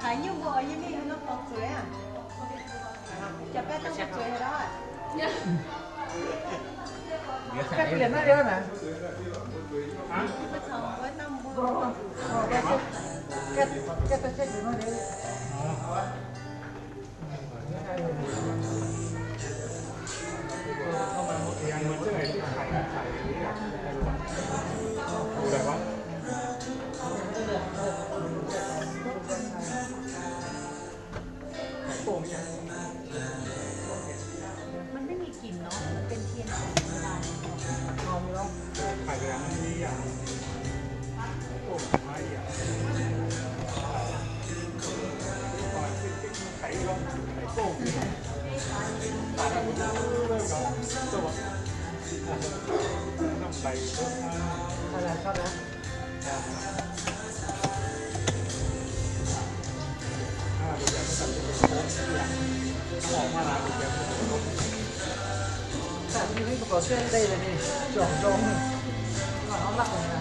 Haiz nyungc mbuo oix yie mingh haaix nor borqc zueiz aqv? Jaax baeqv dangh mbuo zueiz haaix dauh aqv? Mbuo caux wuov dangh mbuo. Maiv mingh กลิ่นเนาะ มันเป็นเทียนสีธรรมดา หอมเนาะ ไข่เหลืองนี่อย่าง โอ้ ไม้อย่าง ไข่โป้ง ไข่โป้ง น้ำใส อะไรชอบนะ Các bạn thấy có suyên đây là gì? Chuẩn không? Mà nó lắc này nè.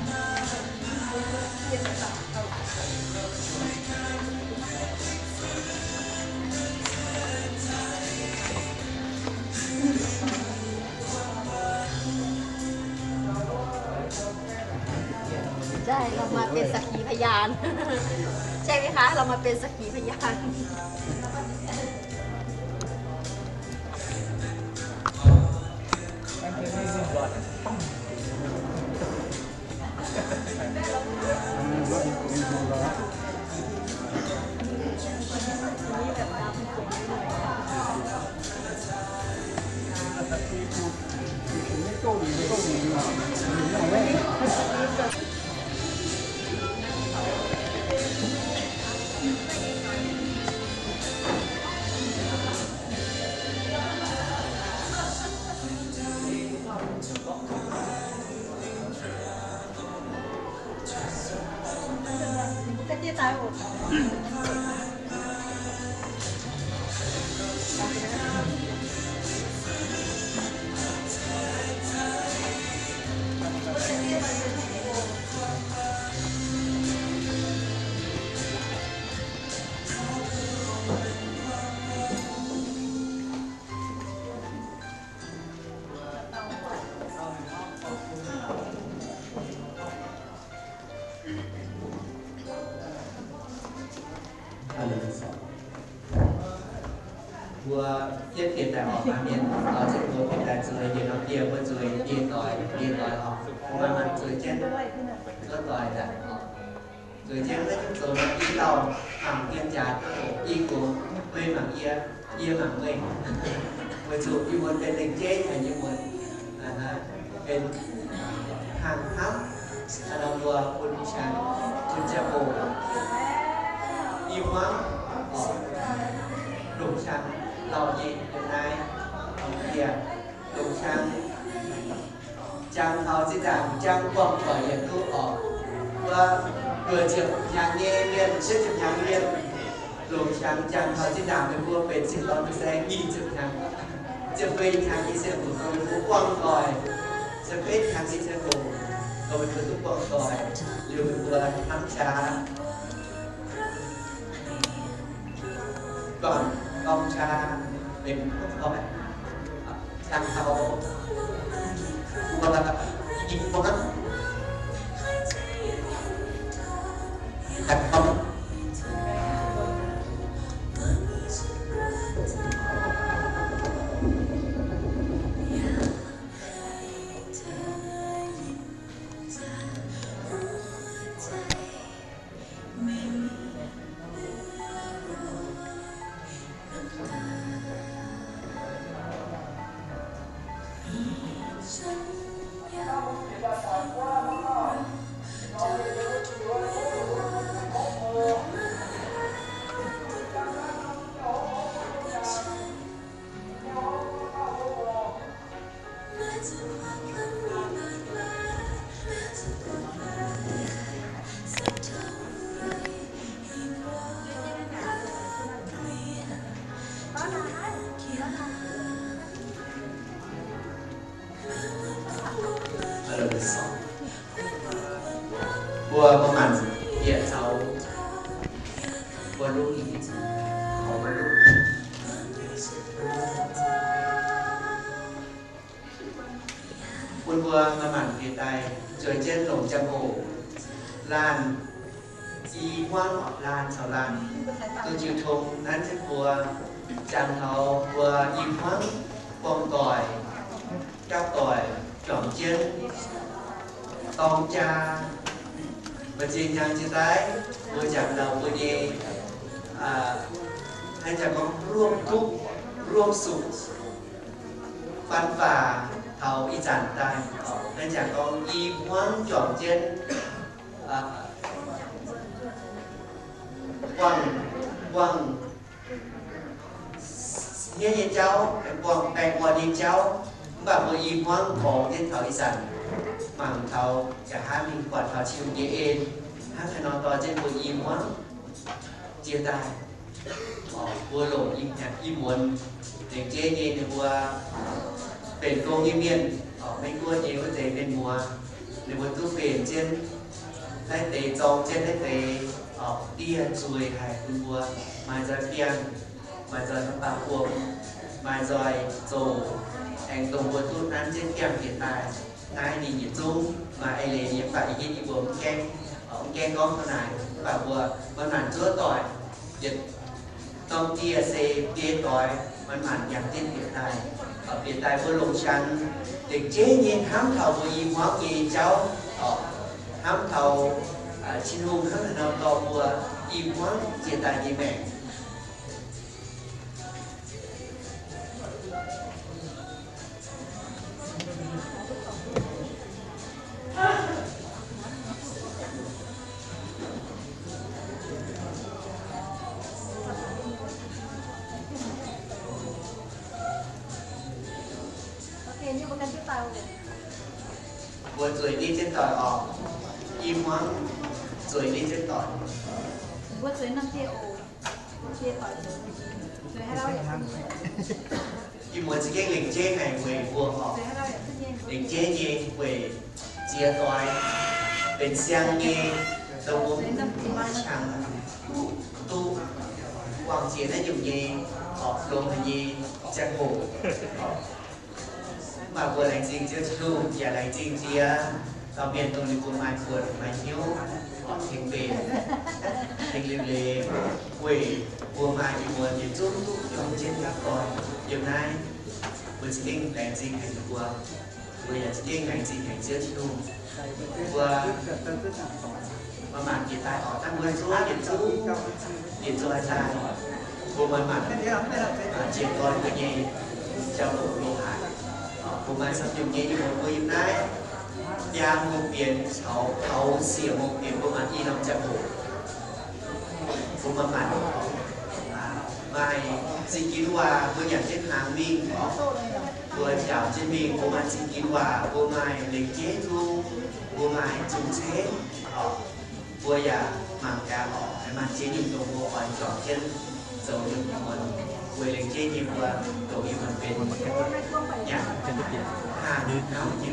Thank you. ใช่ เรามาเป็นสักขีพยาน ใช่ไหมคะ เรามาเป็นสักขีพยาน Mbuo yietv bieqc daaih oc, mienh, oix zuqc mbuo bieqc daaih zueiz, yietc norm dieh mbuo zueiz, dieh doic, dieh doic oc, mbuo maaih maaih zueiz jienv, zuov doic daaih oc. Zueiz jienv naaiv nyungc zoux i dauh mangc yie jaax, i gox meih mangc yie, yie mangc meih. Weic zuqc ih muonz benx lengc jeiv haic nyei muonz, benx hnaangx hnamv, aa, nor mbuo bun qangx, bun ziangh hoc, i hmuangv, longc qangx lauh nyei yiem naaiv, yie longc qangx jangx taux zinh ndaangc jangx buangh doic yietc duqv oc. Wuov luoqc ziepc hnyangx nyei mienh, cietv ziepc hnyangx mienh, longc qangx jangx taux zinh ndaangc meih mbuo benx zinh dorn mbuo se nyic ziepc hnyangx, ziepc feix hnyangx nyei ziangh hoc meih mbuo buangh doic, ziepc feix hnyangx nyei ziangh hoc meih mbuo duqv buangh doic, liuz meih mbuo hnamv qaqv. Gorngv, gorngv qaqv benx gorngv jangx taux mbuo ih hnoi. Mbuo maiv maanc bieqc taux mbuo lungh, mbuo lungh. Bun mbuo maiv maanc bieqc daaih zueiz jienv longc ziangh hoc laanh i hmuangv, laanh caux laanh duqv jiu tong nanv jienv mbuo, jangx taux mbuo i hmuangv buangh doic, gapv doic, juangc jienv dorng jaa, mbuo zinh hnyangx jiex daaih, mbuo jangx taux mbuo nyei, aa, haaix jangx gorngv ร่วมทุกข์ร่วมสุข faan faah taux ih zanc daaih, haaix jangx gorngv i hmuangv juangc jienv, aa, buangh, buangh hniev nyei jauv, buangh baengh orn nyei jauv, mv baac mbuo i hmuangv gorngv jienv taux ih zanc, mangc taux nqa'haav mingh buatc taux Tin-Hungh nyei en, hnangv haaix nor dorh jienv mbuo i hmuangv jiex daaih. Mbuo longc i hmuangv, i muonz lengc jeiv nyei ninh mbuo benx gong nyei mienh, Meiv Guoqv nyei wuov deix mienh muoz, ninh mbuo duqv benx jienv naaiv deix, zorng jienv naaiv deix, dieh zueiz haic bun mbuo maaih nzoih biangh, maaih nzoih mv baac wuom, maaih nzoih zoux, aengx dongh mbuo duqv nanv jienv biangh bieqc daaih. Naaiv ninh yietc zungv maaih eix leiz nyei, mv baac yie hiuv duqv mbuo mv gaengh, mv gaengh gorngv taux naaic, mv baac mbuo maaih maanc zuov doic, yietc norm dieh se biei doix, maaih maanc yangh jienv bieqc daaih. Bieqc daaih mbuo longc shan lengc jeiv nyei hnamv taux mbuo i hmuangv nyei jauv, hnamv taux Tin-Hungh hnangv haaix nor dorh mbuo i hmuangv jiex daaih nyei maengc. Mbuo zueiz ninh jienv doic oc. I hmuangv zueiz ninh jienv doic. Mbuo zueiz norm dieh oc. Ih muonz za'gengh lengc jeiv haic weic mbuo oc. Lengc jeiv nyei weic ziex doix benx siang nyei, dongh mbuo maiv qangx duqv buangh jiex naaiv nyungc nyei, oc, longx haic nyei ziangh hoc. Mv baac mbuo laengz zingh Ziouv Tin-Hungh, yaac laengz zingh jiex dauh mienh dongh ninh mbuo maaih buonc maaih hnyouv, oc, tengx mbenc, tengx liuc leiz, weic mbuo maaih ih muonz yietc zungv duqv yiem jienv gapv doic yiem naaiv. Mbuo za'gengh laengz zingh haic ninh mbuo. Mbuo yaac za'gengh laengz zingh haic Ziouv Tin-Hungh. Mbuo maaih maanc bieqc daaih oc, dangh mbuo zuov yietc zungv, yietc zungv haih daaih. Mbuo maaih maanc jiex gorn mbuo nyei jauv-louc loz-haaix. Mbuo maaih camv nyungc nyei yiem mbuo yiem naaiv, biaa mungh bienx caux taux siec mungh bienx mbuo maaih i norm ziangh hoc. Mbuo maaih maanc maaih zingh ginv waac mbuo nyanc jienv hnaangx mingh oc. Mbuo njaaux jienv mingh, mbuo maaih zingh ginv waac, mbuo maaih lengc jeiv zungv, mbuo maaih zungv cenv oc. Mbuo yaac mangc gaax oc, maaih ziex nyungc dongh mbuo oix juangc jienv zoux nyungc muonz weic lengc jeiv nyei mbuo dongh yie muonz benx nyanc haangh nauc nyei.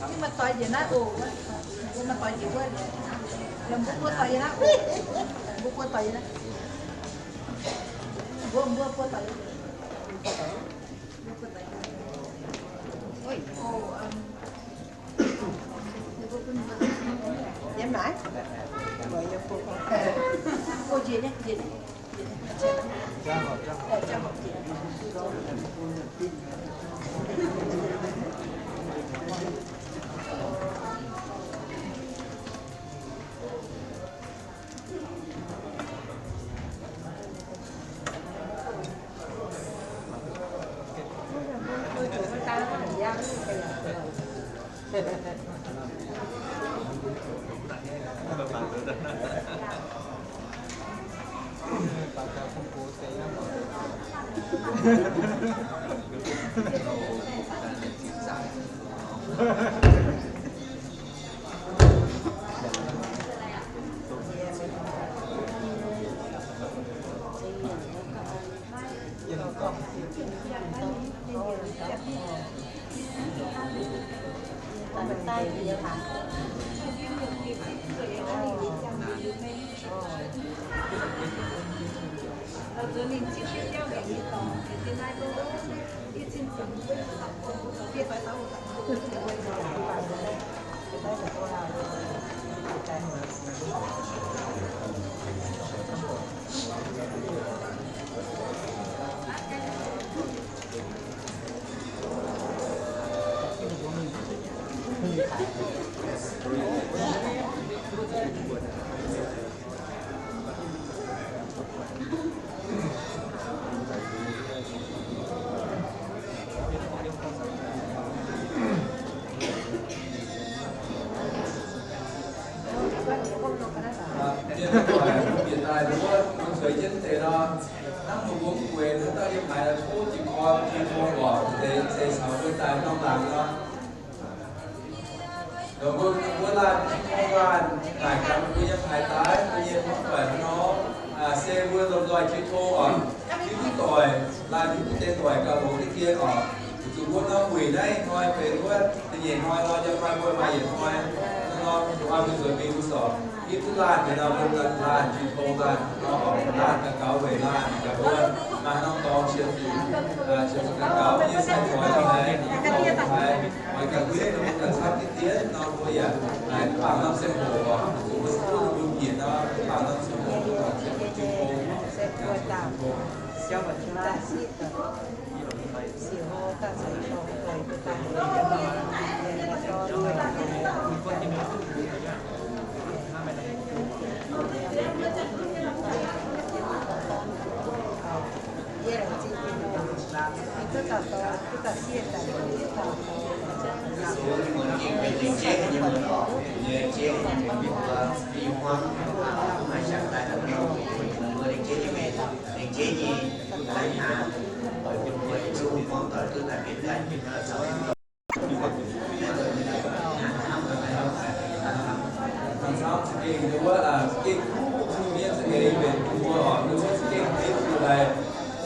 Mbuo maaih doix njiec naaiv oc. Mbuo maaih doix njiec wuov. Mbuo buo doix njiec naaiv oc. Mbuo buo doix njiec naaiv. Mbuo, mbuo buo doix. Yiem naaiv. Go njiec nyei, njiec nyei. Mienh doic bieqc daaih wuov, mbuo zueiz jienv deix nor, hnangv mbuo mbuo mv gueix, hnangv dauh yiem haaix nor tov jiez gorn, jiez gorn oc, deix seix caux mbuo daaih norm laangz nor. Dongh mbuo, mbuo laanh jiu tong laanh naaic gaax mbuo yiem haaix daaih, mbuo nyei hmuangv doic hnangv nor, se mbuo lomh nzoih jiu tong oc. Hiuv duqv doic, laanh hiuv duqv deix doic gauh longx deix dien oc. Zuqc mbuo nor wuic naaiv hnoi benx wuov da'nyeic hnoi nor, yiem hnoi mbuo maaih yietc hnoi nor, hnoi mbuo zueiz mingh mbuo sorc. Hiuv duqv laanh deix nor, mbuo laanh jiu tong laanh nor, laanh ganh gaux weic laanh ganh mbuo maaih norm dorngx qiemx zuqc, qiemx zuqc ganh gaux nyei sai-doix nor, haiz oix ganh dueiv nor, mbuo ganh camv diqv dien nor, mbuo yaac bangc norm ziangh hoc oc, zuqc mbuo duqv mbuo bieqc nor, bangc norm ziangh hoc, jiu tong, jiu tong. Hnangv camv za'gengh wuov, za'gengh kuv mienh za'gengh benx bun mbuo oc, mbuo za'gengh benx bun mbuo daaih,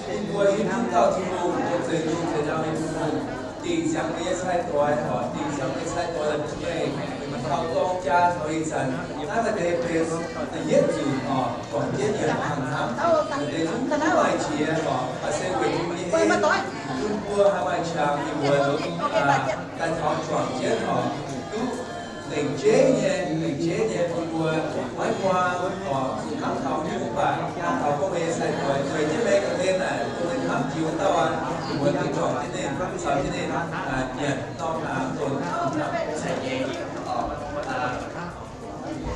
bun mbuo hiuv duqv dauh Tin-Hungh, mbuo zeix nyungc zeix ndau nyei Tin-Hungh, dingc ziangx mbuo nyei sai-doix oc, dingc ziangx mbuo nyei sai-doix bun meih, taux dorng jaa taux ih zanc, naaiv maaih deix benx da'yietv nzunc oc, juangc jienv yietc hnangv hnamv, maaih deix zungv mv maaih qiex oc, maaih se weic nyei hei, bun mbuo haih maaih qangx nyei mbuox daaih taux juangc jienv oc, duqv lengc jeiv nyei, lengc jeiv nyei bun mbuo maiv guaa oc, zuqc hnamv taux Tin-Hungh mv baac hnamv taux gorngv mbuo nyei sai-doix, zueiz jienv mbuo ga'hlen naaic, dongh mbuo hnamv Tin-Hungh dauh aac, mbuo duqv juangc jienv ninh, caux jienv ninh nyanc norm hnaangx, dongh hnamv cai nyei oc.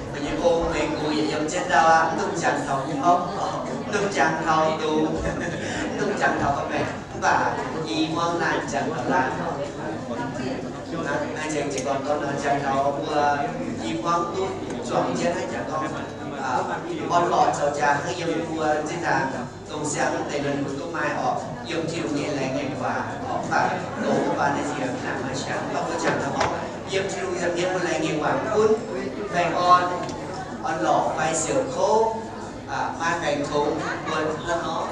Mbuo nyei gong mengh gux yietc yiem jienv ndau aqv, mv dungx jangx taux hopv, mv dungx jangx taux dungz, mv dungx jangx taux gorqv-baengx. Mv baac i hmuangv naaic jangx taux laanh, naaiv nzengc jiez gorn gorngv nor jangx taux mbuo i hmuangv duqv zuangx jienv naaiv jangx gorngv, orn-lorqc zoux jaax hnangv yiem mbuo zinh ndaangc dongh siang deix mienh mbuo duqv maaih orqc, yiem Tin-Hungh nyei laengz ngaengc waac orqc, mv baac dongh mbuo baac naaiv ziex naaic maaih qangx, mv baac mbuo jangx taux gorngv yiem Tin-Hungh nyei laengz ngaengc waac gunv baengh orn, orn-lorqc fai siouc kouv, maaih baengc tongx mbuo hnangv nor.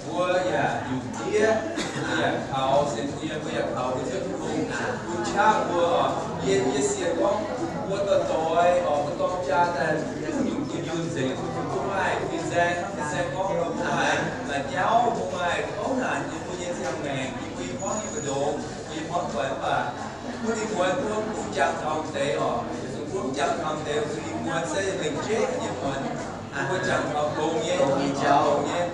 Mbuo yaac nyungc diev, mbuo yaac kaux sin nyie, mbuo yaac kaux mbuo Ziouv Tin-Hungh bun qaqv mbuo oc. Yie, yie sienx gorngv mbuo doic-doic oc, mbuo dorng jaa daaih duqv nyungc duqv nyungc nzengc, mbuo maaih fin-saeng, fin-saeng gorngv mbuo maaih la'nyauv, mbuo maaih kouv naanc nyei mbuo nyei ziangh maengc, yie mbuo i hmuangv nyei mbu'ndongx, yie hmuangv doic mv baac mbuo ninh muonz mbuo mv jangx taux deix oc. Zuqc mbuo mv jangx taux deix, zuqc ninh muonz se lengc jeiv nyei muonz. Mbuo jangx taux longx nyei, longx nyei, longx nyei.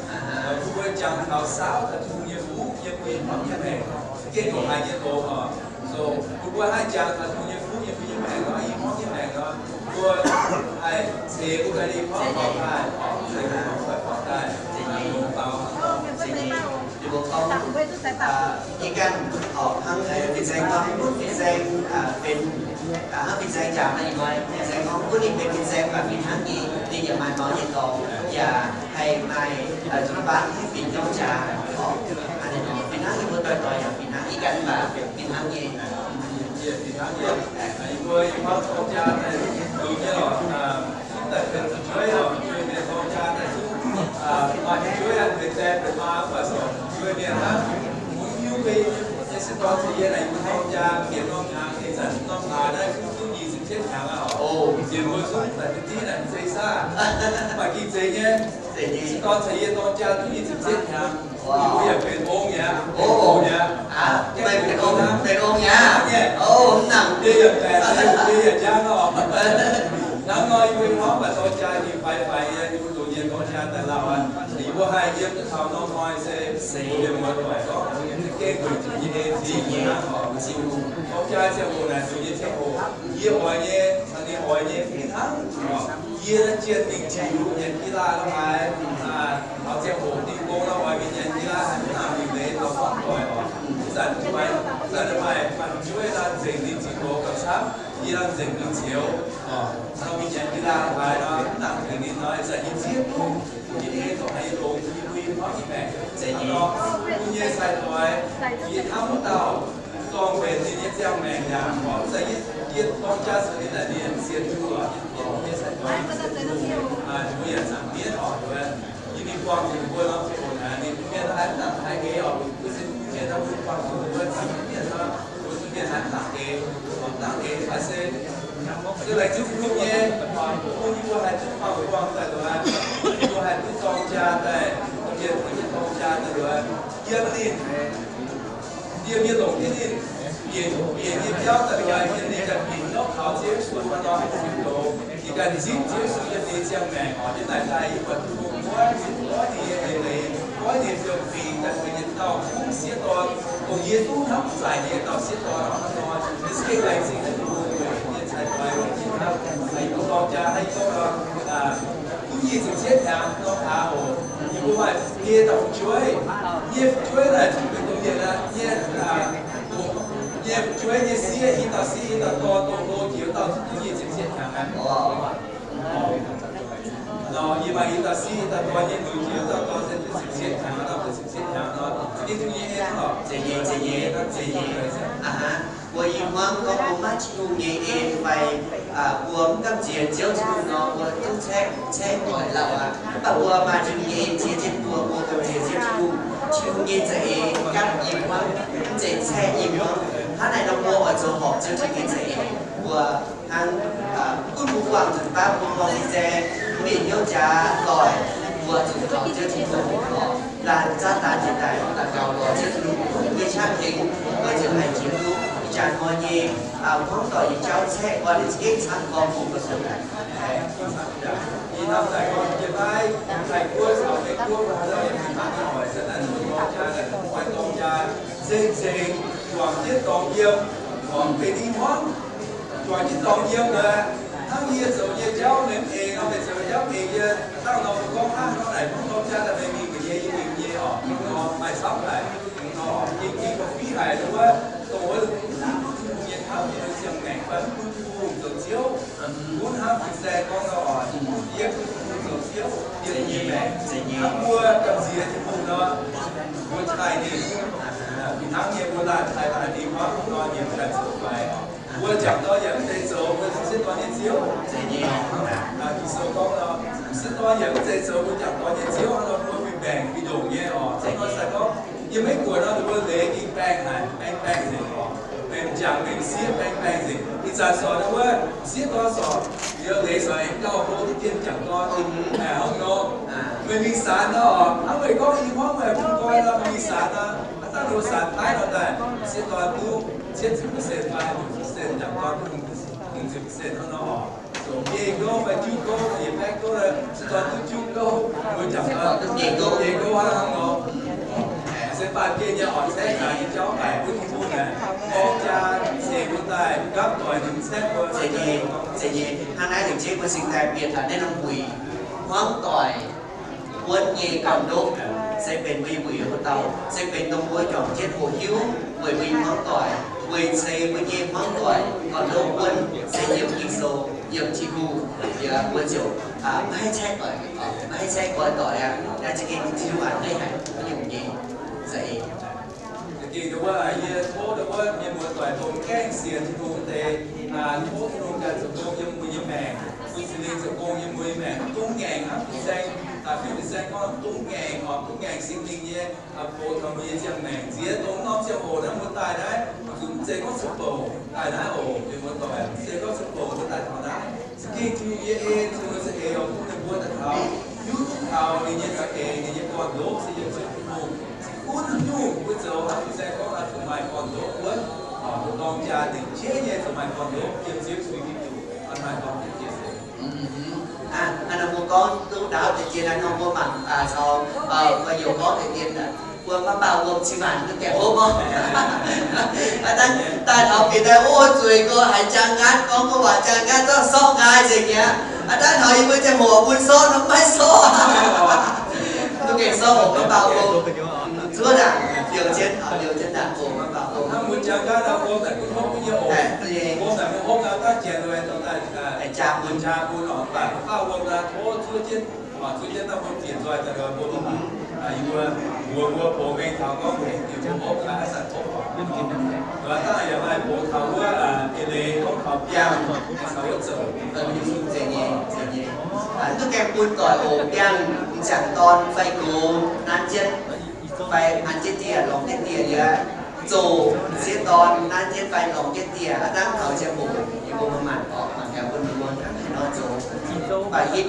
Mbuo jangx taux saauv taux Tin-Hungh nyei fuqv nyei, mbuo i hmuangv nyei maengc, gengh ndongc haaix nyei longx oc. So, mbuo mbuo haih jangx taux Tin-Hungh nyei fuqv nyei, mbuo nyei maengc nor, i hmuangv nyei maengc nor, mbuo haih ceix mbuo ganh i hmuangv faaux daaih, ceix mbuo i hmuangv faaux daaih, longx faaux. Ninh mbuo gorngv, yie ganh oc, hnangv fin-saeng gorngv, fin-saeng benx, hnangv fin-saeng jaax nor, ih hnoi fin-saeng gorngv gunv ninh benx fin-saeng baac fih hnangv nyei, ninh yaac maaih maux nyei dorngx, yaac haih maaih zuqc baav fih nyouv jaax oc. Fih hnangv yie mbuo doic-doic yaac fih hnangv, yie ganh baac fih hnangv nyei. Yie fih hnangv nyei. Yie mbuo i hmuangv dorng jaa daaih longx nyei lorqc. Daaih benx fu'jueiv oc, fu'jueiv mienh dorng jaa daaih zungv maaih fu'jueiv aqv, benx die benx maa mv baac sorc fu'jueiv mienh hnangv. Mbuo hiuv mbuo nyei se dorh caux yie naaic yie mbuo dorng jaa, bieqc norm hnaangx, ih zanc norm hlaax Yietc mbuo zungv daaih deix naaic zeiz saah? Mv baac ging zeiz nyei. Se gorngv caux yie dorng jaa duqv nyei ziepc cietv hnyangx, yie mbuo yaac benx ong mi'aqv. Ong mi'aqv. Benx ong, benx ong mi'aqv. Yie yaac baeqc, yie yaac njang oc. Hnangv nor yie mbuo hnamv mv baac dorng jaa ninh faix faix nyei, yie mbuo nduqc nyei dorng jaa daaih lauh aqv. Yie mbuo haih yiem duqv taux norm hnoi se mienh muoz-doic gorngv za'gengh weic zuqc yie nyei zingh nyei hnangv oc. Dorng jaa ziangh hoc naaic nduqc nyei ziangh hoc, yie oix nyei, caux ninh oix nyei fih hnangv. Yie naaiv jienh mingh tiux nyanc gi laaih lorh haaix, taux ziangh hoc Tin-Hungh nor oix mingh nyanc gi laaih haaix, mv nangc mingh leiz taux hmuangv doic oc. Ih zanc maaih, ih zanc maaih fu'jueiv nor nzengc ninh ziqc gox gauh camv, yie nor nzengc ninh ceux oc. Nor mingh nyanc gi laaih lorh haaix nor, mv nangc tengx ninh nor, ih zanc yie zieqv duqv, yie ei duqv haaix nyungc, yie mbuo yie hnamv nyei maengc. Zeiz nyei. Bun yie cai-doix, yie hnamv wuov dauh dorng benx ninh nyei ziangh maengc yaac horpc. Ih zanc yie, yie dorng jaa caux ninh daaih, ninh sienx Tin-Hungh oc, yie dorng yie cai-doix, mbuo yaac zaangc mienv oc. Yie mingh buangh zuqc mbuo nor, ziouc naaic ninh mienh haaix zanc haiz eix oc, mbuo se mienh nor, mbuo buangh zuqc mbuo zaangc mienv nor, mbuo mienh haaix zanc eix, mv nangc eix fai se se laengz zingh Tin-Hungh nyei, bun yie mbuo haih duqv buangh buangh daaih nduov, yie mbuo haih duqv dorng jaa daaih, mienh mbuo nyei dorng jaa daaih nduov, yiem ninh, yiem yie longc jienv ninh bieqc, bieqc nyei jauv daaih nduov, yiem ninh ganh bieqc nor kaux Ziouv Yesu nor, ninh ganh zipv Ziouv Yesu yiem ninh ziangh maengc oc. Yiem naaic daaih yie buatc Tin-Hungh goiv, goiv ninh nyei eix leiz, goiv ninh nyei fiou-fingx daaih benx yietc dauh kungx sieqv dorn, dongh yie duqv hnamv zaaic nyei dauh sieqv dorn oc. Hnangv nor, yie za'gengh laengz zingh Tin-Hungh weic yie nyei cai-doix, weic yie hnamv, weic yie dorng jaa naaiv gorngv nor, duqv nyic ziepc cietv hnyangx nor hlaax oc. Yie mbuo maaih nyei dauh fu'jueiv, nyei fu'jueiv naaic zuqc benx dongh mienh aqv, nyei, nyei fu'jueiv nyei sieqv, i dauh sieqv i dauh dorn dongh hlo jiex wuov dauh zuqc duqv nyic ziepc cietv hnyangx aqv. Nor yie maaih i dauh sieqv i dauh dorn nyei, nduqc jiex wuov dauh dorn se duqv ziepc cietv hnyangx, dauh duqv ziepc cietv hnyangx nor, za'gengh duqv nyei en oc. Zeiz nyei, zeiz nyei, zeiz nyei. Aa haa, mbuo i hmuangv gorngv mbuo maiv Tin-Hungh nyei en fai, mbuo mv gamh nziex Ziouv Tin-Hungh nor, mbuo duqv caeqv, caeqv doic lauh aqv. Mv baac mbuo maaih Tin-Hungh nyei en ziex jienv mbuo, mbuo gamh nziex Ziouv Tin-Hungh. Tin-Hungh nyei za'eix gapv i hmuangv, mv zeiz caeqv i hmuangv. Hnangv naaic nor mbuo oix zoux horpc Ziouv Tin-Hungh nyei za'eix. Mbuo hnangv, gunv mbuo buangh zuqc baav mbuo buangh nyei zaeng, mv mingh hnyouv jaax doic, mbuo zuqc dorh Ziouv Tin-Hungh oc. Laanh Saadaan jiex daaih daux gaux lorz Ziouv Tin-Hungh nyei qaqv tengx, mbuo ziouc haih jiex duqv ih jaax hnoi nyei hmuangv doic nyei jauv caeqv, oix liuz za'gengh camv gorngv mbuo mbuo zoux daaih. Ih hnamv daaih gorngv jiex naaiv Taiv-Guoqv caux Meiv-Guoqv, mbuo hnamv nyei fih hnangv nyei oix se naaiv mbuo dorng jaa, oix dorng jaa, nzengc nzengc juangc jienv dorngx yiem, mv benx i hmuangv, juangc jienv dorngx yiem nor, hnangv yie zoux nyei jauv meih mv eix nor, meih zoux nyei jauv eix yie, dangh nor mbuo gorngv hnangv nor naaic, mv dorng jaa daaih meih mingh nyei, yie mingh nyei oc, mv nor maaih camv haic, mv nor ging ging gauh fih haic wuov, dongh wuov mv duqv Tin-Hungh nyei taux yie nyei ziangh maengc fai mv bun Tin-Hungh zoux Ziouv, gunv hnangv fin-saeng gorngv nor oc, yie bun Tin-Hungh zoux Ziouv yiem yie nyei maengc. Hnangv mbuo gamh nziex Tin-Hungh nor, mbuo taaih ninh, fih hnangv nyei mbuo laanh taaih laanh ninh, hnangv nor ninh ganh zoux fai. Mbuo jangc dorn yaac mv zeiz zoux mbuo sieqv dorn nyei ziouv. Ging-Sou gorngv nor, sieqv dorn yaac mv zeiz zoux mbuo jangc dorn nyei ziouv, hnangv nor mbuo mingh maengc mingh ndongc nyei oc. Hnangv nor se gorngv yiem Meiv-Guoqv nor, ninh mbuo leiz ging baengh haic, baengh baengh nzengc oc. Mingh jangc mingh sieqv baengh baengh nzengc. Ih zanc sorc ninh wuov sieqv dorn sorc, liuz leiz sorc aengx gauh hlo diqv dien jangc dorn. Hnangv nor, meih mingh saanx nor oc, hnangv meih gorngv i hmuangv meih bun nqoi nor, meih mingh saanx nor, hnangv dangh ninh mbuo saanx paaiv nor daaih, sieqv dorn duqv cietv ziepc percent fai hmz percent, jangc dorn duqv hmz ziepc percent hnangv nor oc. Zoux biei gouv fai juqv gouv, yietc baeqv gouv, sieqv dorn duqv juqv gouv, mbuo jangc dorn duqv biei gouv, biei gouv hnangv nor. Se baamh gen nyei oc, caeqv hnyangx nyei jauv daic bun Tin-Hungh naaic, dorng jaa cingx mbuo daaih gapv doic ninh caeqv mbuo. Zeiz nyei, zeiz nyei. Hnangv naaiv lengc jeiv mbuo cingx daaih bieqc taux naaiv norm wuic hmuangv doic wuonv nyei gauh ndoqv, se benx mbuo nyei wuic wuov dauh, se benx dongh mbuo juangc jienv hoqc hiuv weic mbuo nyei hmuangv doic, weic ceix mbuo nyei hmuangv doic gauh ndoqv wuonv, se yiem Ging-Sou, yiem Tin-Hungh, yie mbuo ziouc maiv haih caeqv doic, maiv haih caeqv nqoi doic aqv. Naaiv za'gengh Tin-Hungh aac, haih haic nyungc nyei za'eix. Za'gengh ndau wuov yie tov ndau wuov mienh muoz-doic dongh gaengh sienx Tin-Hungh wuov deix, tov Tin-Hungh ganh zoux gong yiem mbuo nyei maengc, bun Singx Lingh zoux gong yiem mbuo nyei maengc, mv dungx ngaengc hnangv fin-saeng, fin-saeng gorngv mv dungx ngaengc oc, mv dungx ngaengc Singx Lingh nyei box taux mbuo nyei ziangh maengc. Nziex dongh norm ziangh hoc naaiv mbuo daaih naaiv, mv zeiz gorngv zuqc bouc daaih naaiv oc, mienh muoz-doic, mv zeiz gorngv zuqc bouc mbuo daaih taux naaiv. Za'gengh Ninh nyei za'eix, ninh nyei gorn-ndoqv se yiem Ziouv Tin-Hungh. Gunv haaix nyungc mbuo zoux, hnangv Fin-Saeng gorngv, zuqc maaih gorn-ndoqv wuov, mbuo dorng jaa dingc jeiv nyei zuqc maaih gorn-ndoqv yiem Ziouv Yesu Giduc, maaih dorng jiex se. Hnangv naaic mbuo gorngv duqv ndaauv deix jiex naaiv nor, mbuo mangc caux gorx-youz gorngv deix dien, mbuo maiv baac wuom cin-maanc duqv gaengh hopv oc. Aa, daaih taux bieqc daaih, o, zueiz gorx haiz jang nqaatv, gorngv gorx waac jang nqaatv, zorqv sorqv nqaai nzengc mi'aqv. Aa, daaih taux yie mbuo ziangh hoc bun sorqv nor maiv sorqv. Duqv gaengh sorqv oc, maiv baac wuom. Zuov ndaangc, liouh jienv, liouh jienv ndaangc oc, maiv baac wuom. Jaa bun. Duqv gaengh bun doic oc, biangh m'jangc dorn fai gox nanv jienv, fai an jienv dieh, longc jienv dieh liuz, zoqc m'sieqv dorn nanv jienv fai longc jienv dieh, aav dangv taux ziangh hoc yie mbuo maiv maanc oc, mangc gaax bun ninh mbuo hnangv haaix nor zoux. Mv baac hitv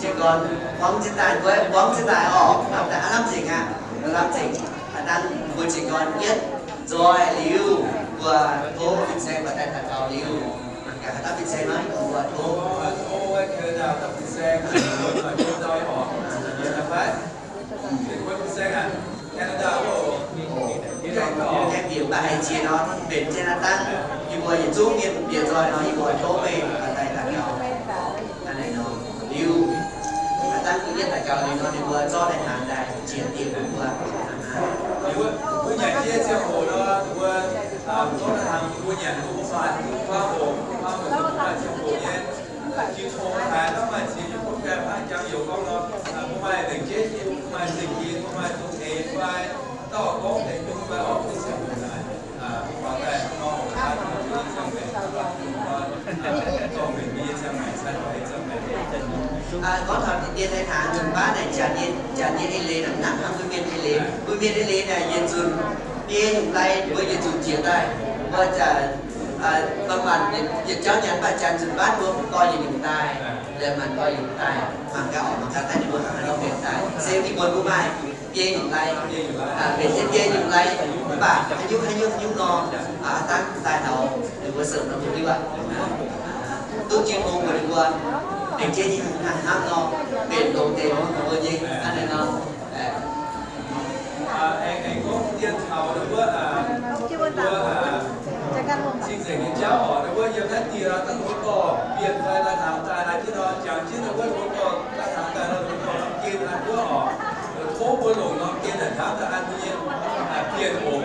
jiez gorn buangv jienv daaih, mbuo buangv jienv daaih oc, aav lamh nzengc aqv, aav lamh nzengc. Aav dangh mbuo jiez gorn yietv nzoih liuz, mbuo tov fin-saeng mbuo daaih daux gaux liuz, mangc gaax haaix dauh fin-saeng nor, mbuo tov. Gaengh bieqc mv baac haih jiex nor, mbenc jienv aav dangh, yie mbuo yietc zungv mienh bieqc nzoih nor, yie mbuo tov meih daaih daux gaux. Hnangv naaiv nor, liuz, aav dangh mbuo yietv daux gaux liuz nor, ninh mbuo zorqv daaih hnaangx daaih jiex dieh bun mbuo. Mbuo nyanc jienv ziangh hoc nor, mbuo zorqv daaih hnaangx bun mbuo nyanc, mbuo faaux, mbuo faaux hoc, mbuo faaux hoc, mbuo faaux ziangh hoc nyei. Jiex tongx haic, hnangv maaih ziex nyungc program hnangv jangx youc gorngv nor, mbuo maaih lengc jeiv, mbuo maaih zingh jiex, mbuo maaih zong eix fai dauh gorngv deix nyungc fai orqc, mbuo ziangh hoc naaic, mbuo faaux daaih hnangv nor, Aa, gorngv taux dien daaih hnaangx nzunc baav naaic, janx nyei, janx nyei eix leiz naaic mv nangc hnangv mbuo mienh eix leiz. Mbuo mienh eix leiz naaic yietc nzunc biei nyungc lai mbuo yietc nzunc jiex daaih, mbuo, aa, manc-manc yietc jauv nyanc mv baac janx nzunc baav mbuo dorh yietc nyungc daaih, la'maanc dorh yietc nyungc daaih, mangc gaax oc, mangc gaax daaih ninh mbuo hnangv haaix nor mbenc daaih. Se mingh muonz mbuo maaih biei nyungc lai, mbenc jienv biei nyungc lai, mv baac haaix nyungc haaix nyungc haaix nyungc nor, aa, dangh daaih taux ninh mbuo sou nor mbuo liuv aqv. Duqv jiex hngongx mbuox ninh mbuo, mbenc jienv nyei haaix hnangv nor, mbenc longx deix mbuo nyei hnangv naaiv nor. Aengx gorngv dien taux wuov, wuov cing-nzengc nyei jauv oc, wuov yiem naaiv dieh dangh wuov dorh bienh fai lai-hnaangx daaih, jienv nor jangx jienv wuov dorh lai-hnaangx daaih nor, wuov dorh norm gen an wuov oc, tov mbuo longc norm gen naaic hnamv daaih an mbuo nyei bienh oc.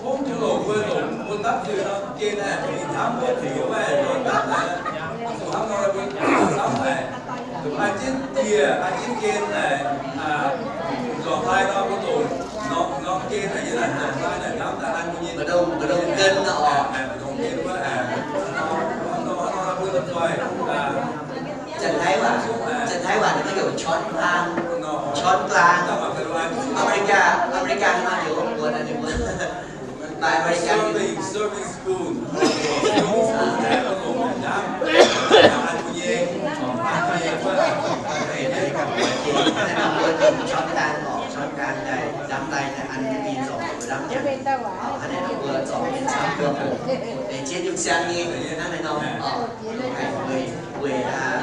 Tov mbuo longc, mbuo longc, mbuo dapv zuiz norm gen naaic, mingh hnamv mbuo ziouc maaih longc dapv naaic, zuqc hnamv nor mbuo camv haic. An jienv dieh, an jienv gen naaic, nzormc lai nor mbuo longc norm, norm gen naaic, yie naaic nzormc lai naaic hnamv daaih an mbuo nyei, mbu'ndongx gen oc. Mbu'ndongx gen wuov, nor, nor mbuo lomh nzoih, Janx-Taiv waac, Janx-Taiv waac ninh mbuo heuc ช้อนกลาง, ช้อนกลาง. America, America ninh mbuo heuc mbuo naaiv ninh mbuo maaih America serving, serving spoon. An mbuo nyei, an mbuo nyei, wuov, ช้อนกลาง oc, ช้อนกลาง daaih, nzamv daaih, daaih an mbuo zorc mbuo nzamv Janx. Hnangv naaic mbuo zorc mienh camv mbuo hoc, mbenc jienv nyungc siang nyei hnangv naaiv nor, oc, weic, weic, weic, aa,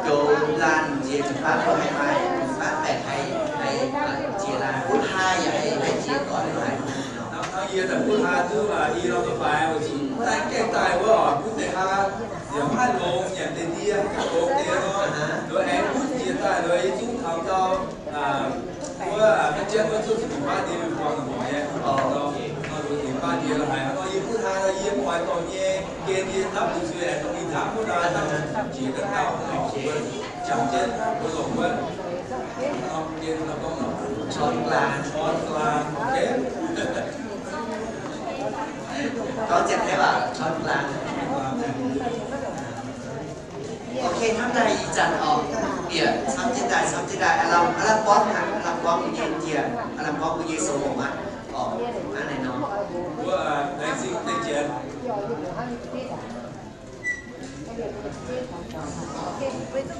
zoux laanh nziex nzunc baav mbuo haih maaih, nzunc baav baengc haih, haih, aa, jiex laanh, butv haa yaac haih, haih jiex doic haic. Hnangv yie daaih butv haa duqv i norm da'faanh weic zuqc daaih gaengh daaih wuov oc, butv deix haa yaac maiv haih longx, nyanc deix ndie longx deix nor, nduov aengx butv jiex daaih nduov yie zungv taux gau, wuov, maiv jienv wuov zuqc zuqc baav ndie mingh buangh nor nyei, nor zuqc zuqc baav ndie la'haiz nor yie butv haa nor yie mv oix dorh nyei, gen yie dapv zuqc zuiz aengx dongh mingh hnamv wuov nor, jiex daaih dauh nor, jangx jienv mbuo longc wuov, nor, gen nor gorngv nor, ช้อนกลาง, ช้อนกลาง, okay. Gorngv Janx-Taiv waac ช้อนกลาง. Okay, hnamv daaih ih zanc oc, bieqc camv jienv daaih, camv jienv daaih, aav lamh, aav lamh gorngv hnangv, aav lamh gorngv mbuo nyei njiec, aav lamh gorngv mbuo nyei sou longc aqv. Oc, hnangv naaiv nor. Mbuo, aa, laengz zingh deix Janx. Gorngv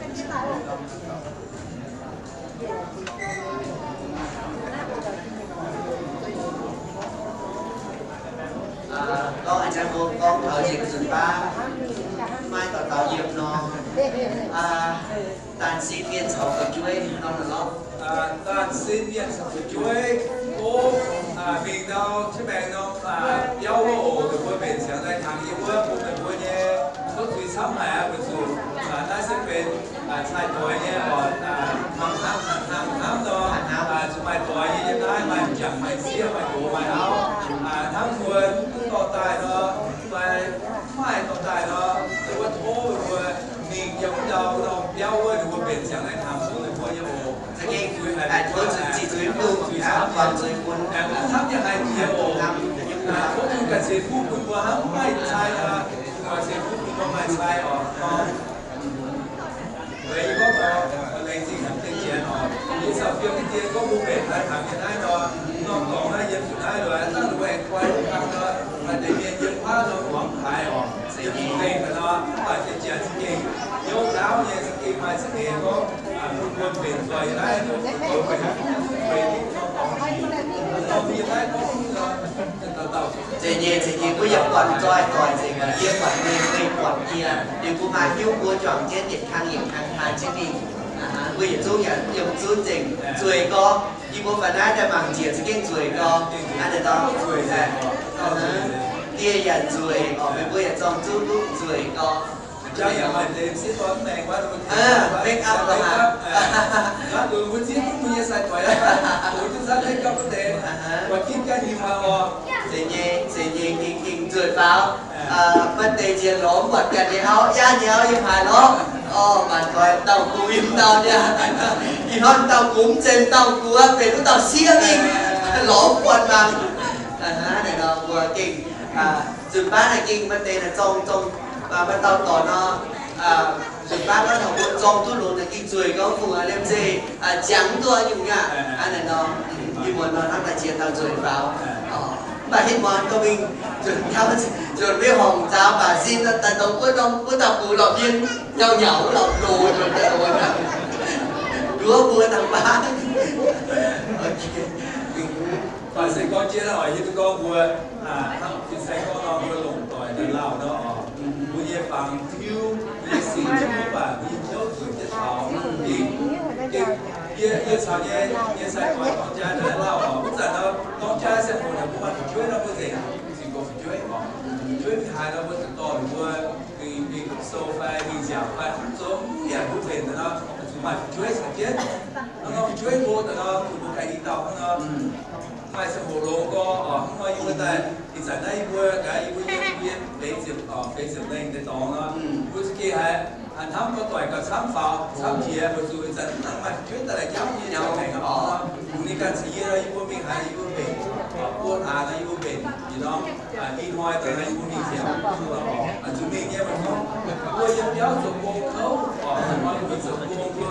haaix nyungc mbuo gorngv taux nzengc nzunc baav, maiv dauh dauh yiem nor. Daan sin mienh caux fu'jueiv nor lorqc. Daan sin mienh caux fu'jueiv, o, mingh ndau jienv maengx norm biauv wuov oc, ninh mbuo mbenc ziangx daaih tangx yie wuov bun ninh mbuo nyei tov zuiz camv haic aqv. Weic zuqc naaiv se benx cai-doix nyei oc, hnangv hnangv nor, zuqc maaih doix nyei yiem naaiv, maaih m'jangc maaih sieqv maaih gox maaih auv, hnangv mbuo duqv dorh daaih nor, fai mv maaih dorh daaih nor, se wuov tov mbuo mingh yiem wuov ndau norm biauv wuov, ninh mbuo mbenc ziangx daaih tangx bun ninh mbuo nyei oc. Za'gengh tov zuqc zic zuiz mbuo, zuiz camv bun, camv nyei haiz jiex oc. Tov zuqc ganh ceix fuqv bun mbuo hnangv maiv cai, ceix fuqv bun mbuo maaih cai oc. Weic yie gorngv nor, laengz zingh hnamv deix janx oc. Yie caux fiou jienv dien gorngv mbuo mbenc daaih tangx yiem naaiv nor, norm dorngx naaiv yiem zuqc naaiv loz, dangh loz aengx koi wuov kang nor, maaih deix mienh yiem wuov nor muangx haiz oc. Se mingh lengh nor, mv baac deix janx za'gengh hnyouv ndaauv nyei, za'gengh maaih za'gengh gorngv bun mbuo mbenc nzoih yiem naaiv, mbenc norm dorngx, norm yiem naaiv gorngv nor, Zeiz nyei, zeiz nyei, mbuo yaac buatc nzoih doic nzengc, yie buatc meih, meih buatc yie. Liuz mbuo maaih hnyouv mbuo juangc jienv yietc kang yietc kang taaih jienv mingh. Mbuo yietc zungv yaac yiem zunv nzengc. Nzueic gorx, yie mbuo faaux naaiv daaih mangc njiec za'gengh nzueic gorx. Aa, deix dorngx, ndie yaac nzueic, orqc, meih mbuo yaac zorng zunv duqv nzueic gorx. Make up lorqc. Zeiz nyei, zeiz nyei, gengh, gengh nzueic faaux. Maaih deix nziex lorz mv buatc ganh nyei auv, yaac nyei auv yiem haaix lorqc. Orqc, mangc gaax, dauh gux yiem ndau niaa. Ih hnoi dauh gux mv zeiz dauh gux, benx wuov dauh sieqv mingh, lorz mv buatc mangc. Naaiv nor mbuo gengh nzunc baav naaic gengh maaih deix naaic zorng, zorng, maaih dauh dorc nor, nzunc baav gorngv taux mbuo zorng duqv longx naaic gengh nzueic gorngv fungc liemh zeih ziangx mv duqv nyungc aqv. Aa, naaic nor, ih muonz nor hnamv daaih ziex dauh nzueic faaux. Mv baac hitv muonz dorh mingh nzuonx, nzuonx maiv horngc nzaaux baac sin daaih dongh wuov norm wuov dauh gux lorqc, mienh nyauv nyauv wuov lorqc, loz nzuonx daaih loz aqv. Nduov mbuo dangh baav. Baac se gorngv jienv oc, yie duqv gorngv mbuo hnangv fin-saeng gorngv nor, mbuo longc doic daaih lauh nor oc, mbuo nyei fangx tiuv, mbuo nyei singx tiuv, mv baac mbuo nyei hnyouv nzueic jienv taux. Yie, yie caux nyei, nyei sai-gorx dorng jaa daaih lauh oc. Wuov zanc nor dorng jaa ziangh hoc naaic mbuo maaih fu'jueiv nor mbuo nzengc, zinh gorx fu'jueiv oc. Fu'jueiv mingh haaix nor mbuo ziouc dorh ninh mbuo mingh, mingh sou fai mingh nziaauc fai mv zoux mv yaac mbuo nzengc nor, zuqc maaih fu'jueiv caux jienv. Hnangv nor fu'jueiv mbuo daaih nor, zuqc mbuo ganh i dauh hnangv nor. Maaih ziangh hoc longx gorx oc, hnangv nor yie mbuo daaih, ih zanc naaiv yie mbuo gaax, yie mbuo yiem, yiem feix ziepc, feix ziepc lengh deix dorngx nor, mbuo za'gengh haiz hnamv gorx doic gauh camv faaux, camv jiex, weic zuqc ih zanc mv nangc maaih fu'jueiv daaih la'nyauv nyei ziangh maengc oc. Kungx ninh ganh caux yie nor, yie mbuo mingh haaix yie mbuo mbenc, buo hlaax nor yie mbuo mbenc, yietc norm ih hnoi daaih nor yie mbuo mingh ziangx, zuqc mingh nyei weic zuqc mbuo yiem biauv zoux gong kouv oc, hnoi mbuo zoux gong mbuo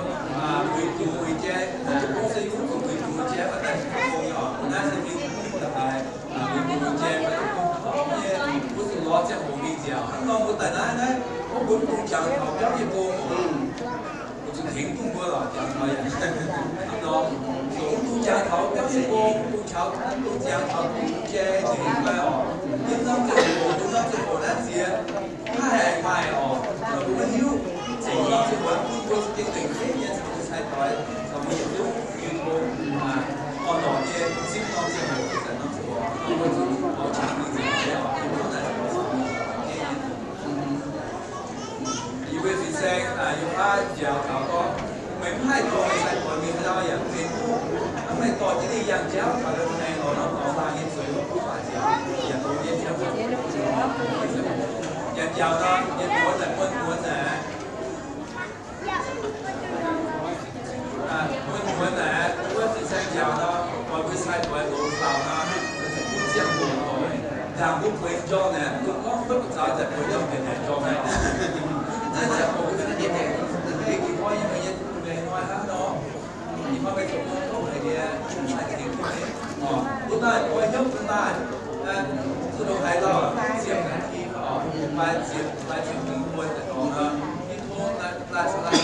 uix dungz uix jai, zoux gong se yie mbuo zuqc uix dungz uix jai fai daaih zoux gong nyei oc. Naaiv se mingh daaih uix dungz uix jai fai zoux gong kouv nyei, mbuo zuqc lorz ziangh hoc mingh nziaauc. Hnangv nor mbuo daaih naaiv, naaiv, mbuo mv dungx jangx taux biauv nyei gong. Mbuo zuqc tengx duqv mbuo lorqc, jangx taux yaac hnangv nor. Zoux mv dungx jangx taux biauv nyei gong, mv dungx jangx taux gong jai nzengc fai oc. Yiem norm ziangh hoc, yiem norm ziangh hoc naaiv ziex, mv haih maaih oc, mbuo maiv hiuv. Zoux norm ziangh hoc bun mbuo za'gengh dengc hnamv nyei caux mbuo cai-doix, caux mbuo yietc zungv yie tov orn-lorqc nyei zipv norm ziangh hoc, zanc norm ziangh hoc, mbuo zuqc mouz qangx mingh nzengc nyei oc. Yie mbuo naaic Yie mbuo fin-saeng, yie baav njaaux taux gorngv, meih mv haih dorh meih sai-gorx mingh haaix ndau yaac mv benx duqv. Hnangv meih dorh jienv ninh yangh jauv taux la'maengx lorz norm dorngx laangh nyei zueiz wuov butv baac njaaux, yaac longx nyei ziangh hoc. Yaac njaaux nor, yie muonz naaic, muonz muonz naaic, muonz muonz naaic, wuov fin-saeng njaaux nor, oix mbuo sai-gorx longx faaux nor, bun ziangh hoc oc. Ndaangc mbuo bueix jorm naaic, mv dungx gorngv fuotv mbu'zaux daaih bueix jorm naaic, jorm naaic. Naaiv ziangh hoc mbuo ganh nyei maengc, ih hnoi yie meih nyei maengc hnoi hnangv nor, ih hnoi meih zoux gong kouv haic nyei, mv haih tengx duqv meih. Mbuo maaih gorx hnyouv mbuo maaih, zuqc longc haaix lauh ziepc naaiv ti oc, maaih ziepc, maaih ziepc hmz mbuo daaih dorngx nor, yie tov naaiv, naaiv caux naaiv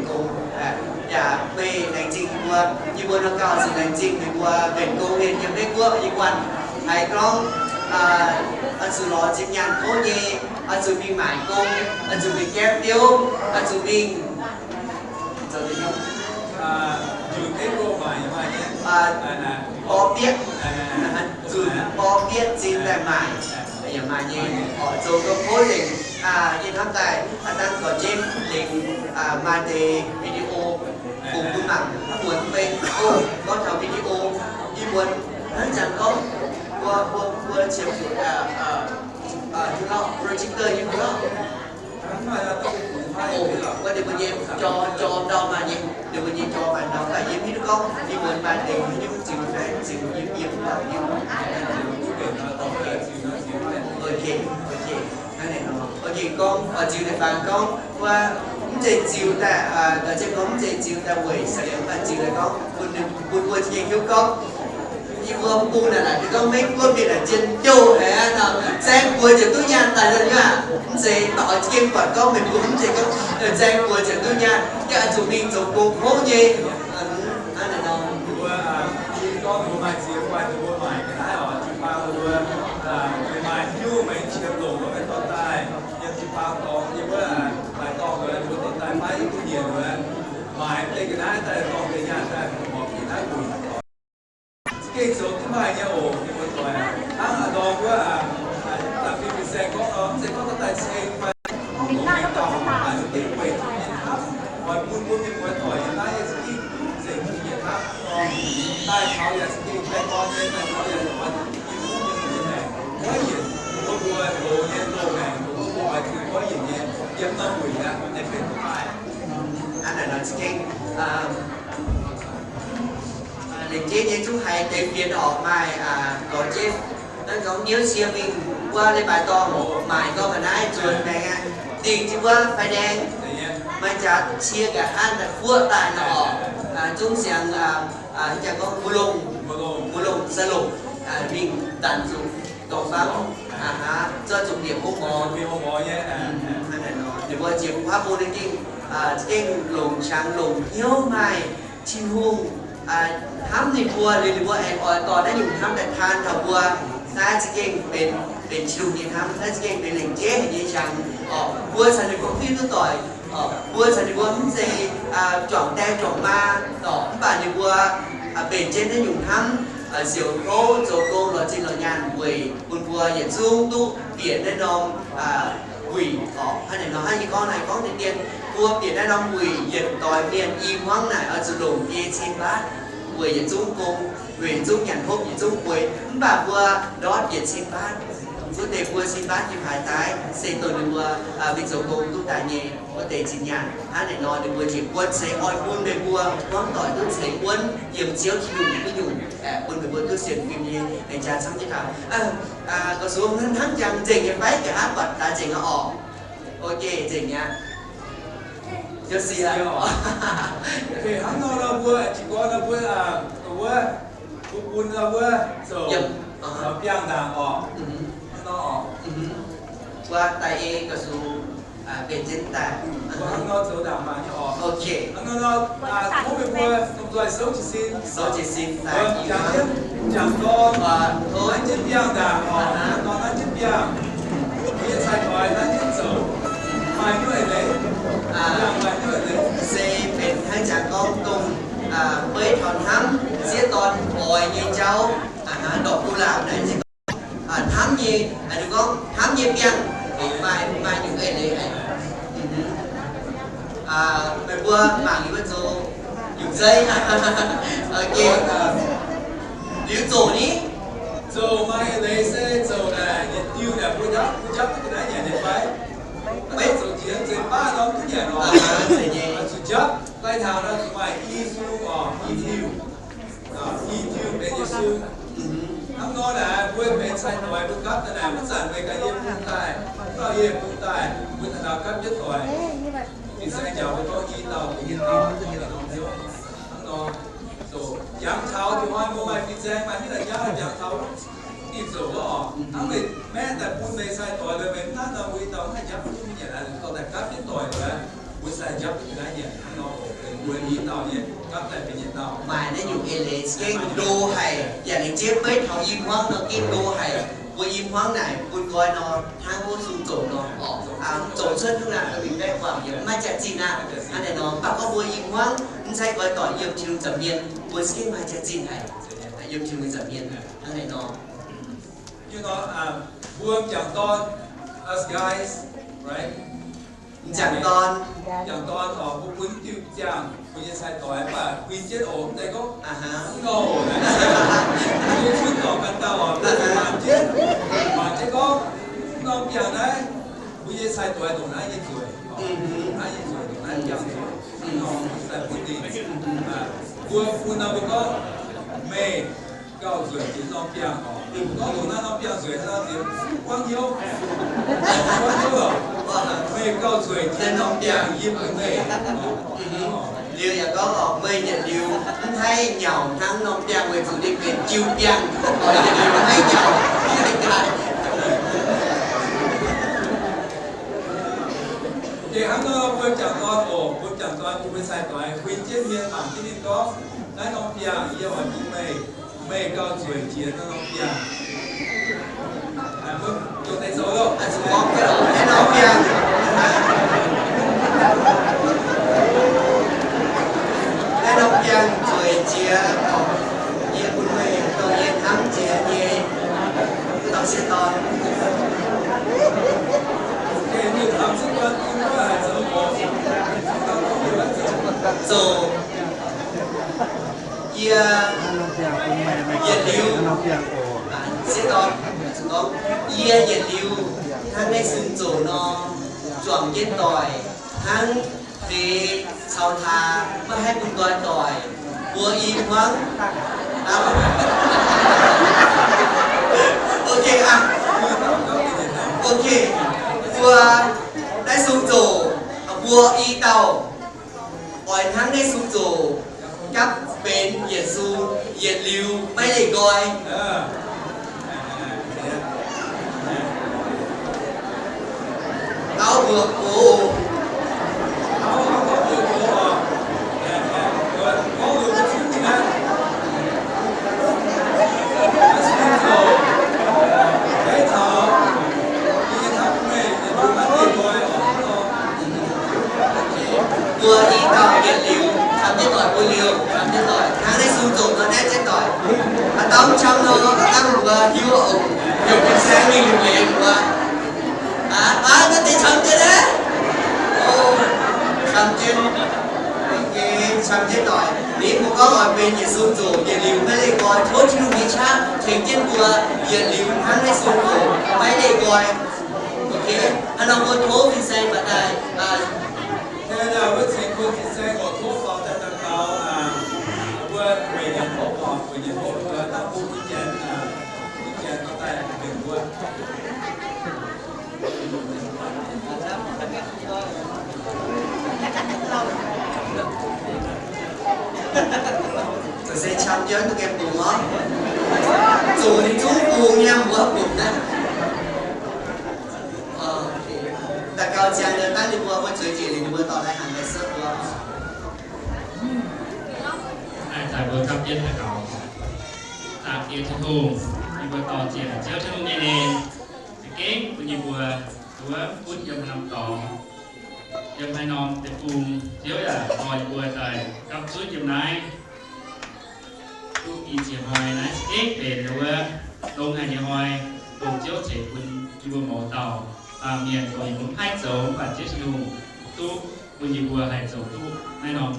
mbenc gong. Yaac meih laengz zingh mbuo, yie mbuo nor gauh zuqc laengz zingh meih mbuo mbenc gong mienh yiem Meiv Guoqv yiem guanh. Haiz gorngv oix zuqc lorz zinh nyaanh kouv nyei, oix zuqc mingh maaic gong, oix zuqc mingh gaeqv biouv, oix zuqc mingh borqv bietv, zuqc borqv bietv zinh daaih maaic, yaac maaih nyei. Oix zoux gong kouv nzengc. Yie hnamv daaih hnangv gorx-jeiv lengz maaih deix video bungx bun mangc hnangv muonz mv bei. O, gorngv taux video, ih muonz hnangv jangx gorngv mbuo, mbuo, mbuo qiemx zuqc projector nyei mbuo. O, wuov deix mbuo nyei jor, jor ndau maaih nyei, deix mbuo nyei jor maaih ndau, mv baac yie mv hiuv duqv gorngv ih muonz maaih deix haaix nyungc ziux fai ziux yiem, yiem, yiem. Ok, ok. Hnangv naaic nor, ok, gorngv, ziux deix faanx gorngv wuov, mv zeiz ziux daaih, gorngv mv zeiz ziux daaih weic Singx Lingh, mv baac ziux daaih gorngv bun ninh, bun mbuo za'gengh hiuv gorngv yie mbuo mv bung naaic, naaic gorngv Meiv Guoqv mienh naaic njien-youh aqv nor, zaeng buoz ziouc duqv nyaanh daaih nor aqv. Mv zeiz, mv baac oix za'gengh buatc gorngv meih mbuo mv zeiz gorngv zaeng buoz ziouc duqv nyaanh, yaac oix zuqc mingh zoux gong kouv nyei. Hnangv naaic nor, mbuo, yie gorngv mbuo maaih ziex guanh mbuo maaic ga'naaiv oc, jiu-baang mbuo, meih maaih hiuv meih qiemx longc mbuo dorh daaih, yiem jiu-baang dorngx yiem wuov, maaih dorngx mbuo dorh daaih maiv duqv nyienc mbuo maaic deix ga'naaiv daaih dorh deix nyaanh daaih mbuo horpc ga'naaiv wuic. Za'gengh zoux duqv maaih nyei oc, mienh muoz-doic. Hnangv a'ndorm wuov, da'fih fin-saeng gorngv nor, mv zeiz gorngv dorh daaih ceng fai mv dungx mingh gauh, mv baac za'gengh weic zuqc mienh hnamv, oix bun mbuo mienh muoz-doic nyei naaiv za'gengh nzengc zuqc mienh hnamv nor, daaih taux yaac za'gengh baengh orn nyei, daaih taux yaac oix zuqc mienh mbuo nyei maengc goiv yienc, mbuo mbuo loz nyei loz-maengc mbuo mbuo oix zuqc goiv yienc nyei, yiem norm wuic aqv, naaiv benx daaih. Hnangv naaic nor za'gengh lengc jeiv nyei zungv haiz deix fienx oc, maaih gorx-jeiv naaiv gorngv niouv cie mingh wuov leiz-baaix dorngh maaic gorngv ga'naaiv zuonx maengx aqv, dingh jienv wuov fai daeng, maaih jaax cie nqa'haav daaih fuoqv daaih nor oc, zungv siang, jangx gorngv mbuo longh, mbuo longh sai longh mingh danc zuqc dorngx famv, aa, zuov zuqc mbiec hopv morz. Ninh mbuo jiex huaav bung ninh gengh, gengh longc qangx longc hnyouv maaih Tin-Hungh hnamv ninh mbuo liuz, ninh mbuo aengx oix dorh naaiv nyungc hnamv daaih taan taux mbuo. Naaiv za'gengh benx, benx Tin-Hungh nyei hnamv, naaiv za'gengh benx lengc jeiv haic nyei qangx oc. Mbuo caux ninh mbuo mv hiuv duqv doic oc, mbuo caux ninh mbuo mv zeiz juangc die juangc maa oc, mv baac ninh mbuo benx jienv naaiv nyungc hnamv. siouc hlo zoux gong lorz zinh lorz nyaanh weic bun mbuo yietc zungv duqv bieqc naaiv norm wuic orqc. Hnangv naaiv nor, hnangv yie gorngv naaiv, gorngv deix dien, mbuo bieqc naaiv norm wuic yietc doix mienh i hmuangv naaic oix zuqc longc biei cin baatv weic yietc zungv gong, weic yietc zungv nyanc hopv, yietc zungv bueix. Mv baac mbuo ndortv yietc cin baatv, mbuo deix mbuo cin baatv yiem haaix daaih se dongh ninh mbuo mingh zoux gong duqv daaih nyei wuov deix zinh nyaanh. Hnangv naaic nor, ninh mbuo njiec buonv se oix bun meih mbuo hmuangv doic duqv ceix buonv yiem Ziouv Tin-Hungh nyei gu'nyungc, bun meih mbuo duqv sienx fim nyei jaa camv jienv taux. Gauh sux hnangv jangx nzengc nyei fai? Nqa'haav buatc daaih nzengc aqv orqc. Ok, nzengc aqv. Yie sienx. Hnangv nor nor mbuo jiex gorn nor mbuo, wuov, mbuo bun nor mbuo zoux biangh ndaangc orqc. Hnangv nor orqc. Mbuo daaih ei gauh sux benx jienv daaih. Mbuo hnangv nor zoux ndaangc mangc nyei orqc. Ok. Hnangv nor nor, tov meih mbuo lomh nzoih souv jiez sin. Souv jiez sin daaih. Jangx jienv, jangx dorn, nanv jienv biangh ndaangc orqc. Dorn nanv jienv biangh, mbuo nyei cai-doix nanv jienv zoux, maaih nyuoqc eix leiz, biangh maaih nyuoq eix leiz. Se benx hnangv jangx gorngv dongh beiv taux hnamv sieqv dorn oix nyei jauv, ndortv gu'laangc naaic se gorngv hnamv nyei, gorngv hnamv nyei biangh maaih, maaih nyuoqc eix leiz haic. Meih mbuo mangc yie mbuo zoux nyungc zeiv. Ok. Liuz zoqc ni, zoqc maaih eix leiz se zoqc naaic yietc diuh naaic mbuo njapv, mbuo njapv duqv ga'naaiv nyanc nyei fai? Maiv zoqc jiex nzengc baav norm duqv nyanc oc. Zuqc njapv daaih taux nor zuqc maaih i sung oc, i diuh. I diuh benx yietc sung. Hnangv nor naaic mbuo benx cai-doix mbuo gapv daaih naaic, wuov zanc meih ganh yie bun daaih, wuov dauh yie bun daaih, mbuo taux gapv jienv doic. Fin-saeng njaaux mbuo gorngv i dauh benx yietc dauh, hnangv nor. Zoqc jangx taux diuh hnoi mbuo maaih fin-saeng maaih hiuv laanh jauv jangx taux, mv dingh zoqc wuov oc. Hnangv meih maeqv daaih bun meih cai-doix, meih mv hnangv nor mbuo i dauh mv haih njapv duqv nyanc, dorh daaih gapv jienv doic oc. Mbuo sai njapv duqv ga'naaiv nyanc hnangv nor oc. Mbuo i dauh nyei gapv daaih benx yietc dauh. Maaih naaiv nyungc eix leiz gengh ndo haic, yaac lengc jeiv beiv taux i hmuangv nor gengh ndo haic. Mbuo i hmuangv naaic bun nqoi nor hnangv wuov sung zoqc nor, zoqc cuotv duqv naaic, mingh baeqv guangc yaac mv maaih jaax-zinh aqv. Hnangv naaic nor, mv baac gorngv mbuo i hmuangv mv zeiz nqoi doic yiem Tin-Hungh nza'hmien, mbuo za'gengh maaih jaax-zinh haic, yiem Tin-Hungh nza'hmien. Hnangv naaic nor, mbuo m'jangc dorn, us guys, right? M'jangc dorn, m'jangc dorn oc, mbuo bun diuh ziangh mbuo nyei cai-doix, mv baac huin jienv oc, mv zeiz gorngv mv nor oc. Mbuo cunv dorngc ganh dauh oc, mbuo mangc jienv, mangc jienv gorngv mv norm biangh naaiv, mbuo nyei cai-doix ndongc naaiv nyei nzueic, naaiv nyei nzueic, ndongc naaiv biangh nzueic, mv nor daaih bun ninh. Mbuo bun nor mbuo gorngv, meih gauh nzueic jiex norm biangh oc. Gorngv ndongc naaiv norm biangh nzueic hnangv nor, ziouc guangv hnyouv, guangv hnyouv oc. Meih gauh nzueic jiex norm biangh, yie bun meih. Liuz yaac gorngv oc, meih yietc liuz mv haih nyauc hnangv norm biangh weic zuqc ninh benx jiu biangh, oix yietc liuz mv haih nyauc. Deix hnangv nor mbuo m'jangc dorn oc, mbuo m'jangc dorn bun mbuo cai-doix huin jienv mienh mangc jienv ninh gorngv, naaiv norm biangh yie oix bun meih, meih gauh nzueic jiex naaiv norm biangh. Naaiv norm biangh, naaiv norm biangh nzueic jiex, yie bun meih dongh yie hnamv jiex nyei wuov dauh sieqv dorn. Zoqc, yie yietc liuz, sieqv dorn, yie yietc liuz hnangv naaiv sung zoqc nor, juangc jienv doic hnangv deix caux taax maiv haih bun nqoi doic, mbuo i hmuangv. Ok aqv. Ok, mbuo naaiv sung zoqc, mbuo i dauh oix hnangv naaiv sung zoqc gapv benx yietc sung, yietc liuz maiv leih nqoi. Auv mbuox gox. Mbuo i dauh yietc liuz camv jienv doic, mbuo liuz camv jienv doic, hnangv naaiv sung zoqc nor naaiv jienv doic. Haaix dauh Mv camv nor, hnangv mbuo hiuv oc, heuc fin-saeng mingh liuc leiz mbuo. Aa, naaiv deix camv jienv naaiv. O, camv jienv. Camv jienv doic. Ninh mbuo gorngv oix benx yietc sung zoqc, yietc liuz maiv leih nqoi, tov Tin-Hungh nyei qaqv tengx jienv mbuo yietc liuz hnangv naaiv sung zoqc maiv leih nqoi. Ok, hnangv nor mbuo tov fin-saeng baac daaih, aa, se camv jienv duqv gaengh bungx oc. Zuqc ninh zungv bungx nyei mbuo bungx naaiv. Daux gaux ziangx liuz, dangv ninh mbuo mbuo zueiz njiec liuz, ninh mbuo dorh lai hnaangx daaih setv mbuo. Naaiv daaih mbuo gapv jienv daux gaux. Zaangc Diex Tin-Hungh, yie mbuo dorh ziex Ziouv Tin-Hungh nyei en, za'gengh bun yie mbuo nduov gunv yiem haaix norm dorngx, yiem haaix norm deic-bung, Ziouv yaac dorh yie mbuo daaih gapv zunv yiem naaiv. Duqv i ziex hnoi naaiv za'gengh benx nduov longx haic nyei hnoi, dongh Ziouv ceix bun yie mbuo mouz dauh baamh mienh, dongh yie mbuo mv haih zoux mv baac Ziouv Tin-Hungh duqv bun yie mbuo haih zoux duqv naaiv norm,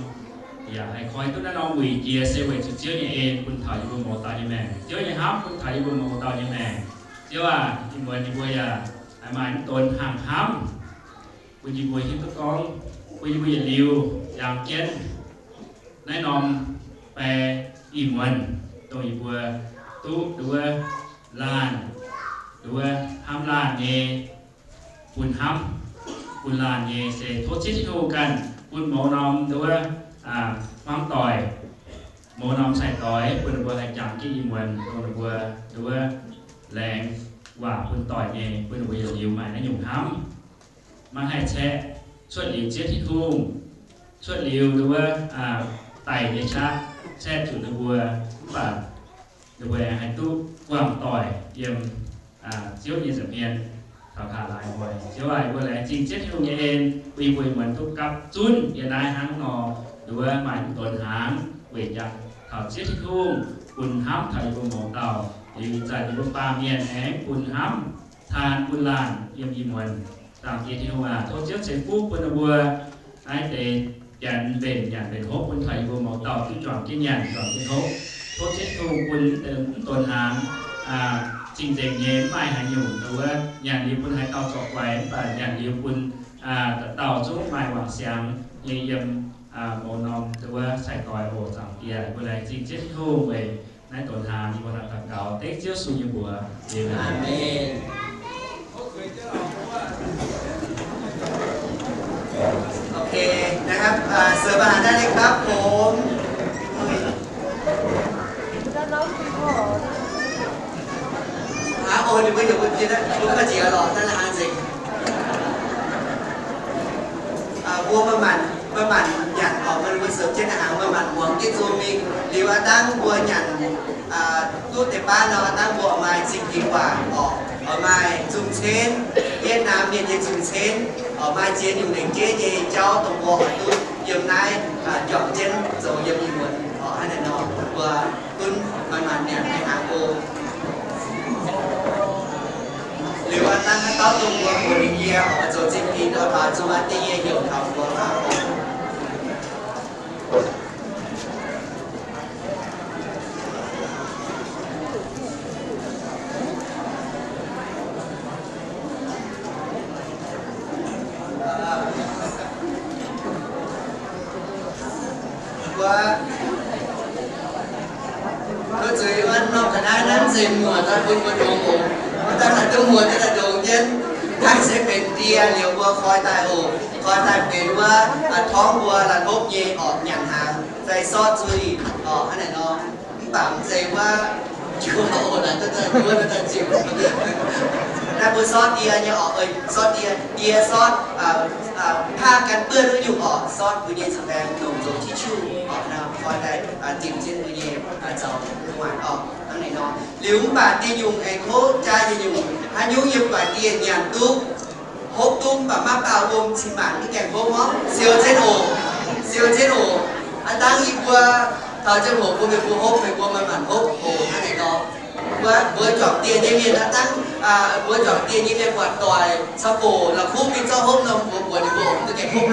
yaac haih koi duqv naaiv norm wuic jiex se weic zuqc Ziouv nyei en bun taux yie mbuo mouz dauh nyei maengc. Ziouv nyei hnamv bun taux yie mbuo mouz dauh nyei maengc. Ziouv aac, ih muonz yie mbuo yaac maaih mv donx hnaangx hnamv bun yie mbuo hiuv duqv gorngv, bun yie mbuo yietc liuz jangx jienv naaiv norm bae ih muonz, dongh yie mbuo duqv nduov laanh, nduov hnamv laanh nyei, bun hnamv, bun laanh nyei se tov Ziouv Tin-Hungh ganh bun mouz norm nduov hmuangv doic, mouz norm sai-doix bun ninh mbuo haih jangx jienv ih muonz, dongh ninh mbuo nduov laengz waac bun doic nyei, bun ninh mbuo yietc liuz maaih naaiv nyungc hnamv. Maiv haih caeqv cuotv liuz Ziouv Tin-Hungh, cuotv liuz nduov daic nyei qaqv caeqv zuqc ninh mbuo, mv baac ninh mbuo aengx haih duqv buangh doic yiem Ziouv nyei nza'hmien taux haaix laaix oc. Ziouv aac, yie mbuo laengz zingh Ziouv Tin-Hungh nyei en, bun yie mbuo ih muonz duqv gapv zunv yiem naaiv hnangv nor, nduov maaih mv donx hnaangx weic jangx taux Ziouv Tin-Hungh bun hnamv taux yie mbuo mouz dauh, liuz ih zanc yie mbuo baamh mienh aengx bun hnamv taan bun laanh yiem ih muonz. Zaangc Diex Tin-Hungh aac, tov Ziouv ceix fuqv bun ninh mbuo naaiv deix janx mbenc nyanc mbenc hopv bun taux yie mbuo mouz dauh duqv juangc jienv nyanc juangc jienv hopv. Tov Ziouv Tin-Hungh bun mv donx hnaangx cing-nzengc nyei, mv maaih haaix nyungc nduov nyanc liuz bun haaix dauh zorqv guaix, mv baac nyanc liuz bun dauh dauh zungv maaih wangc siangx nyei yiem mouz norm nduov sai-doix oc. Zaangc Diex, mbuo laengz zingh Ziouv Tin-Hungh weic naaiv donx hnaangx yie mbuo daux gaux dengv Ziouv Yesu nyei mbuox. Aamen. Ok,นะครับ เสิร์ฟอาหารได้เลยครับผม ครับ โอ้ เดี๋ยวเดี๋ยวเดี๋ยวเดี๋ยวนะ ลุกมาเจียหรอ นั่นแหละฮะ เจ๋ง mbuo maaih maanc, maaih maanc nyanc oc, maaih mbuo เสิร์ฟ jienv hnaangx, maaih maanc muangx jienv nzung mingh. Liuz aav dangh mbuo nyanc duqv deix baav nor, aav dangh mbuo oix maaih zingh dingc waac oc, oix maaih nzung cenv, Yietc Naamh Mienh nyei nzung cenv, oix maaih ziex nyungc lengc jeiv nyei jauv dongh mbuo oix duqv yiem naaiv juangc jienv zoux yiem ih muonz oc. Hnangv naaiv nor mbuo gunv maaih maanc nyanc nyei hnaangx oc. Liuz aav dangh haaix dauh dongh mbuo mbuox ninh yie oix zoux zingh dingc nor, taux zuqc aav dingh yie heuc taux mbuo aqv. Mbuo zueiz wuov norm ga'naaiv naaiv mv zeiz muoc daaih bun mbuo ndongx oc. Mbuo daaih naaic duqv muoc daaih ndongx jienv, naaiv se benx die liuz mbuo koi daaih oc. Koi daaih benx wuov torngv mbuo la'hlopv nyei orqc, nyanc hnaangx, zai sortv zuiz orqc, hnangv naaic nor. Mv baac mv zeiz wuov juoz oc, naaic duqv daaih juov daaih ziux. Naaiv mbuo sortv die nyei orqc, sortv die, die sortv ผ้ากันเปื้อน wuov nyungc orqc, sortv mbuo nyei ca'baeng longc zoux tissue orqc, koi daaih dimc jienv mbuo nyei zaux gu'nguaaic orqc, hnangv naaic nor. Liuz mv baac die nyungc aengx kov jaa nyei nyungc, haaix nyungc yiem gu'nguaaic die nyanc duqv, hopv duqv, mv baac maiv baaux wuom cin-maanc mv gaengh hopv orqc, siou jienv oc, siou jienv oc. Aav dangh yie mbuo Taux ziangh hoc bun meih mbuo hopv, meih mbuo manc-manc hopv hoqc hnangv naaic nor. Mbuo, mbuo juangc dieh nyei mienh aqv dangv, mbuo juangc dieh nyei mienh buatc doic caux goc la'kuqv mingh zorqv hopv nor, mbuo mbuox ninh mbuo mv duqv gaengh hopv.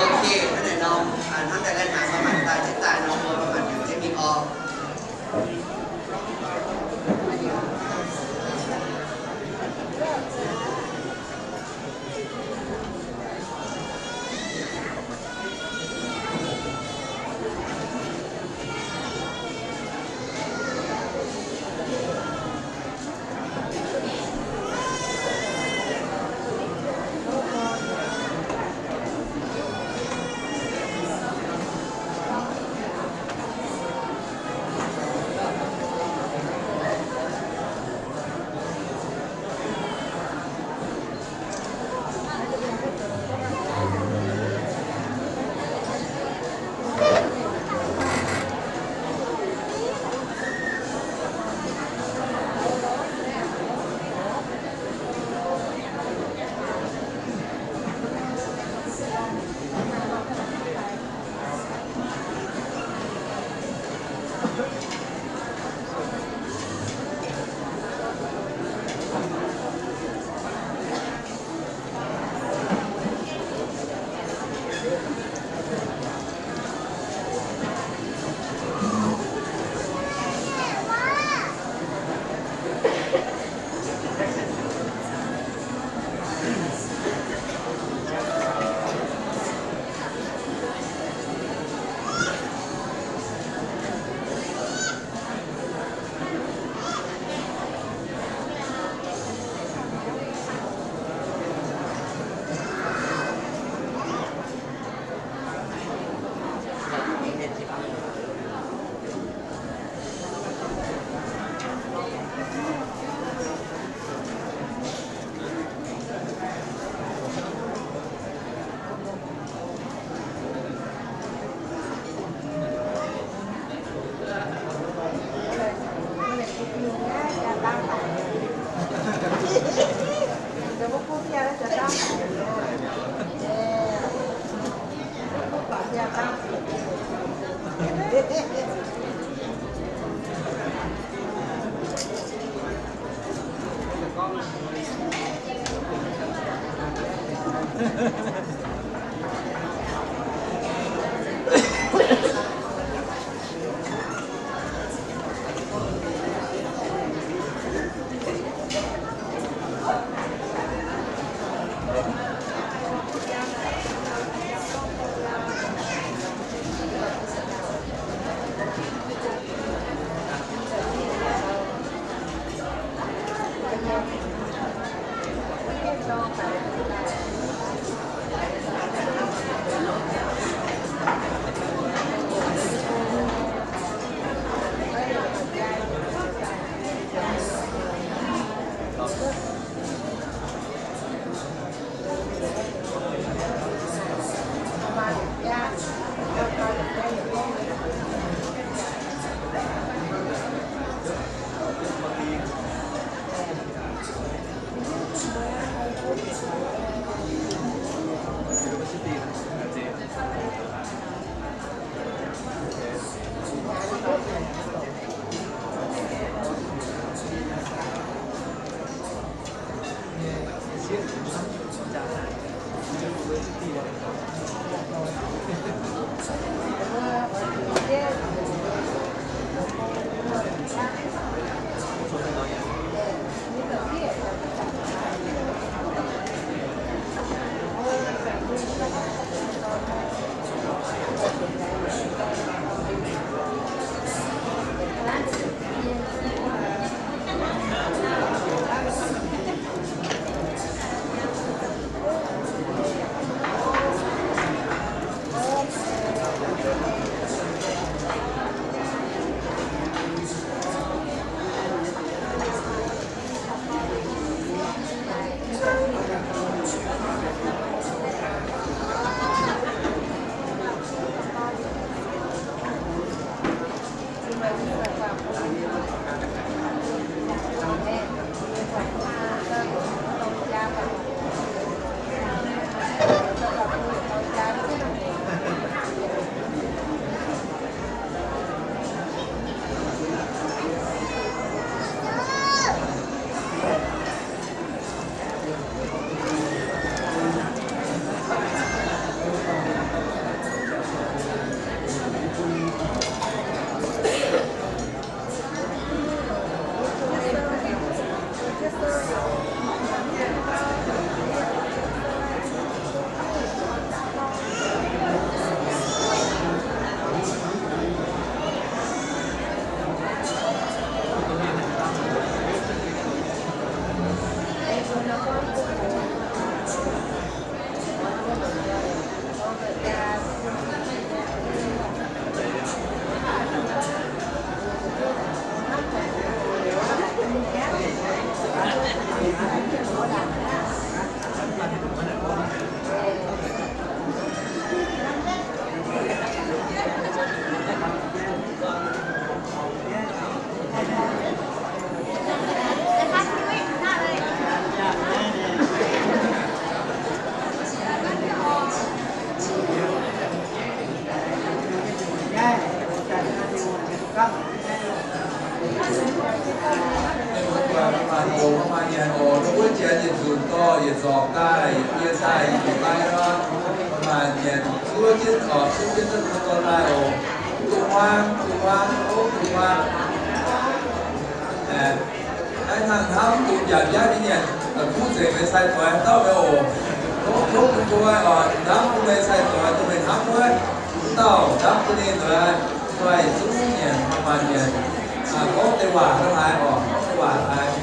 Ok, hnangv naaic nor, hnamv daaih laengz hnaangx, manc-manc daaih jienv daaih nor, mbuo manc-manc juangc jienv mingh oc. Maaih nyanc oc, wuov jiex yietc nzunc dorh yietc zorc daaih, yie daaih, yie daaih nor, maaih nyanc zuov jienv oc, zuov jienv duqv dorh daaih oc. Duqv hmuangv, duqv hmuangv, duqv hmuangv. Aeqv, hnangv hnamv duqv njaaux biauv nyei nyanc, kuv nzengc meih sai-doix dauh meih oc. Tov, tov bun nqoi oc, hnamv bun meih sai-doix, duqv meih hnamv wuov, dauh hnamv bun ninh nduov, doix zuqc nyanc, maaih nyanc, gorngv deix waac hnangv haaix oc, gorngv deix waac haaix.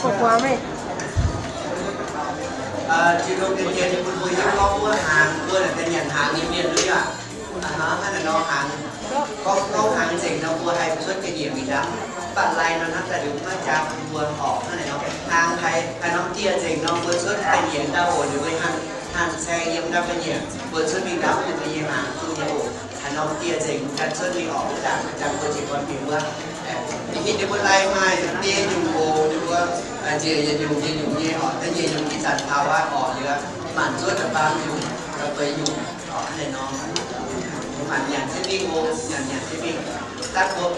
Ziux lungh deix jiex ninh bun mbuo yiem gorngv wuov hnaangx, mbuo naaic daaih nyanc hnaangx nyei mienh lui aqv. Hnangv naaic nor hnaangx, gorngv, gorngv hnaangx nzengc nor mbuo haih cuotv ga'nyiec mingh ndamv. Mv baac lai nor hnamv daaih liuz maiv jaa bun mbuo horpc hnangv naaic nor. Hnaangx haiz, haaix norm dieh nzengc nor mbuo cuotv ga'nyiec ndau hoc liuz mbuo hanh, hanh caeng yiem ndau ga'nyiec mbuo cuotv mingh ndamv ninh mbuo nyei hnaangx zuqc nyei oc. Haaix norm dieh nzengc ganh cuotv mingh orqc, wuov zanc, wuov zanc mbuo jiez gorn bieqc wuov. Ninh mbuo lai maaih deix nyungc oc, ninh mbuo njiec yietc nyungc njiec nyungc nyei orqc, da'nyeic nyungc ih zanc taux aqv orqc, liuz maanc zuov da'faam nyungc, da'feix nyungc orqc, hnangv naaic nor. Maanc nyanc jienv mingh oc, nyanc nyanc jienv mingh. Daaih mbuo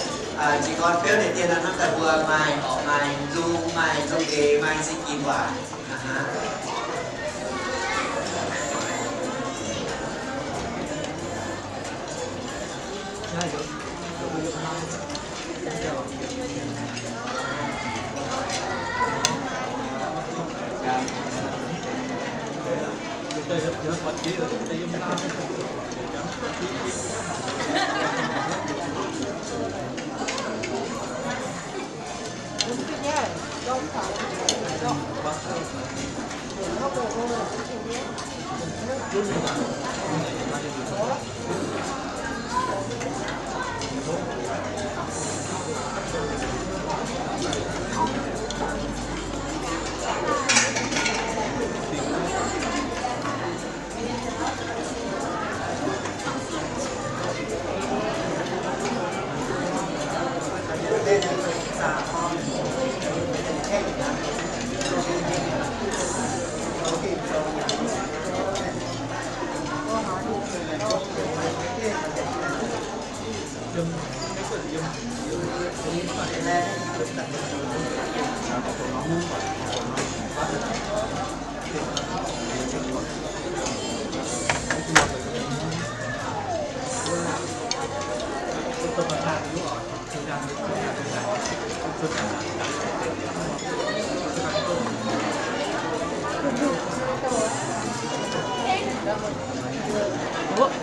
jiez gorn beuv deix dien nor hnamv daaih mbuo maaih orqc, maaih nzung, maaih nzung eix, maaih zingh ginc waac.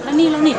La'ninh, la'ninh.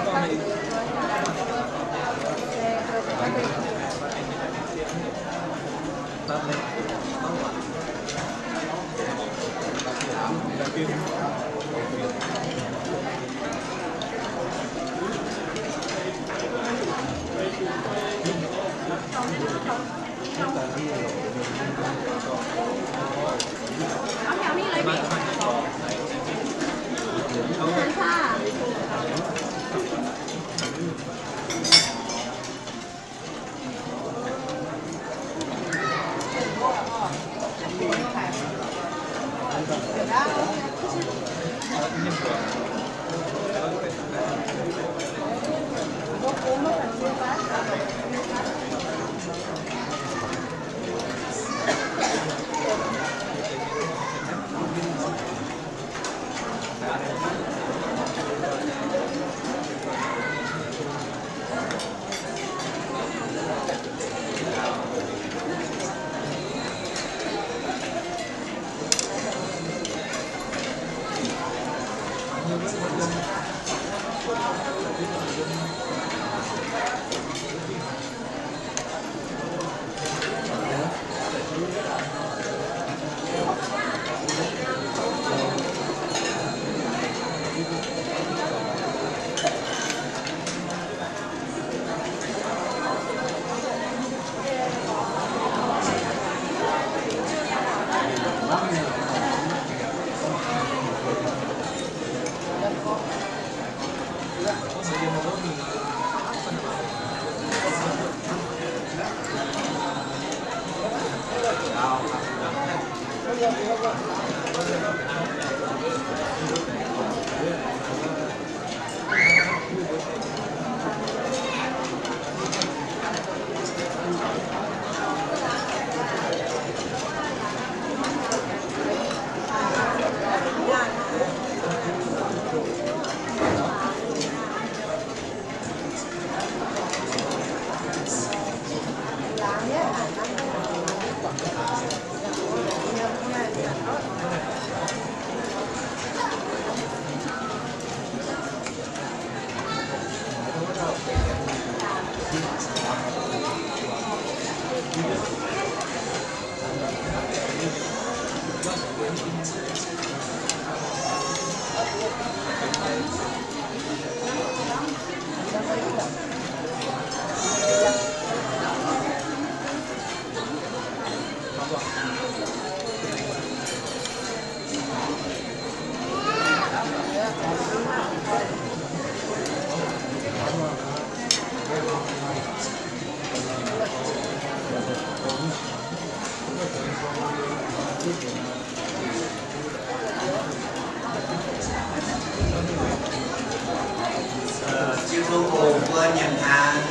Jiu tong oc, mbuo nyanc hnaangx,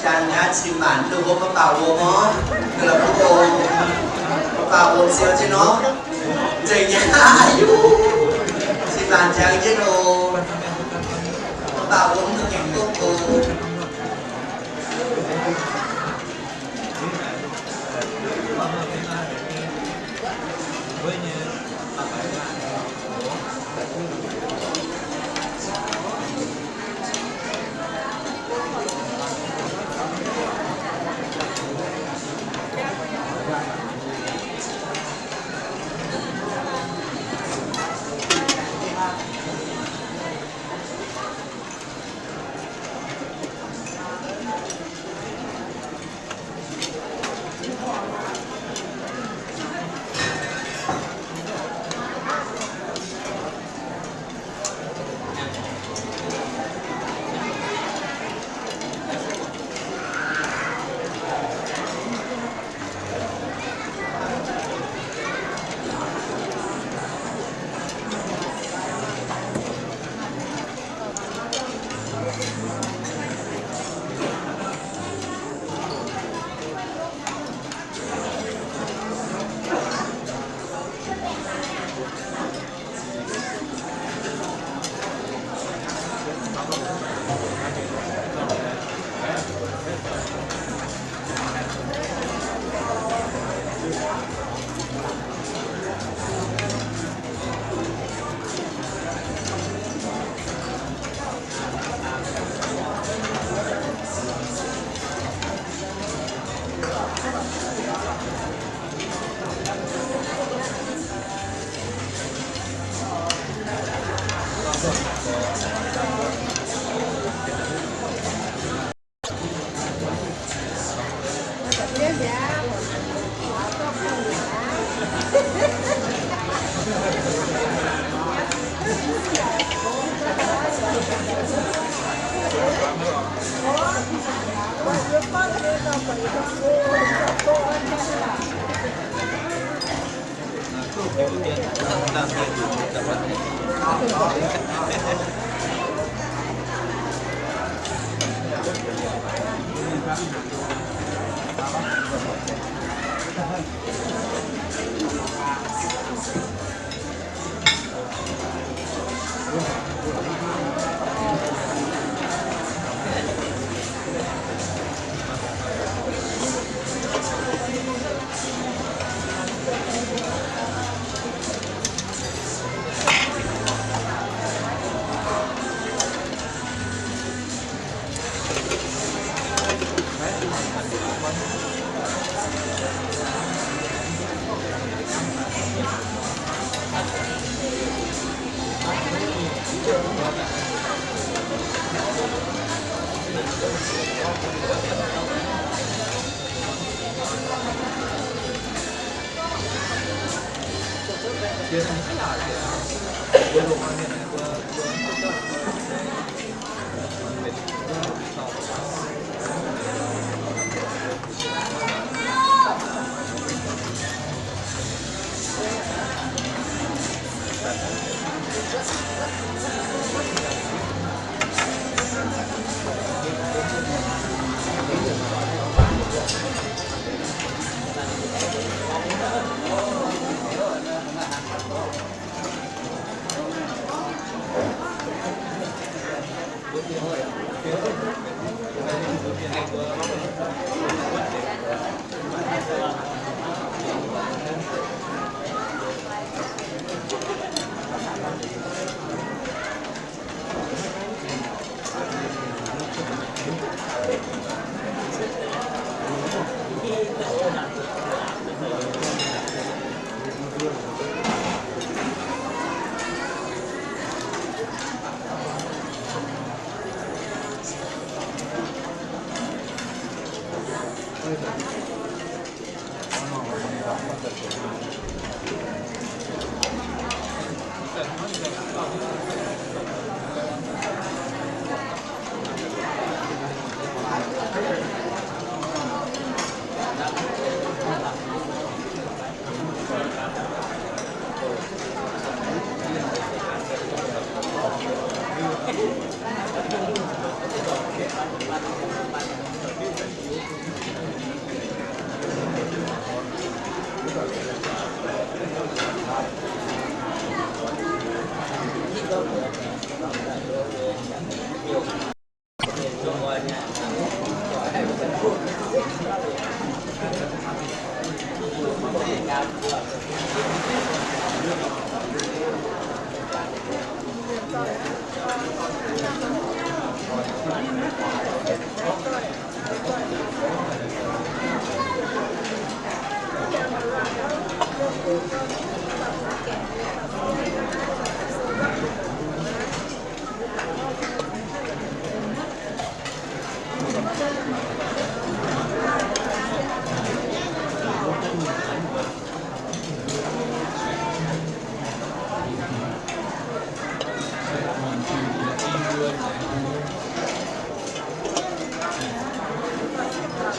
jangx gaax cin-maanc, duqv hopv mv baac wuom orv, duqv la'kuqv oc. Mv baac wuom siou jienv nor, nzengc nyei aqv, yuv, cin-maanc jangx jienv oc. Mv baac wuom mv gaengh duqv oc.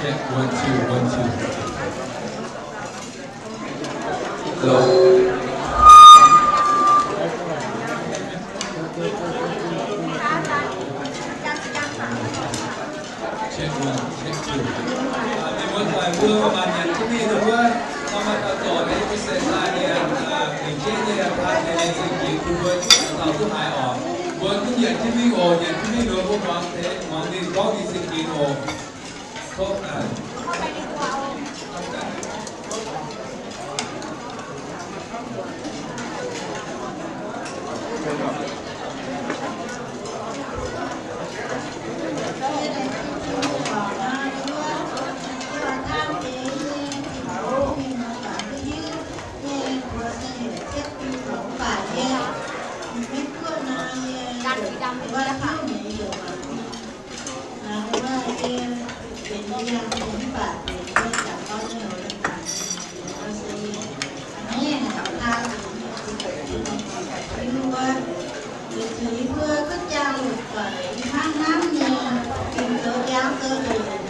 Check, one, two, one, two. Hello. Check one, check two. Ninh mbuo doic mbuo maaih nyanc jienv mingh wuov, nor maaih dauh zorc nyei mbuo se daaih nyei, lingc jienv nyei, daaih nyei zingh jiex bun mbuo taux duqv haaix oc. Mbuo duqv nyanc jienv mingh oc, nyanc jienv mingh nor mbuo muangx deix, muangx ninh gorngv nyei zingh jiex oc. Weic zuqc yie mbuo gunv jangx longc doic, hnangv hnamv nyei, gengh zoux jangx zoux hec,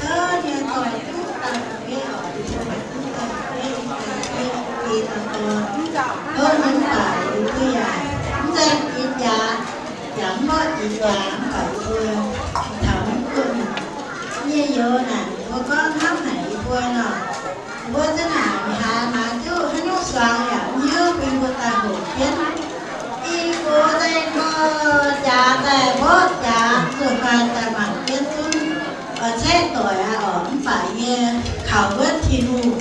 kouv nyei doic duqv daaih ga'beiv oc, duqv daaih ga'beiv, kouv nyei mv baac yie mbuo yaac mv zeiz jiex jaax, yaac mv lorqc jiex jaax, mv baac yie mbuo taux mv buoqv nyei youz naaic, mbuo gorngv hnamv haic yie mbuo nor, mbuo za'naaic haaix maaiz duqv haaix nyungc suangx yaac mv hiuv, bun mbuo daaih hoqc jienv. Ih gox nzengc gorx jaax daaih mborqv jaax, zuqc maaih daaih mangc jienv zunv oix caeqv doic aqv oc. Mv baac yie kaux wuonv Tin-Hungh,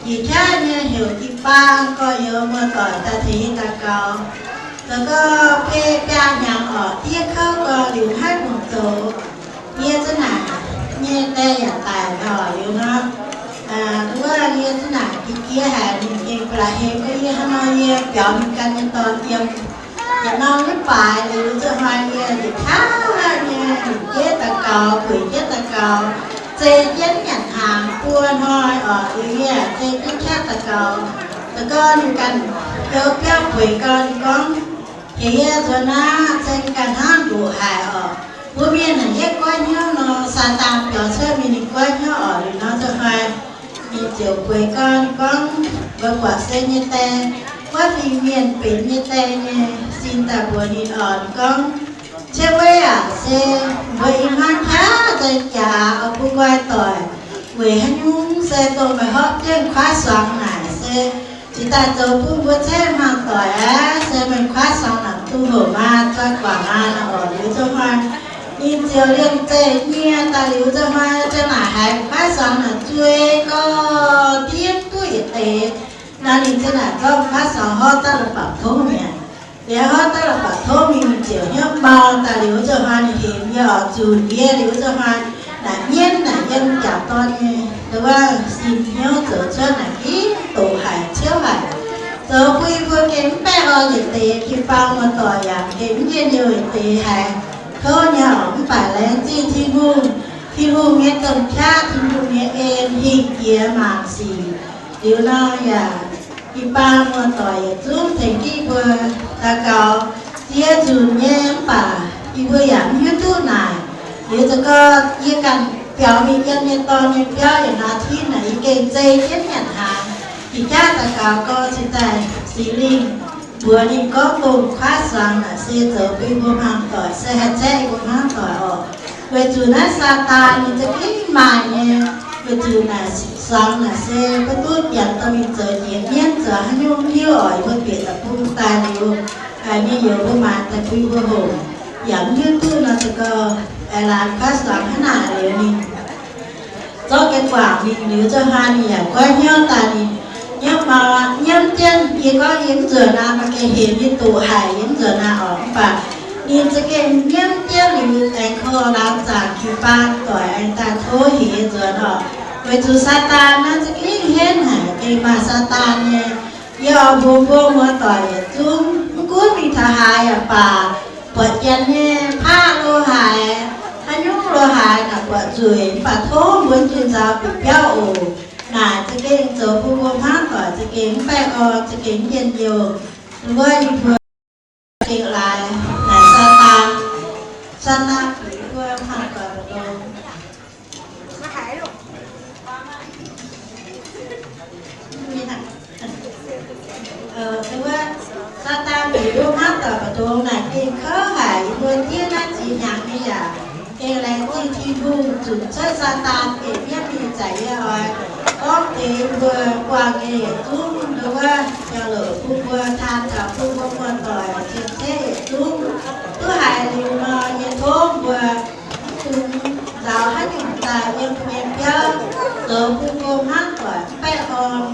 jiex qaqv nyei heuc jiu baang gorx-youz muoz-doic daaih tengx yie daux gaux. Zoux gau biei biaa hnyangx oc, diev kouv gau liuz haih mingh zoux. Yie za'naaic nyei die yaac daic oc, liuz nor, wuov yie za'naaic jiex jiex haic, ninh gengh ba'laqc hemx gorngv yie hnangv nor, yie biaux ninh ganh nyei dorn yiem yietc norm nyei baaix liuz, zuqc hnoi yie yietc qaqv nyei lingc jeiv daux gaux, bueix jienv daux gaux, zei jienv nyanc hnaangx buo hnoi oc, liuz yie zei jienv qaqv daux gaux. Zoux gau ninh ganh goux biauv bueix gau, ninh gorngv, heuc yie nzuonx aqv, zei ninh ganh hnangv ndoqc haic oc. Mbuo mienh naaic yietv goiv hnyouv nor, Saadaan biaux cuotv mingh ninh goiv hnyouv oc. Liuz nor zuqc hnoi ninh ziouc bueix gau, ninh gorngv, mbuo buatc se nyei die, wuov fingx mienh benx nyei die nyei sin daaih mbuox ninh oc. Ninh gorngv, Ciev weiv aac, se mbuo i hmuangv qaqv nzengc jaax oix bun nqoi doic. Weic haaix nyungc? Se dongh meih horpc jienv kuaaiv suangx naaic se cingx daaih zoux bun mbuo caeqv hmuangv doic aqv. Se meih kuaaiv suangx naaic duqv hoc maa, zoi guangc maa nor oc. Liuz zuqc hnoi ninh ziouc liemh zeih nyie daaih. Liuz zuqc hnoi ziouc naaic haiz kuaaiv suangx naaic zuei gau, diev duqv yietc deix. Naaiv ninh ziouc naaic zorqv kuaaiv suangx horpc daaih la'bapc tongv mi'aqv. Liuz horpc daaih la'bapc tongv mingh, ninh ziouc hnyouv mau daaih. Liuz zuqc hnoi ninh hemx yie oc, zunc yie. Liuz zuqc hnoi naaic mienv naaic yiem jaax dorn nyei, wuov sin hnyouv zoux cuotv naaic gengh doqc haic, ciouv haic. Zoux bun yie mbuo gengh mv baeqv orn yietc deix, jiu-baang muoz-doic yaac gengh mv njien-youh yietc deix haic. Kouv nyei oc, mv baac laengz zingh Tin-Hungh. Tin-Hungh nyei domh qaqv, Tin-Hungh nyei en hingh jiex mangc sic. Liuz nor yaac jiu-baang muoz-doic yietc zungv tengx jienv mbuo daux gaux, ziex nzunc nyei. Mv baac yie mbuo yaac mv hiuv duqv naaic. Liuz zoux gau yie ganh biaux mingh yiem nyei dorn nyei biauv yietc นาที naaic, yie gengh zei jienv nyanc hnaangx. Jiex jaav daux gaux gau cingx daaih Singx Lingh mbuox ninh gorngv dongh kuaaiv suangx naaic se zoux bun mbuo hmuangv doic, se haih caeqv mbuo hmuangv doic oc. Weic zuqc naaiv Saadaan ninh za'gengh maaih nyei. Weic zuqc naaic suangx naaic se mbuo duqv janx dorh mingh zoux jiex mienv zoux haaix nyungc mv hiuv oc. Yie mbuo bieqc deic-bung daaih liuz, nyei youz mbuo maaiz daaih bun mbuo hoqc, yaac mv hiuv duqv nor, zoux gau aengx laanh kuaaiv suangx hnangv naaic. Liuz ninh zorqv jienv guangc mingh liuz, zuqc hnoi ninh yaac goiv hnyouv daaih, ninh nyiemv mau, nyiemv jienv. Yie gorngv yie mv nzuonx aqv, maaih gengh hemx yie doqc haic, yie mv nzuonx aqv oc. Mv baac ninh za'gengh nyiemv jienv liuz aengx korv laangz zaangc jiu-baang doic aengx daaih tov heuc yie nzuonx oc. Weic zuqc Saadaan naaiv za'gengh henv haic, gengh maaih Saadaan nyei. Yie oix mbuox mbuo muoz-doic yietc zungv, mv gunv mingh taux haaix yaac baac, buatc janx nyei paqv lo haaix, haaix nyungc lo haaix naaic buatc nzueic, mv baac tov mbuo njien-nzaux bieqc biauv oc. Naaic za'gengh zoux bun mbuo hmuangv doic za'gengh mv baeqv orn, za'gengh njien-youh. Wuov yie mbuo gengh laaix naaic Saadaan, Saadaan bieqc mbuo hmuangv doic mbu'ndongx. Dongh naaic gengh kouv haic, yie mbuo diev naaiv ziex hnyangx nyei yaac gengh laengz zingh Tin-Hungh zunc cuotv Saadaan gec mienv mingh zaqc yie oix gorngv deix yie mbuo buangh nyei yietc zungv nduov wuov, jauv-louc bun mbuo taan taux bun mbuo muoz-doic cien-ceqv yietc zungv duqv haiz liuz nor, yie tov mbuo mv dungx nzaaux haaix nyungc daaih yiem mbuo nyei biauv zoux bun mbuo hmuangv doic mv baeqv orn.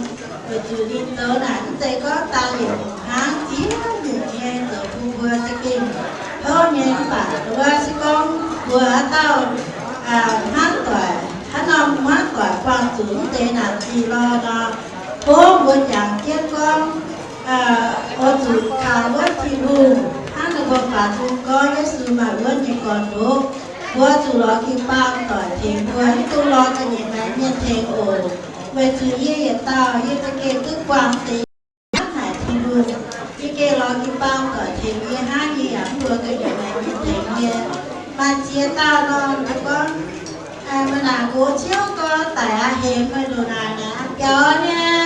Weic zuqc ninh zoux naaic mv zeiz gorngv daaih yietc nyungc hnangv, ziex nyungc nyei zoux bun mbuo za'gengh kouv nyei. Mv baac nduov wuov se gorngv mbuo haaix dauh hmuangv doic, haaix norm hmuangv doic buangh zuqc mv deix naanc zingh lorh nor, tov mbuo jangx jienv gorngv, oix zuqc kaux wuonv Tin-Hungh hnangv ninh mbuo faaux nzung gorngv Yesu maaih wuonv nyei gorn-ndoqv. Mbuo zuqc lorz jiu-baang doic tengx mbuo, mv dungx lorz ga'nyiec maengx mienh tengx oc. Weic zuqc yie yietc dauh yie za'gengh duqv buangh deix hnangv haic Tin-Hungh. Yie gengh lorz jiu-baang doic tengx yie hnangv, yie yaac mv lorz ga'nyiec maengx mienh tengx yie. Maaih ziex dauh nor, ninh mbuo gorngv, meih naaic nqox ciouv gorx daic aqv, hemx meih ndongc naaic naaic, biaux niaa,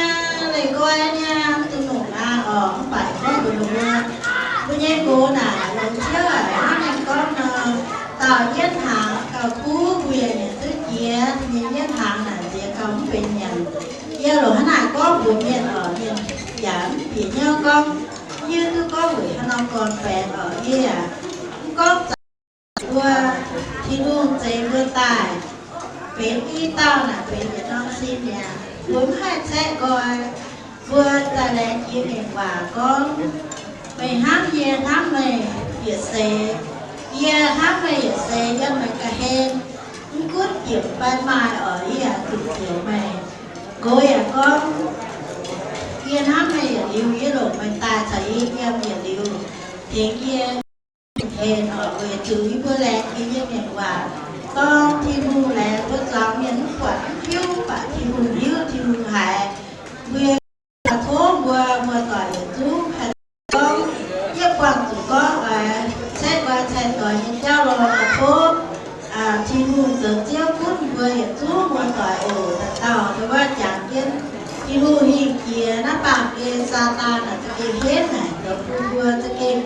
leih nqoi niaa, mv dungx longc aqv orqc. Mv baac gorngv mbuox ninh mbuo, mbuo nyei nqox naaic longx ciouv aqv. Hnangv ninh gorngv nor, dauh yietv hnaangx gauh kuv, mbuo yaac nyanc duqv jiex, ninh yietv hnaangx naaic nziex gauh mv benx nyanc. Yie longc hnangv naaic gorngv mbuox mienh oc, mienh yaac mv bieqc hnyouv gorngv yie duqv gorngv weic haaix norm gorn-baengx oc. Yie yaac mv gorngv zaux mbuo, Tin-Hungh zeix mbuo daaih benx i dauh naaic benx yietc norm sin mi'aqv. Mbuo mv haih caeqv nqoi. Mbuo daaih laengz jiex mengh waac gorngv, meih hnamv yie, hnamv meih yietc seix. Yie hnamv meih yietc seix yiem meih ga'hlen. Mv gunv jiex fai maaih oc, yie yaac zuqc zioux meih. Nqox yaac gorngv, yie hnamv meih yietc liuz, yie longc meih daaih caux yie yiem yietc liuz, tengx yie hlen oc. Weic zuqc yie mbuo laengz jiex nyei mengh waac, dorng Tin-Hungh laengz, mbuo zuangx mienh mv buatc mv hiuv, mv baac Tin-Hungh hiuv, Tin-Hungh haiz. Mbuo tov mbuo muoz-doic yietc zungv haih gorngv, yie buangh zuqc gorngv oix caeqv nqoi cai-doix nyei jauv lorh, tov Tin-Hungh zoux Ziouv gunv mbuo yietc zungv muoz-doic oc. Dauh dauh nduov wuov jangx jienv Tin-Hungh hingh jiex naaiv baamh gen Saadaan naaic za'gengh henv haic, zoux bun mbuo za'gengh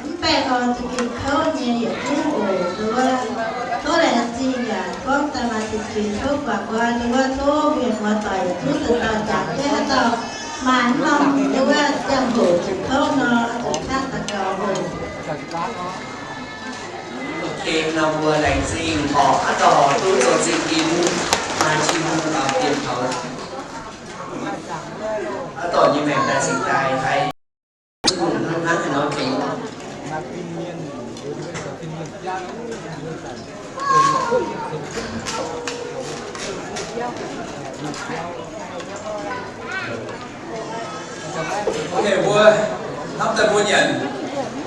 mv baengh orn, za'gengh kouv nyei yietc zungv oc. Nduov wuov tov laengz zingh yaac gorngv daaih maaih zuqc zuiz tov guangc nqoi. Nduov wuov tov mienh muoz-doic yietc zungv dauh dauh jangx jienv haaix dauh maaih mv norm nduov wuov ziangh hoc zuqc kouv nor, zuqc qaqv daux gaux oc. Ok, nor mbuo laengz zingh horpc aqv, dorh horpc duqv zoux zingh ginv, maaih Tin-Hungh baamh gen taux aqv, dorh nyei maengc daaih cingx daaih haih hnangv haaix nor tengx. Ok, mbuo hnamv daaih mbuo nyanc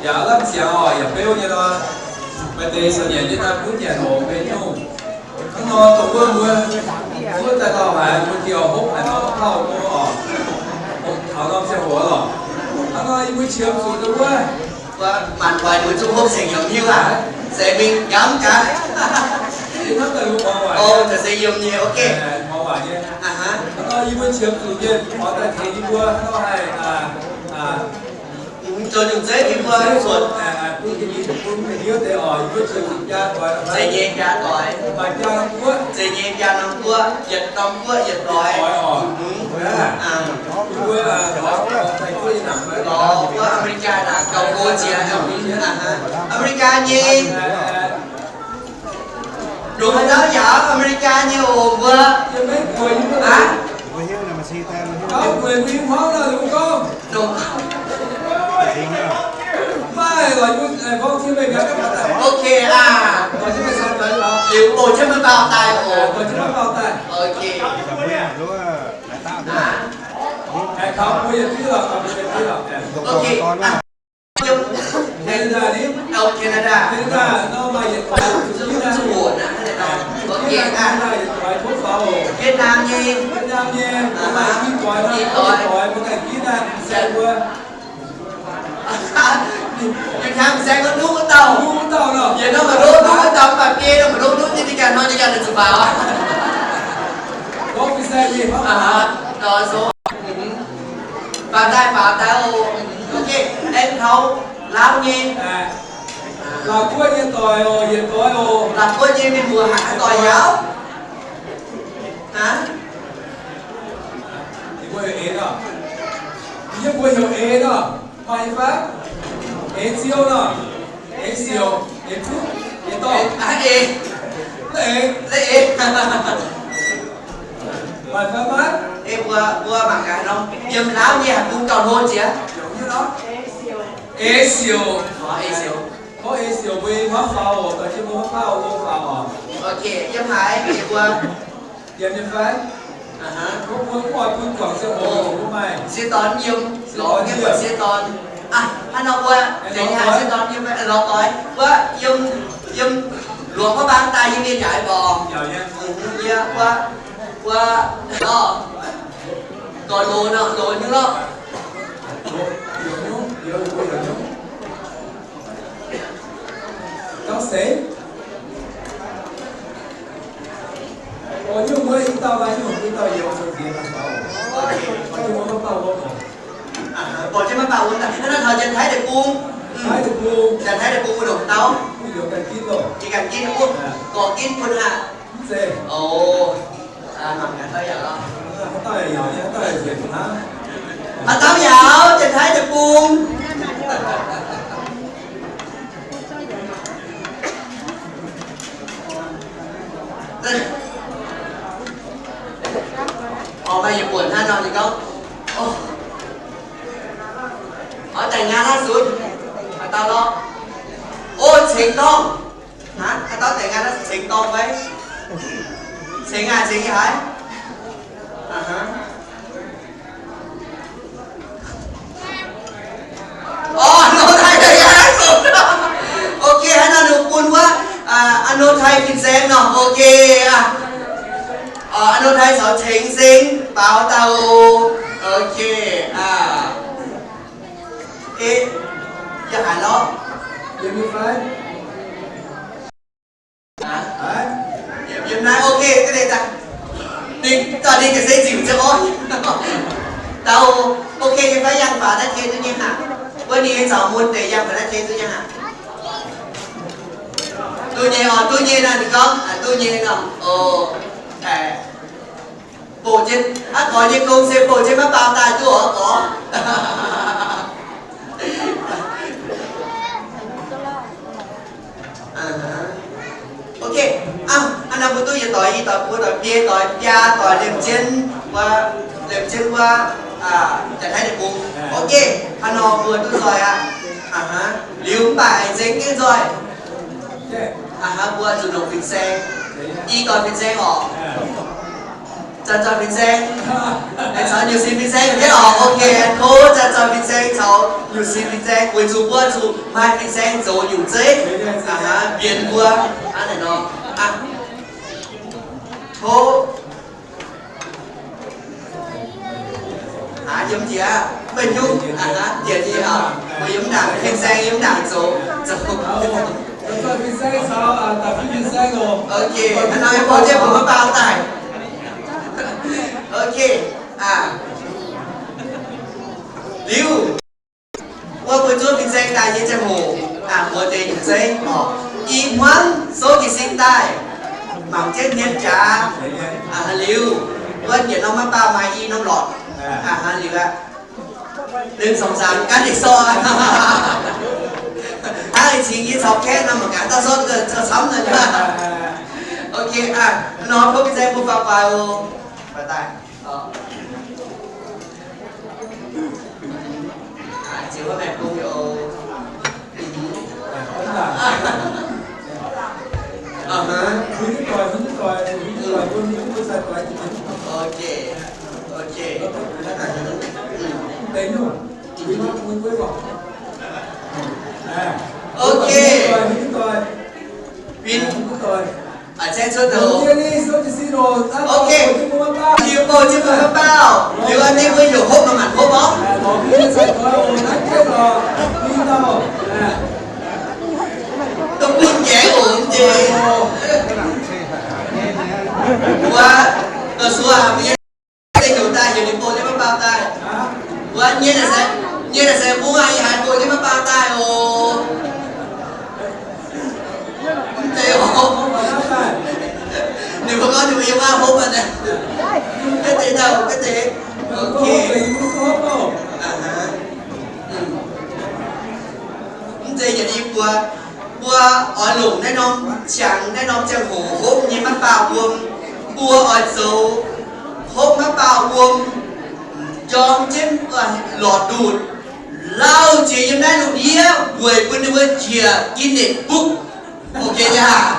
yaac lamh ziangx oc, yaac beuv nyei nor. Maaih deix zoux nyanc nyei daaih gunv nyanc oc, beuv nyungc. Hnangv nor dongh wuov mbuo zuov daaih lauh haic, mbuo diuh hopv haic nor, lauh mbuo oc, taux norm ziangh hoc lorqc. Hnangv nor yie mbuo qiemx zuqc dongh wuov, mbuo maanc hoic mbuo zungv hopv cingx yiem hiuv aac, se mingh nqamv gaax. Hnamv daaih mbuo muangx waac, o, se yiem nyei, ok. Muangx waac nyei. Hnangv nor yie mbuo qiemx zuqc mienh oix daaih tengx yie mbuo hnangv nor haih zoux nyungc zeiv yie mbuo zuotc bun hiuv deix oc. Yie mbuo qiemx zuqc biaa doix, zeiz nyei biaa doix, maaih biaa norm guoqv, zeiz nyei biaa norm guoqv, yietc norm guoqv yietc doix oc. Yie mbuo lorz wuov America naaic gauh go jiex. America nyei longc haaix dauh yaac America nyei oc mbuo. Aa, ok aa, liuz oc, jienv maiv baaux daaih oc. Ok. Ok. Canada, Canada. Zuqc hoc naaic. Ok, Vietnam nyei. Ih doix. Yiem hnyangx m'saeng gorngv nuqv wuov dauh. Yietc norm maiv longx nuqv wuov dauh, mv baac biei norm maiv longx nuqv nyei, ninh ganh hnoi ninh ganh zuqc faaux. Baaux daaih, faaux daaih oc. Ok, aengx taux Laauv nyei. La'guoqv nyei doic oc, yietc doic oc. La'guoqv nyei mienh muoz haiz doic yaac. Aa, yie mbuo heuc Eix nor. Yie mbuo heuc Eix nor. Maaih nyei fai? Eix Ziou nor. Eix Siouc, Eix Kuv, Eix Dorngh. Eix, Eix, Eix. Maaih fai maiv? Eix, mbuo, mbuo mangc gaax nor, yiem Laauv nyei haiz bung gauh hlo jiex. Eix Siouc. Eix Siouc. Gorngv Eix Siouc mbuo maiv faaux oc, dorh jienv mbuo maiv baav wuov faaux oc. Ok, yiem haaix, yiem mbuo. Yiem nyei fai? Mbuo mbuo mv oix bun guangc ziangh hoc mbuo maaih. Sieqv dorn yiem, lorz nyei buatc sieqv dorn. Aa, hnangv nor mbuo, jiex nyei haaix sieqv dorn yiem, lorz doix. Wuov yiem, yiem luoqc maiv baav daaih nyei mienh yaac mv borngc. Yie wuov, wuov, nor, gorx loz nor, loz nyungc lorqc. Gorngv seix. Oc, nyungc wuov i dauh maaih nyungc i dauh youz zoux nziex daaih faaux. Oc, nyungc wuov maiv baac wuov oc. Borqc jienv maiv baac wuov daaih. Naaiv taux Janx-Taiv deic-bung. Janx-Taiv deic-bung wuov ndongc dauh. Yie ganh ginv wuov. Gorqv ginv bun aqv. Oc. Haaix dauh yaac, Janx-Taiv deic-bung. Oc, maaih yietc buonc hnangv nor ninh gorngv, oc, แต่งงานล่าสุด haaix dauh lorqc? Oc, cengx dorngh. Hnangv haaix dauh แต่งงาน cengx dorngh fai? Cengx aac, cengx haic. Oc, Nô Thai daaih yaac zuqc. Ok, hnangv nor ninh bun wuov, aa, Nô Thai fin-saeng nor. Ok aqv. Oc, Nô Thai caux Ceng Seng baaux daaih oc. Ok aqv. Eh, yie haiz lorqc. Yiem naaiv ok, ga'naaiv daaih. Ninh, daaih ninh ga'sie ziux jienv oc. Dauh, ok nyei fai? Yangh faaux naaiv tengx duqv nyei haic. Wuov ninh nyei zaux mun deix yangh faaux naaiv tengx duqv nyei haic. Duqv nyei oc, duqv nyei nor ninh gorngv, duqv nyei nor. Oc, bouc jienv, aa, gorx nyei gong se bouc jienv maiv baamh daaih duqv oc, gorx. Ok. Aa, hnangv nor mbuo duqv yietc doic, i doic, buo doic, biei doic, biaa doic liemh jienv wuov, liemh jienv wuov, Janx-Taiv deic-bung. Ok, hnangv nor mbuo duqv nzoih aqv. Liuz mv baac aengx nzengc jienv nzoih. Mbuo zuqc longc fin-saeng, i doic fin-saeng oc. Zanc zoih fin-saeng, caux nyungc sin fin-saeng jienv oc. Ok, tov zanc zoih fin-saeng caux nyungc sin fin-saeng, weic zuqc mbuo zuqc maaih fin-saeng zoux nyungc zeiv, mbienx mbuo hnangv naaiv nor. Tov. Aa, yiem njiec, meih nyungc, aa, njiec njiec oc. Mbuo yiem mv ndaangc fin-saeng, yiem mv ndaangc zoux, zoux. Ok, hnangv nor mbuo bouh jienv mbuo maiv baamh daaih. Ok, aa, liuz, wuov mbuo zuov fin-saeng daaih nyei ziangh hoc, aa, mbuox deix nyungc zeiv oc. I hmuangv souv jiez sin daaih, mangc jienv hmien jaax, aa, liuz, wuov njiec norm maiv baamh maaih i norm lorqc, aa, liuz aqv. Ninh song saang gan ninh sorv. Hnangv cingx yie caux kaeqv nor mangc gaax dauh sorv ga'camv nor. Ok, aa, nor tov fin-saeng mbuo faaux faaux oc. Faaux daaih. Ziex wuov maengx bung oc. Ok, ok. Ok. Fin. Aa, zaeng cuotv douz. Ok. Liuz bouh jienv mbuo maiv baamh. Liuz aa, ninh mbuo heuc hopv nor maanc hopv orqc. Dongh bun njaengx oc, mv nzengc. Wuov, nor suov aa, mbuo nyei deix heuc daaih, heuc ninh bouh jienv maiv baamh daaih. Wuov, nyei naaic se, nyei naaic se mbuo aa, yie haiz bouh jienv maiv baamh daaih oc. Yie mbuo hopv aqv. Ga'deix daaih, ga'deix. Ok. Mv zeiz yietc i buo, mbuo oix longc naaiv norm qangx, naaiv norm ziangh hoc hopv nyei maiv baaux wuom. Mbuo oix zoux hopv maiv baaux wuom, njorm jienv lorz nduqc, lauh jiex yiem naaiv lungh ndiev weic bun ninh mbuo njiec Guinness Book. Ok nyei aqv.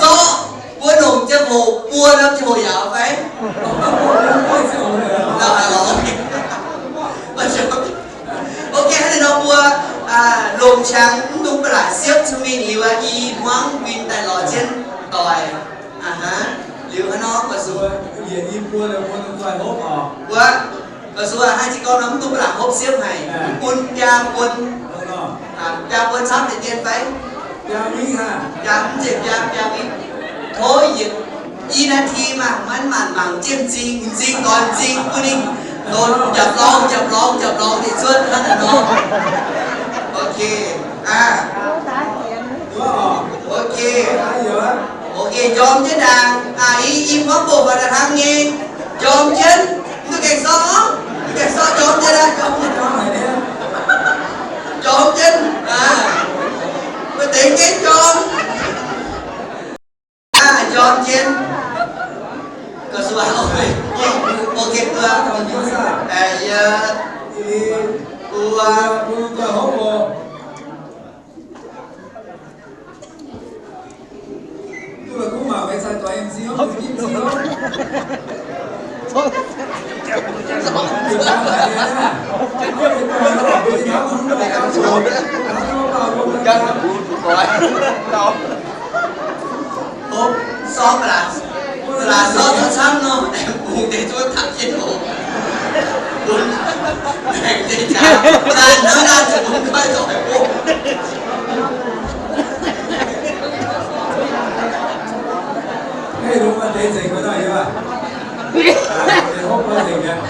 Sorqv mbuo longc ziangh hoc buo norm ziangh hoc yaac fai? Ok, hnangv naaiv nor mbuo longc qangx mv dungx ba'laqc siepv cun mingh liuz, i hmuangv win daaih lorz jienv doic. Liuz hnangv nor, mbuo, mbuo haih jiez gorn nor mv dungx ba'laqc hopv siepv haic, mv bun biaa buon, biaa buon camv deix dien fai? Biaa mv zeiz biaa, biaa mv, tov yietc i นาที maah, maiv maanc mangc jienv m'zing, m'zing doix m'zing bun ninh donx njapc lorngx, njapc lorngx, njapc lorngx deix cuotv hnangv naaiv nor. Ok, aa, ok, ok, njorm jienv ndaangc. Aa, i, i hmuangv bouh faaux daaih hnangv nyei. Njorm jienv, mv duqv gaengh sorqv, mv duqv gaengh sorqv, njorm jienv aqv, njorm jienv. Njorm jienv, aa, mbuo dengx jienv njorm. Aa, njorm jienv. Ok, mbuo, aa, yie, mbuo, Hopv, sorqv ba'laqc, ba'laqc sorqv duqv camv nor, aengx bungx deix zuov taux jienv oc. Bun aengx deix jaax laanh hnangv laanh zuqc bun koiv zoux haic oc. Hei, lungh maaih deix nzengc wuov nor yie, deix hopv wuov nzengc mi'aqv.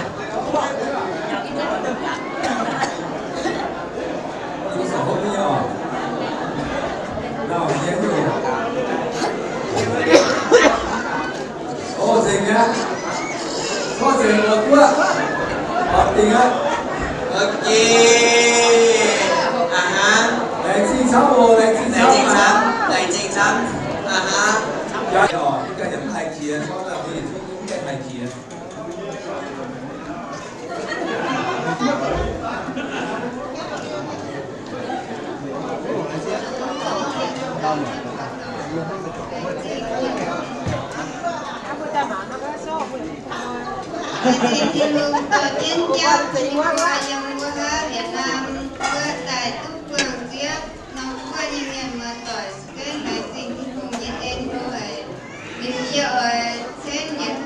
Ok. Aa, laengz zingh camv oc, laengz zingh camv, laengz zingh camv. Aa, mv haih qiex, mv haih qiex. Laengz zingh Tin-Hungh dorh jienv jauv bun mbuo yiem wuov Việt Nam wuov daaih duqv buangh zieqv norm guoqv nyei mienh muoz-doic. Laengz zingh Tin-Hungh nyei en hlo haic. Liuz yie oix cenv yietc,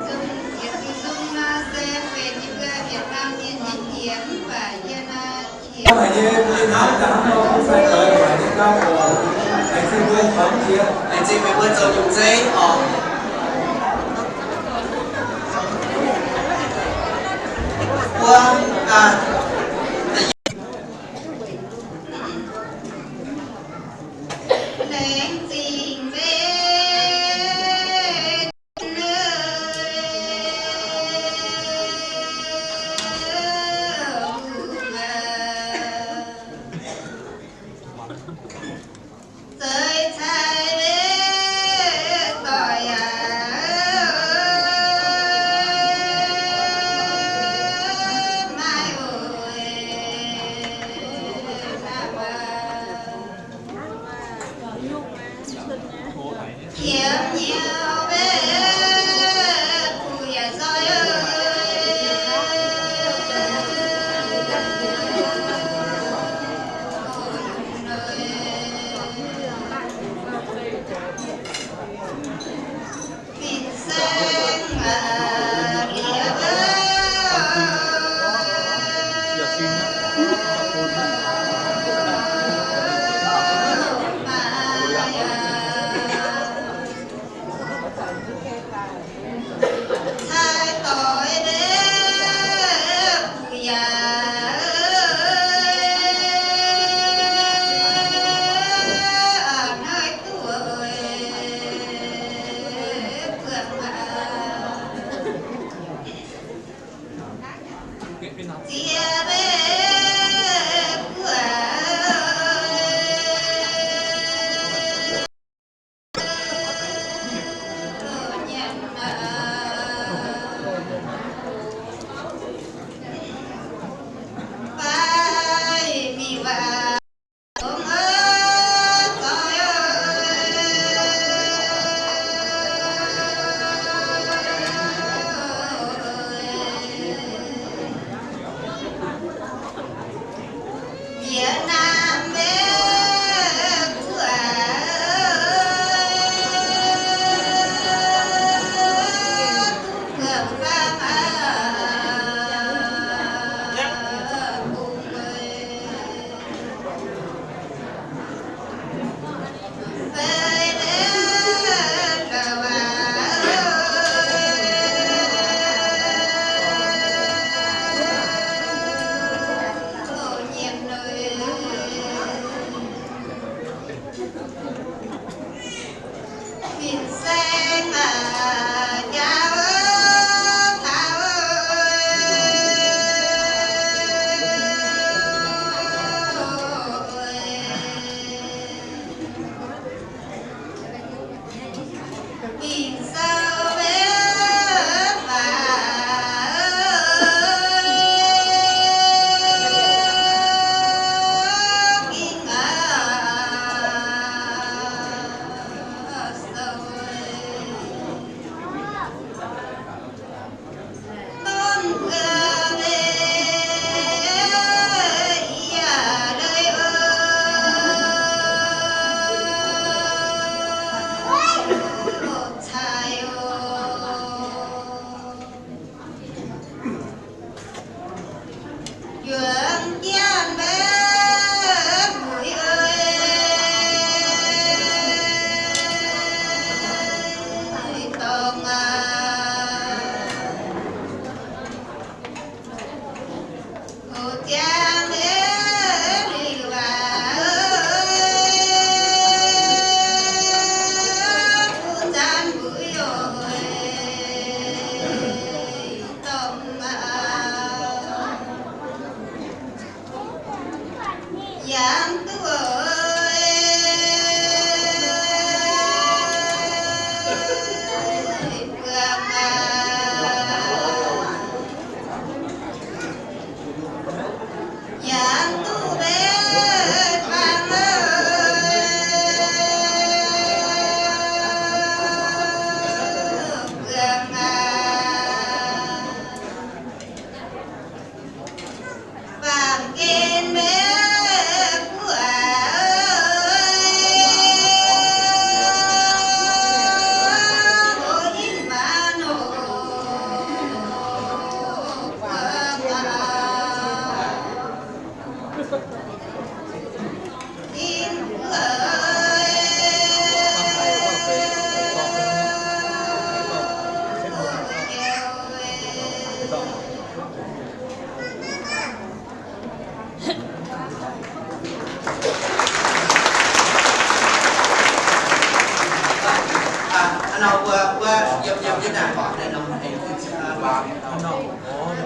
zung, yietc zung zung nor se benx yie mbuo Việt Nam mienh nyei jiex mv baac yie nor, laengz zingh meih mbuo zoux nyungc zeiv oc. Mbuo, aa, laengz zingh mbuo.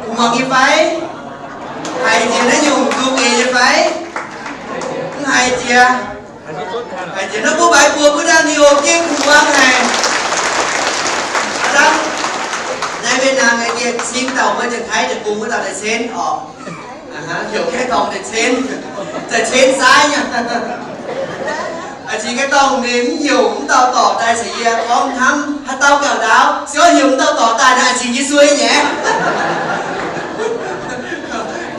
Kuh muangx nyei fai? Haiz jiex naaiv nyungc zuqc eix nyei fai? Mv haiz jiex. Haiz jiex naaiv mbuo mbaix buo mbuo dangh ni oc, gengh kuh muangx haic. Aav dangh naaiv Việt Nam nyei cing dauh mbuo Janx-Taiv deic-bung wuov dauh daaih cen oc. Heuc Khai Tongx daaih cen, zaaih cen saaiv nyei. A'cingx Khai Tongx ninh mv heuc mv dauh dorc daaih caux yie gorngv hnamv haaix dauh gauh ndaauv, se gorngv heuc mv dauh dorc daaih naaic, a'cingx yie suei nyei.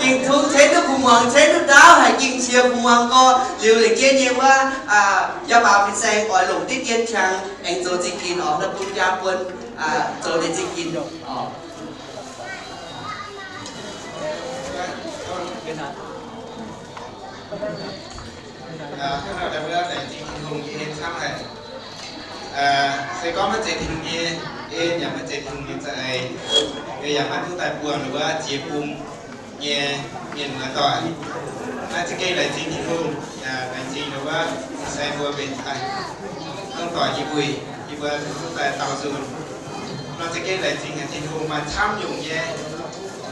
Gengh tungx cen duqv kuh muangx, cen duqv ndaauv, haiz gengh qiex kuh muangx gorx liuz, lengc jeiv nyei wuov, yaac baac fin-saeng oix longc diqv dien qangx aengx zoux zingh ginx oc, naaiv bun jaa buon zoux deix zingh ginx oc. Hnangv naaiv mbuo laengz zingh Tin-Hungh nyei en camv haic. Se gorngv maiv zeiz Tin-Hungh nyei en yaac maiv zeiz Tin-Hungh nyei za'eix, yaac maiv duqv daaih buangh wuov ziex bung nyei mienh muoz-doic. Naaiv za'gengh laengz zingh Tin-Hungh, laengz zingh wuov fin-saeng mbuo mbenc daaih, dongh doic nyei buic yie mbuo duqv daaih daux nzunc. Nor za'gengh laengz zingh haic Tin-Hungh maaih camv nyungc nyei.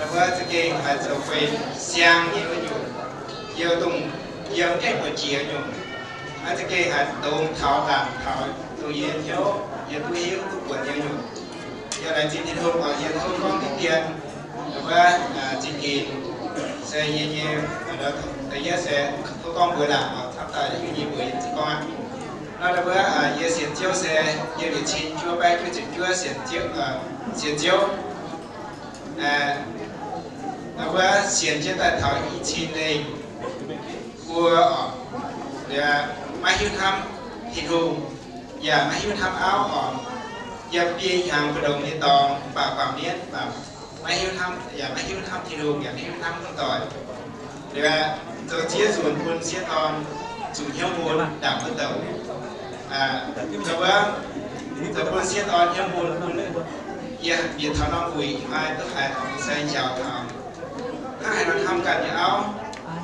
Wuov za'gengh haiz zoux guei siang nyei wuov nyungc, yie dongh yie mv gaengh buatc jiex nyungc. Naaiv za'gengh haiz dongz taux ndaangc taux dongh yie hnyouv yie duqv hiuv duqv buatc nyei nyungc. Yie laengz zingh Tin-Hungh oc, yie tov gorngv diqv dien wuov zingh ginx se yie nyei, da'yietv se tov gorngv mbuox ndaangc oc, camv daaih yie nyei mbuox yie za'gengh gorngv aqv. Nor wuov yie sienx Ziouv se yiem yietc cin juov baeqv juov ziepc juov sienx Ziouv, sienx Ziouv. Wuov sienx jienv daaih taux i cin lengh, mbuo oc, maiv hiuv hnamv Tin-Hungh, yaac maiv hiuv hnamv auv oc. Yiem biei hnyangx mbu'ndongx nyei dorngx, mv baac baamh mienv, mv baac maiv hiuv hnamv, yaac maiv hiuv hnamv Tin-Hungh, yaac maiv hiuv hnamv wuov doic. Liuz zoux ziex nzunc bun sieqv dorn zuqc hnyouv mun ndaangc wuov douc. Zoux wuov, zoux bun sieqv dorn hnyouv mun, bun yie bieqc taux norm wuic ih hnoi duqv haiz taux fin-saeng njaaux taux hnangv haaix nor hnamv ganh nyei auv,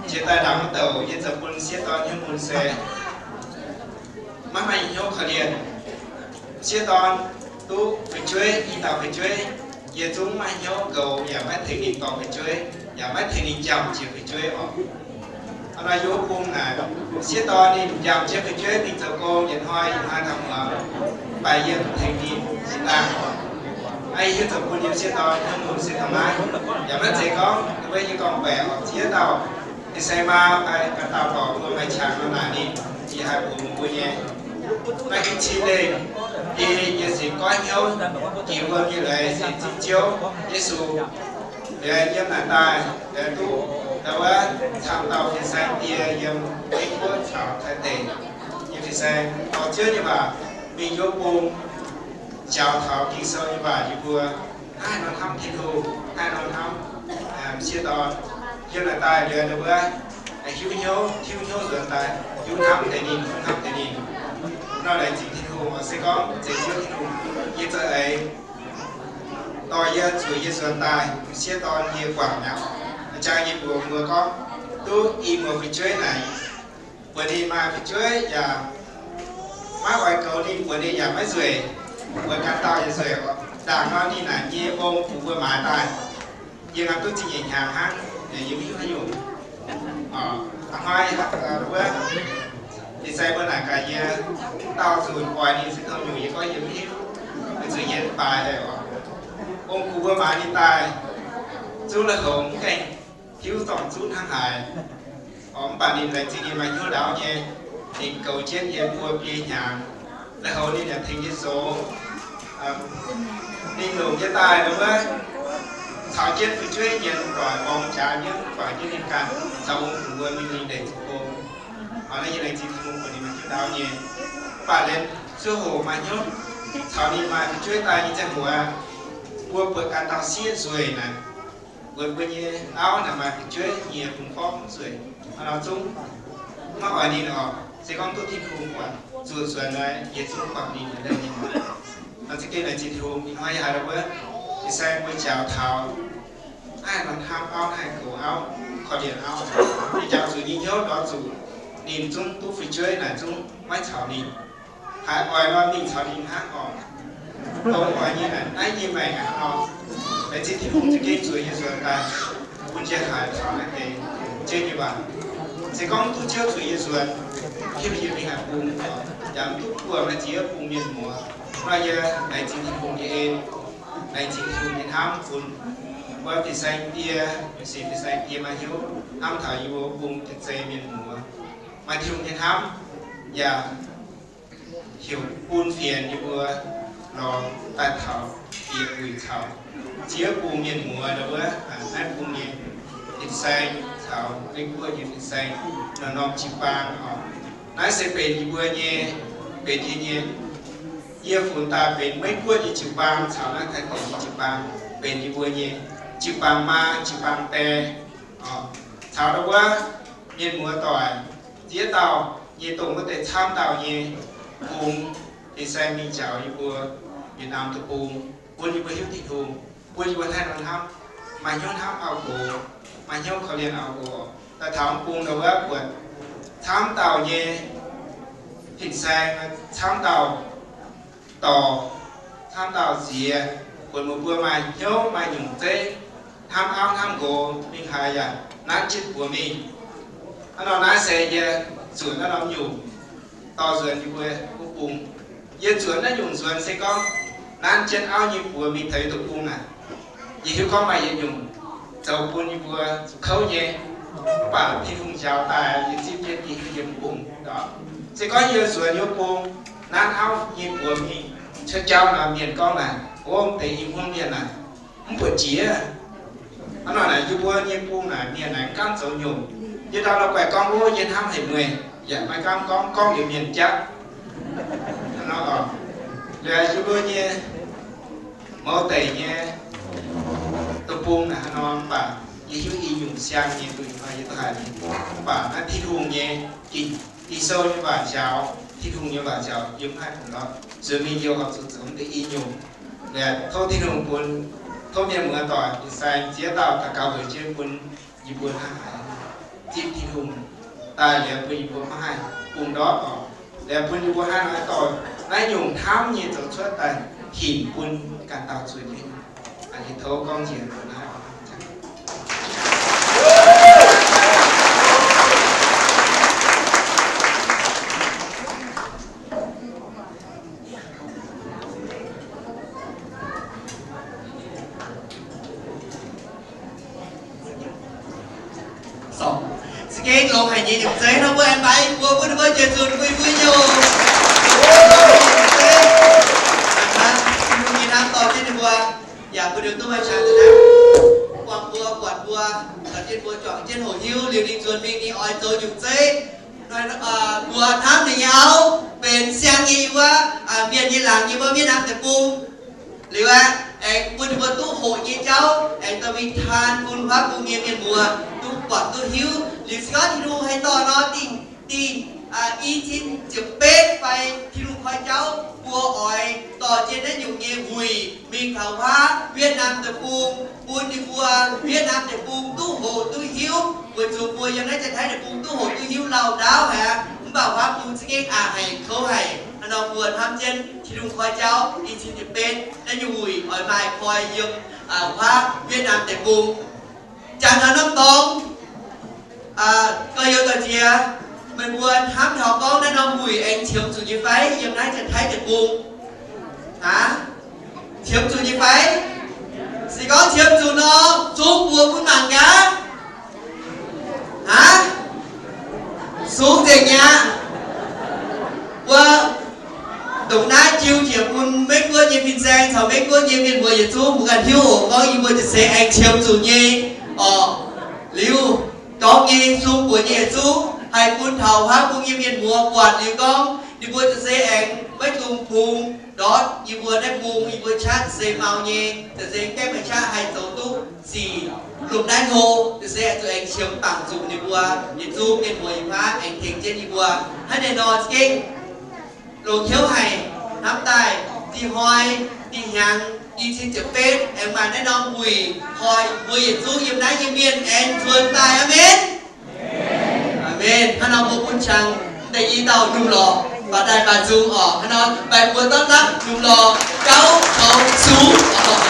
jiex daaih ndaangc wuov douc. Yie zoux bun sieqv dorn hnyouv mun se maiv maaih hnyouv korv-lienh. Sieqv dorn duqv fu'jueiv, i dauh fu'jueiv, yie zungv maiv maaih hnyouv goux yaac maiv tengx ninh dorh fu'jueiv, yaac maiv tengx ninh njamv jiex fu'jueiv oc. Hnangv nor yie wuov bung naaic, sieqv dorn ninh njamv jiex fu'jueiv mingh zoux gong, yietc hnoi yietc hnoi taux muangx, mv baac yie mv tengx ninh zinh ndaangc. Aa, yie hiuv zoux bun yie sieqv dorn hnyouv mun se taux naaiv, yaac maiv zeiz gorngv wuov yie gorngv-baeqc oc. Ziex dauh fin-saeng maa fai ganh dauh dorc mbuo maaih qangx nor naaic ninh, yie haih mbuox mbuo nyei. Naaiv hiuv cin lengh, yie, yie sienx goiv hnyouv jiex wuom nyei leiz, sienx zipv Ziouv Yesu. Liuz yiem naaic daaih, liuz duqv wuov camv dauh fin-saeng die yiem Meiv Guoqv caux Taiv deic nyei fin-saeng dorh Ziouv nyei waac mingh yiem bung, njaaux taux Ging-Sou nyei waac yie mbuo haih nor hnamv Tin-Hungh, haih nor hnamv sieqv dorn. Yiem naaic daaih liuz wuov, hiuv hnyouv, hiuv hnyouv nzuonx daaih, hiuv hnamv deix ninh, hiuv hnamv deix ninh. Nor laengz zingh Tin-Hungh oc. Se gorngv zeiz Ziouv Tin-Hungh, yie za'eix dorh yie zuqc yie nzuonx daaih, sieqv dorn yie guangc mi'aqv. Jang yie mbuox mbuo gorngv, duqv i muoz fu'jueiv naaic, buatc ninh maaih fu'jueiv yaac maiv oix goux ninh, buatc ninh yaac maiv nzueic, buatc ganh dauh yaac nzueic. Ndaangc nor ninh naaic nyei ong bungx mbuo maaiz daaih, yie ganh duqv zingh nyeic hnyangx hnangv, yie mv hiuv haaix nyungc. Hnoi wuov, ninh se mbuo naaic gaax yie, dauh nzunc oix ninh se tong nyungc, yie gorngv yie mv hiuv, weic zuqc yie mv baaix daaih oc. Ong bungx mbuo maaiz ninh daaih, zungv la'houc mv gaengh hiuv zorngc zungv hnangv haaix. Mv baac ninh laengz zingh ninh maaih hnyouv ndaauv nyei, ninh goux jienv yie mbuo biei hnyangx. La'houc ninh yaac tengx yie zoux. Ninh longc yie daaih wuov, caux jienv fu'jueiv nyienz doic borngz jaax nyiemv, guangc jienv ninh ganh caux ong bungx mbuo mingh ninh ndeic zoux gong. Naaiv yie laengz zingh Tin-Hungh buatc ninh maaih hnyouv ndaauv nyei. Mv baac liemh zuov hoc maaih hnyouv caux ninh maaih fu'jueiv daaih nyei ziangh hoc aqv, mbuo buatc ganh dauh sieqv nzueic naaic, buatc mbuo nyei auv naaic maaih fu'jueiv nyei bungx gorngv nzueic, hnangv nor zungv maiv oix ninh oc. Se gorngv duqv Tin-Hungh buatc zuqc nzuonx nor, yie zungv guangc ninh nyei. Nor za'gengh laengz zingh Tin-Hungh, ih hnoi yie haiz wuov, yie se mbuo njaaux taux naaiv norm hnamv auv, naaiv goux auv, korv-lienh auv, yie njaaux zuqc nyei hnyouv lorz zuqc ninh zungv duqv fu'jueiv naaic zungv maiv caux ninh. Haiz oix nor mingh caux ninh hnangv oc. Dongh oix nyei naaic, naaiv nyei maengc aqv nor. Laengz zingh Tin-Hungh za'gengh zueiz yie nzuonx daaih bun yie haiz taux naaiv deix Ziouv nyei waac. Se gorngv duqv Ziouv zueiz yie nzuonx, hiuv yie mingh haaix bung, yaac mv duqv buangh naaiv ziex bung mienh muoz. Nor yie laengz zingh Tin-Hungh nyei en, laengz zingh Tin-Hungh nyei hnamv bun wuov fin-saeng die, fin-saeng die maaih hnyouv hnamv taux yie mbuo bung Janx-Zei mienh muoz. Maaih Tin-Hungh nyei hnamv yaac heuc bun fienx yie mbuo lorz daaih taux bieqc wuic caux ziex bung mienh muoz wuov, naaiv bung nyei fin-saeng caux Meiv Guoqv nyei fin-saeng, norm-norm jiu-baang oc. Naaiv se benx yie mbuo nyei, benx yie nyei, yie funx daaih benx Meiv Guoqv nyei jiu-baang caux naaiv Taiv-Guoqv nyei jiu-baang, benx yie mbuo nyei jiu-baang maa, jiu-baang die. Caux wuov mienh muoz doic, ziex dauh nyei dongh wuov deix camv dauh nyei bung, fin-saeng mingh njaaux yie mbuo Việt Nam deic-bung, bun yie mbuo hiuv Tin-Hungh, bun yie mbuo haih nor hnamv, maaih hnyouv hnamv auv-nqox, maaih hnyouv korv-lienh auv-nqox. Daaih taux bung ndau wuov buatc camv dauh nyei fin-saeng, camv dauh dorc, camv dauh ziex, buatc meih mbuo maaih hnyouv maaih nyungc zeiv, hnamv auv hnamv nqox, mingh haaix yaac nanv jienv buoz mingh. Hnangv nor naaiv se yie nzuonx naaiv norm nyungc dorh nzuonx yie mbuo wuov bung. Yie nzuonx naaiv nyungc nzuonx se gorngv nanv jienv auv nyei buoz mingh taux yie duqv bung naaic, yie hiuv gorngv maaih yietc nyungc zoux bun yie mbuo zuqc kouv nyei. Mv baac Tin-Hungh njaaux daaih yie zipv jienv yie hiuv yiem bung. Se gorngv yie nzuonx yiem bung nanv auv nyei buoz mingh cuotv jauv nor, mienh gorngv naaic, ov, deix i hmuangv mienh naaic mv buatc jiex. Hnangv nor naaic yie mbuo nyei bung naaic mienh naaic mv gaengh zoux nyungc. Yie ndau nor guaix gorngv, ov, yie hnamv haic meih, yaac maiv gaengh gorngv, gorngv liuz mienh jatv. Hnangv nor oc, liuz yie mbuo nyei mouz deic nyei deic-bung naaic hnangv nor, mv baac yie hiuv i nyungc siang nyei duqv yie duqv haiz nyei. Mv baac naaiv Tin-Hungh nyei, Ging-Sou nyei waac njaaux, Tin-Hungh nyei waac njaaux yie mv haih bungx lorqc. Nzuonx mingh yie oix zuqc zoux deix i nyungc. Liuz tov Tin-Hungh bun, tov mienh muoz doic fin-saeng ziex dauh daux gaux weic jienv bun yie mbuo hnangv haaix zipv Tin-Hungh daaih liuz bun yie mbuo maiv haih bungx ndortv oc. Liuz bun yie mbuo hnangv haaix dorh naaiv nyungc hnamv nyei zoux cuotv daaih hinc bun ganh dauh zueiz jienv. Aa, tov gorngv njiec naaiv. Za'gengh longx haic nyei nyungc zeiv nor, mbuo aengx mbaix mbuo, bun ninh mbuo jiex nzunc bun yie mbuo nyei oc. Ninh mbuo nyei hnamv dorh jienv ninh mbuo, yaac bun ninh mbuo duqv maaih qangx daaih buangh mbuo, buatc mbuo, caux jienv mbuo juangc jienv hoqc hiuv liuz ninh nzuonx mingh ninh oix zoux nyungc zeiv. Mbuo hnamv ninh nyei auv benx siang nyei yiem wuov mienh nyei laangz yiem wuov Việt Nam deic-bung. Liuz aeqv, aengx bun ninh mbuo duqv hoqc nyei jauv aengx dorh mingh taan bun huaav bung nyei mienh muoz duqv buatc duqv hiuv. Liuz se gorngv Tin-Hungh haih dorh nor, dingh, dingh, i cin ziepc betv fai Tin-Hungh koi jauv mbuo oix dorh jienv naaiv nyungc nyei wuic mingh taux huaav Việt Nam deic-bung, bun ninh mbuo Việt Nam deic-bung duqv hoqc duqv hiuv. Weic zuqc mbuo yiem naaiv Janx-Taiv deic-bung duqv hoqc duqv hiuv lauh ndaauv haic, mv baac huaav bung za'gengh aqc haic, kouv haic. Hnangv nor mbuo hnamv jienv Tin-Hungh koi jauv i cin ziepc betv naaiv nyungc wuic oix maaih koi yiem huaav Việt Nam deic-bung. Jangx taux norm dorngx, gorx-youz doic jiex, meih mbuo hnamv taux gorngv naaiv norm wuic aengx qiemx zuqc nyei fai yiem naaiv Janx-Taiv deic-bung? Aa, qiemx zuqc nyei fai? Se gorngv qiemx zuqc nor, zungv mbuox bun mangc gaax. Aa, sungx nzengc mi'aqv. Mbuo ndongc naaiv jiu jiex bun Meiv Guoqv nyei fin-saeng caux Meiv Guoqv nyei mienh muoz yietc zungv mbuo ganh hiuv oc, gorngv yie mbuo jiez seix aengx qiemx zuqc nyei oc. Liuz dorngx nyei sung buoz nyei yietc zungv haih bun taux huaav bung nyei mienh muoz buatc liuz gorngv ninh mbuo jiez seix aengx maiv dungx bungx ndortv yie mbuo naaiv bung, yie mbuo qaqv jiez seix mau nyei, jiez seix gaengh maaih qaqv haih zoux duqv sic lomh naaiv hlo, jiez seix zuqc aengx qiemx bangc zuqc ninh mbuo yietc zungv mienh muoz yiem wuov aengx tengx jienv yie mbuo. Hnangv naaiv nor za'gengh longx hnyouv haic, hnamv daaih dih hnoi, dih hnyangx, i cin ziepc betv aengx maaih naaiv norm wuic koi mbuo yietc zungv yiem naaiv nyei mienh aengx nzuonx daaih. Aamen. Aamen. Hnangv nor mbuo bun qangx deix i dauh lungh lorqc, baac daaih baac nzung oc. Hnangv nor baengh mbuo dapv lapv lungh lorqc gauv taux sungx oc.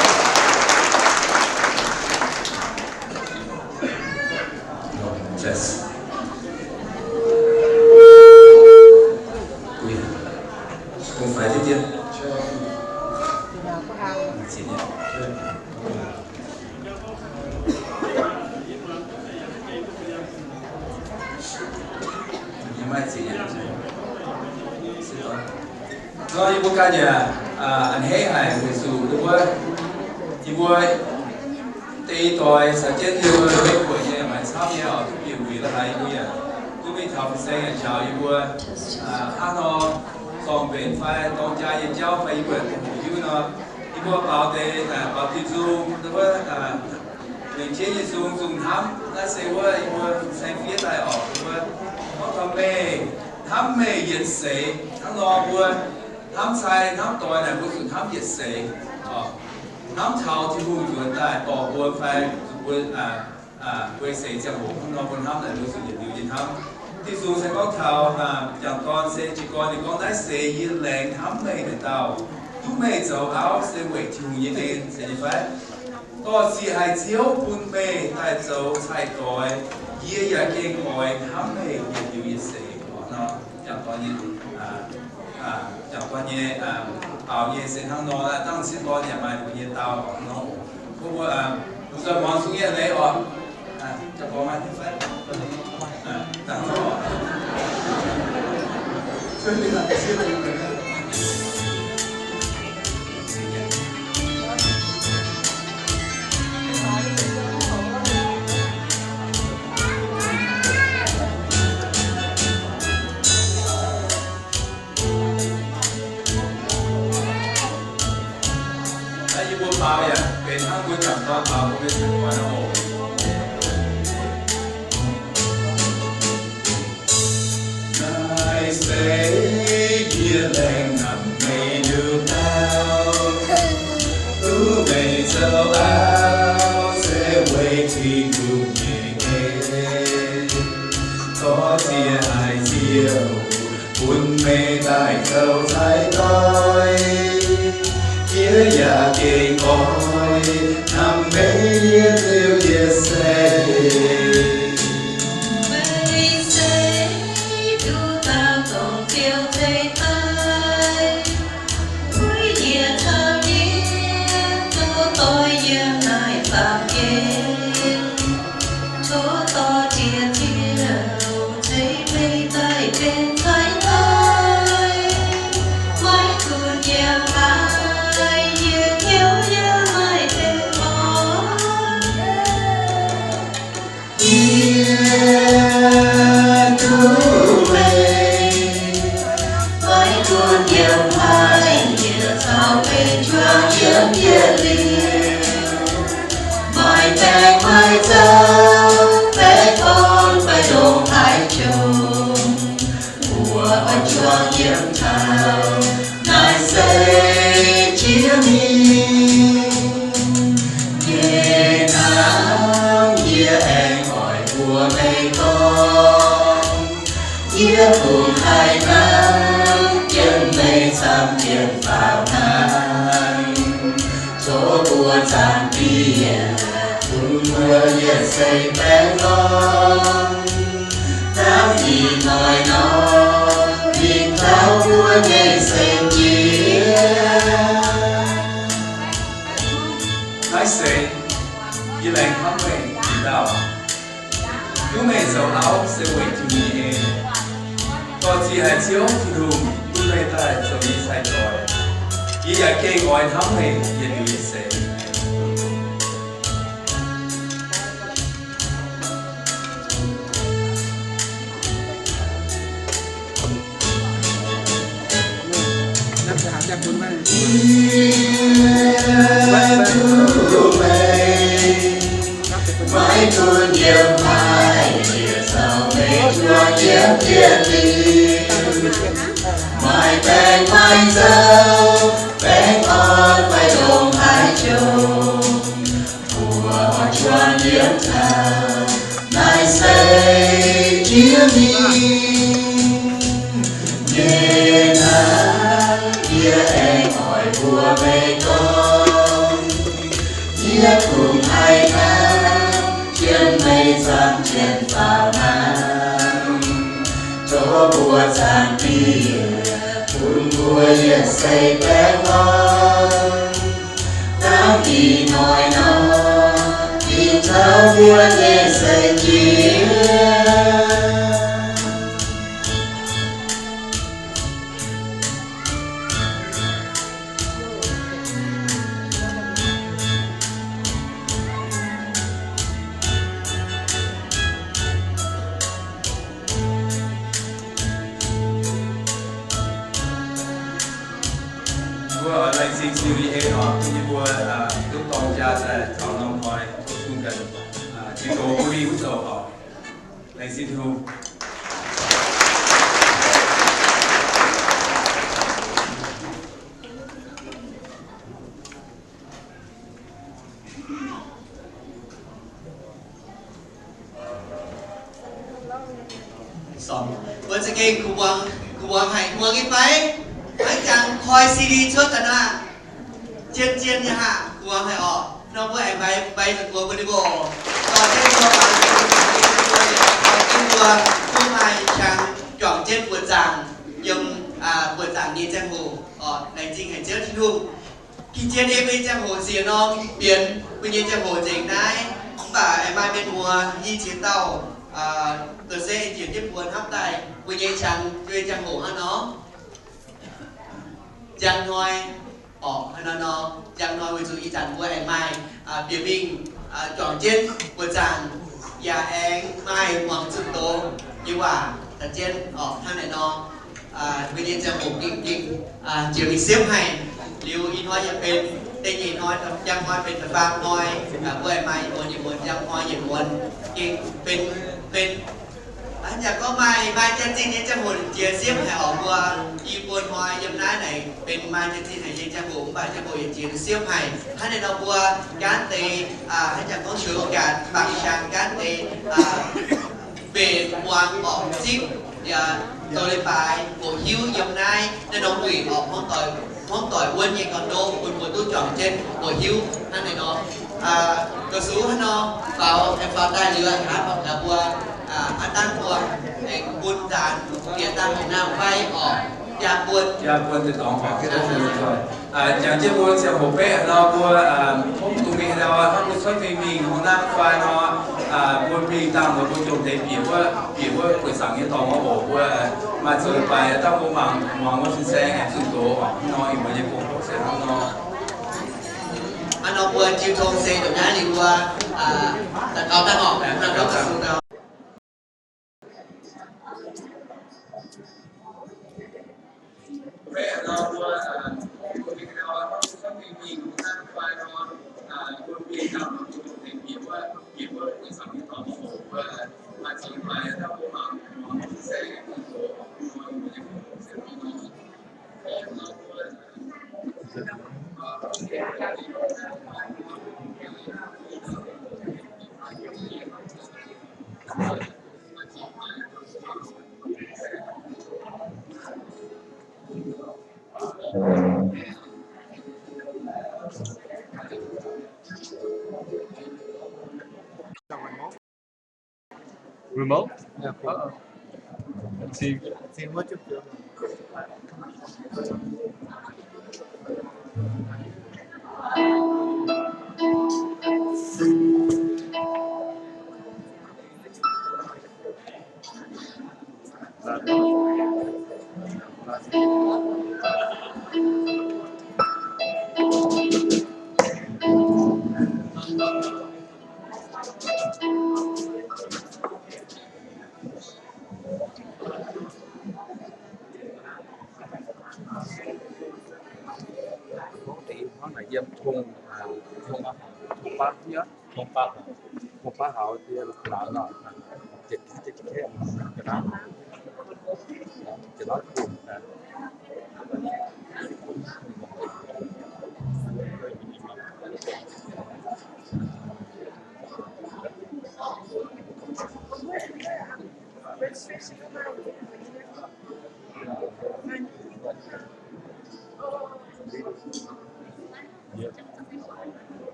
Nor yie mbuo ganh yaac a'hneiv haic weic zuqc yie mbuo, yie mbuo deix doix caux jienv yie mbuo Meiv-Guoqv nyei maaih camv nyei oc, duqv bieqc wuic la'haaix yie mbuo yaac duqv mingh taux fin-saeng yaac njaaux yie mbuo hnangv nor zorng mbenc fai dorng jaa nyei jauv fai yie mbuo yaac dongh hungh hiuv nor, yie mbuo baaux deix, baaux diuh nzung, wuov, lengc jeiv nyei nzung, nzung hnamv. Naaiv se wuov yie mbuo fin-saeng fiev daaih oc, yie mbuo gorngv taux meih, hnamv meih yietc seix. Hnangv nor mbuo hnamv sai hnamv doix naaic mbuo zuqc hnamv yietc seix oc. Hnamv taux Tin-Hungh nzuonx daaih dorh mbuo fai zuqc mbuo guei seix ziangh hoc, hnangv nor mbuo hnamv naaic mbuo zuqc yietc liuz nyei hnamv. Diuh nzung se gorngv taux m'jangc dorn se jiez gorn ninh gorngv, naaiv seix yie laengz hnamv meih haaix dauh, duqv meih zoux auv se weic Tin-Hungh nyei en, se nyei fai? Dorh ziex haic Ziouv bun meih daaih zoux cai-doix, yie yaac gengh oix hnamv meih yietc liuz yietc seix. Nor m'jangc dorn nyei, m'jangc dorn nyei baaux nyei se hnangv nor. Dangh sieqv dorn yaac maaih mbuo nyei dau hnangv nor. Mbuo, mbuo zoih muangx zungv nyei leiz oc. Naaiv yie mbuo baaux yaac benx hnangv mbuo m'jangc dorn baaux mbuo nyei cai-doix nor oc. Naaiv se yie laengz hnamv meih nduqc dauh, duqv meih zoux auv se weic Tin-Hungh nyei en. Dorh ziex haic Ziouv bun meih daaih zoux cai-doix, yie yaac gengh oix hnamv meih yietc liuz yietc seix. Meih se nduqc dauh dongh Ziouv ceix daaih, weic yie taux yie zoux doix yiem naaiv baamh gen. Tov dorh ziex Ziouv ceix meih daaih benx cai-doix, maiv gunv yiem haaix, yie hnyouv yie maiv dengh orv. Yie duqv meih, maiv gunv yiem haaix, yie caux meih juangc yiem yietc liuz. Maaih baengc maaih nzauh, baengh orn fai ndongc haaix qongx, mbuo oix juangc yiem taux. Naaiv se jiex mingh nyei hnangv, yie aengx oix mbuox meih gorngv, yie kungx haih hnamv jienv meih camv jienv faaux hnangv. Tov mbuo zaangc Diex bun mbuo yietc seix baengh orn, hnangv ih hnoi nor, mingh taux mbuo nyei seix jiex. Naaiv se yie laengz hnamv meih nduqc dauh, duqv meih zoux auv se weic Tin-Hungh nyei en. Dorh ziex haic Ziouv Tin-Hungh bun meih daaih zoux yie cai-doix, yie yaac gengh oix hnamv meih yietc liuz yietc seix. Maiv gunv yiem haaix, yie caux meih juangc yiem yietc liuz. Maaih baengc maaih nzauh, baengh orn fai ndongc haaix qongx, mbuo oix juangc yiem taux. Naaiv se jiex mingh nyei hnangv, yie aengx oix mbuox meih gorngv, yie kungx haih hnamv jienv meih camv jienv faaux hnangv. Tov mbuo zaangc Diex bun mbuo yietc seix baengh orn, Ih hnoi nor, ih caux mbuo nyei seix jiex. Mbuo laengz zingh C U E oc, bun yie mbuo duqv dorng jaa daaih taux norm hnoi duqv bun ganh Tin-Hungh bun mingh wuov zoux oc. Laengz zingh Tin-Hungh. Mbuo za'gengh kuh muangx, kuh muangx haic, muangx nyei fai? Maiv jangx koi C D cuotv daaih nor, zien-zien nyei haah, kuh muangx haic orqc. Nor mbuo aengx mbaix, mbaix zuqc mbuo mbuo ninh mbuo oc. Dorh jienv mbuo mangc, mbuo koi jienv mbuo, mbuo maaih qangx juangc jienv buoz-zaangc yiem, buoz-zaangc nyei ziangh hoc oc. Laengz zingh haic Ziouv Tin-Hungh. Gengh zien ei mbuo nyei ziangh hoc siec norm fienx mbuo nyei ziangh hoc nzengc naaiv, mv baac aengx maaih mienh muoz i ziex dauh, da'seix njiec jienv mbuo hnamv daaih mbuo nyei qangx, mbuo nyei ziangh hoc hnangv nor. Njang hnoi, orqc, hnangv nor nor, njang hnoi weic zuqc ih zanc mbuo aengx maaih bieqc mingh juangc jienv buoz-zaangc, yaac aengx maaih muangx zuqc doz nyei waac daaih jienv, orqc, hnangv naaiv nor. Mbuo nyei ziangh hoc gengh, gengh jiex mingh siepv haic. Liuz ih hnoi yaac benx da'nyeic hnoi, njang hnoi benx da'faam hnoi, mbuo aengx maaih yietc muonz yietc muonz, njang hnoi yietc muonz, gengh benx, benx Hnangv jaax gorngv maaih, maaih jaax-zinh nyei ziangh hoc jiex siepv haic orqc. Mbuo i buo hnoi yiem naaiv naaic benx maaih jaax-zinh haic nyei ziangh hoc, mv baac ziangh hoc yaac jiex siepv haic. Hnangv naaiv nor mbuo gaanv deix, hnangv jaax gorngv sux gaax mangc shang gaanv deix mbenc muangx orqc, zipv, zoux leiz-baaix hoqc hiuv yiem naaiv, naaiv norm wuic orqc, hmuangv doic, hmuangv doic wuonv nyei gauh ndoqv bun mbuo duqv juangc jienv hoqc hiuv hnangv naaiv nor. Gauh sux hnangv nor faaux, aengx faaux daaih liuz aqv, mbuo aav dangh mbuo aengx bun nzaanx bieqc dangh haaix nangh fai orqc, jaa buon, jaa buon deix dorngx orqc. Jangx jienv mbuo ziangh hoc beqv nor mbuo mv dungx mingh nor, hnangv mbuo cuotv mingh mingh haaix nangh fai nor, mbuo mingh dangh nor mbuo jomc deix bieqc wuov, bieqc wuov buoqc zaangc nyei dorngx oc. Mbuo maaih zoux leiz-baaix dangh mbuo mangc muangx wuov fin-saeng zunh doz orqc. Hnangv nor ih muonz nyei gong-zoh se hnangv nor. Hnangv nor mbuo jiu tong se ndongc naaiv liuz mbuo daux gaux dangh orqc, daux gaux dangh. Remote? Yeah. Uh-oh. Let's see. Let's see what you feel. Hnangv naaic yiem tong, tong, tong baav hnyouv, tong baav hnyouv, tong baav hnyouv,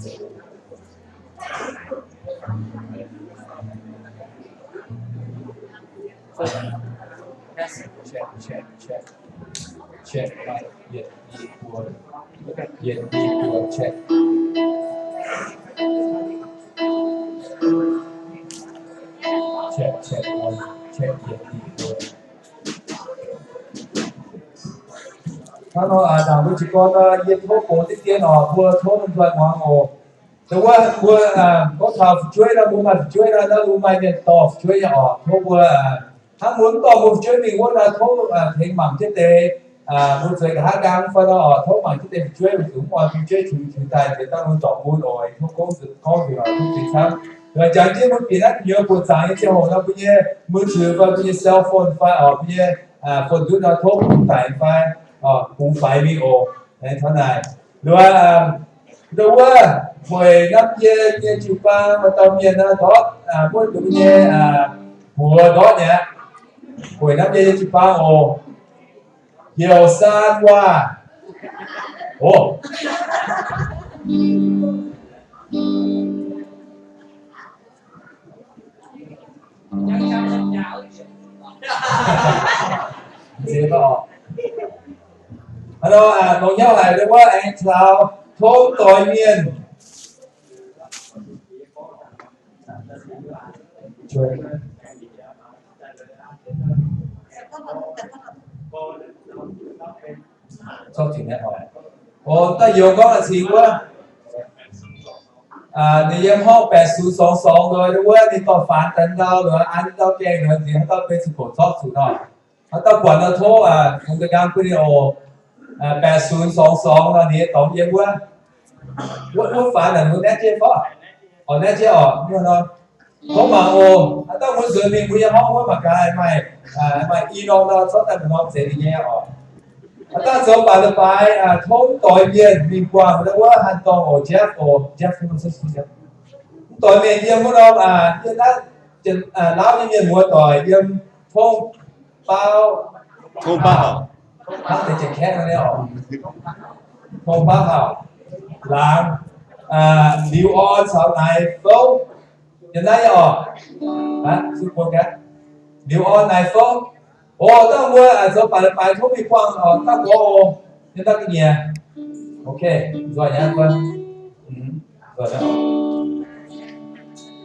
Check, check, check. Check, check, yietc, i, buo. Yietc, i, buo, check. Check, check, one, check, yietc, i, buo. Hnangv nor, aa, ndaangc mbuo jiez gorn nor, yie tov gox deix dien oc, mbuo tov lomh nzoih muangx oc. Dongh wuov mbuo, aa, gorngv taux fu'jueiv nor, mbuo maaih fu'jueiv nor, naaiv lungh maaih mienh dorh fu'jueiv nyei oc. Tov mbuo, aa, hnangv mbuo mv dorh mbuo fu'jueiv mingh wuov nor, tov, aa, tengx mangc jienv deix, aa, mbuo zueiz nqa'haav nqaang fai nor oc, tov mangc jienv deix fu'jueiv, weic zuqc mv oix fu'jueiv tiux tiux daaih nzengc dangh mbuo zorc mun oc. Tov gong zuqc gorngv nzengc oc, tov zingh camv. Weic jangx jienv mbuo bieqc naaiv gu'nyuoz buoqc zaangc nyei ziangh hoc nor, mbuo nyei mbuo zuqc fai mbuo nyei cell phone fai oc, mbuo nyei, aa, phone ndutv nor tov bungx daic fai, oc, bungx faix mingh oc. Aengx taux naaic, nduov, aa, nduov wuov, bueix Namv Yien nyei jiu-baang maaih dauh mienh nor, ndortv, aa, mbuo nduov nyei, aa, mbuox ndortv nyei aqv. Bueix Namv Yien nyei jiu-baang oc. Heuc Saan Waac. Oc. Hnangv nor, aa, longc hnyouv haic, nduov wuov aengx caux tov doix mienh. Oc, da'youz gorngv la'cingx wuov, aa, ninh yiem horngh แปดศูนย์สองสอง loz, wuov ninh dorh faanx daaih ndau loz, an ndau gaengh loz, nziex haaix dauh benx zuqc hoqc zorqv zuqc nor. Haaix dauh buatc nor tov, aa, fungx da'nqaang bun ninh oc. Aa, แปดศูนย์สองสอง nor ninh nyei dorngx yiem wuov. Wuov, wuov faanx naaic mbuo naetv jienv fai? Oc, naetv jienv oc. Tov mangc oc. Haaix dauh mbuo nzuonx mingh mbuo nyei horngh wuov mangc gaax maaih, aa, maaih i norm nor, zorqv daaih mbuo norm zeiz ninh nyei oc. Haaix dauh zoux baac la'baaix, aa, tov mv doix mienh mingh buangh wuov haaix dorngx oc, Jeff oc, Jeff, mv doix mienh yiem wuov norm, aa, yiem naaiv, aa, Laauv nyei mienh muoz doic yiem Tong Baav. Tong Baav Hauc. Hnangv deix Janx-Kaeqv nor oc. Tong Baav Hauc. Laangz, aa, Liuz Orn caux Naaiv Fouv. Yiem naaiv nyei oc. Aa, su buo gaax. Liuz Orn, Naaiv Fouv. Oc, dauh mbuo, aa, zoux baac la'baaix tov mingh buangh oc, dauh gorx oc. Yiem naaiv ga'nyiec. Ok, nzoih nyei mbuo. Nzoih nyei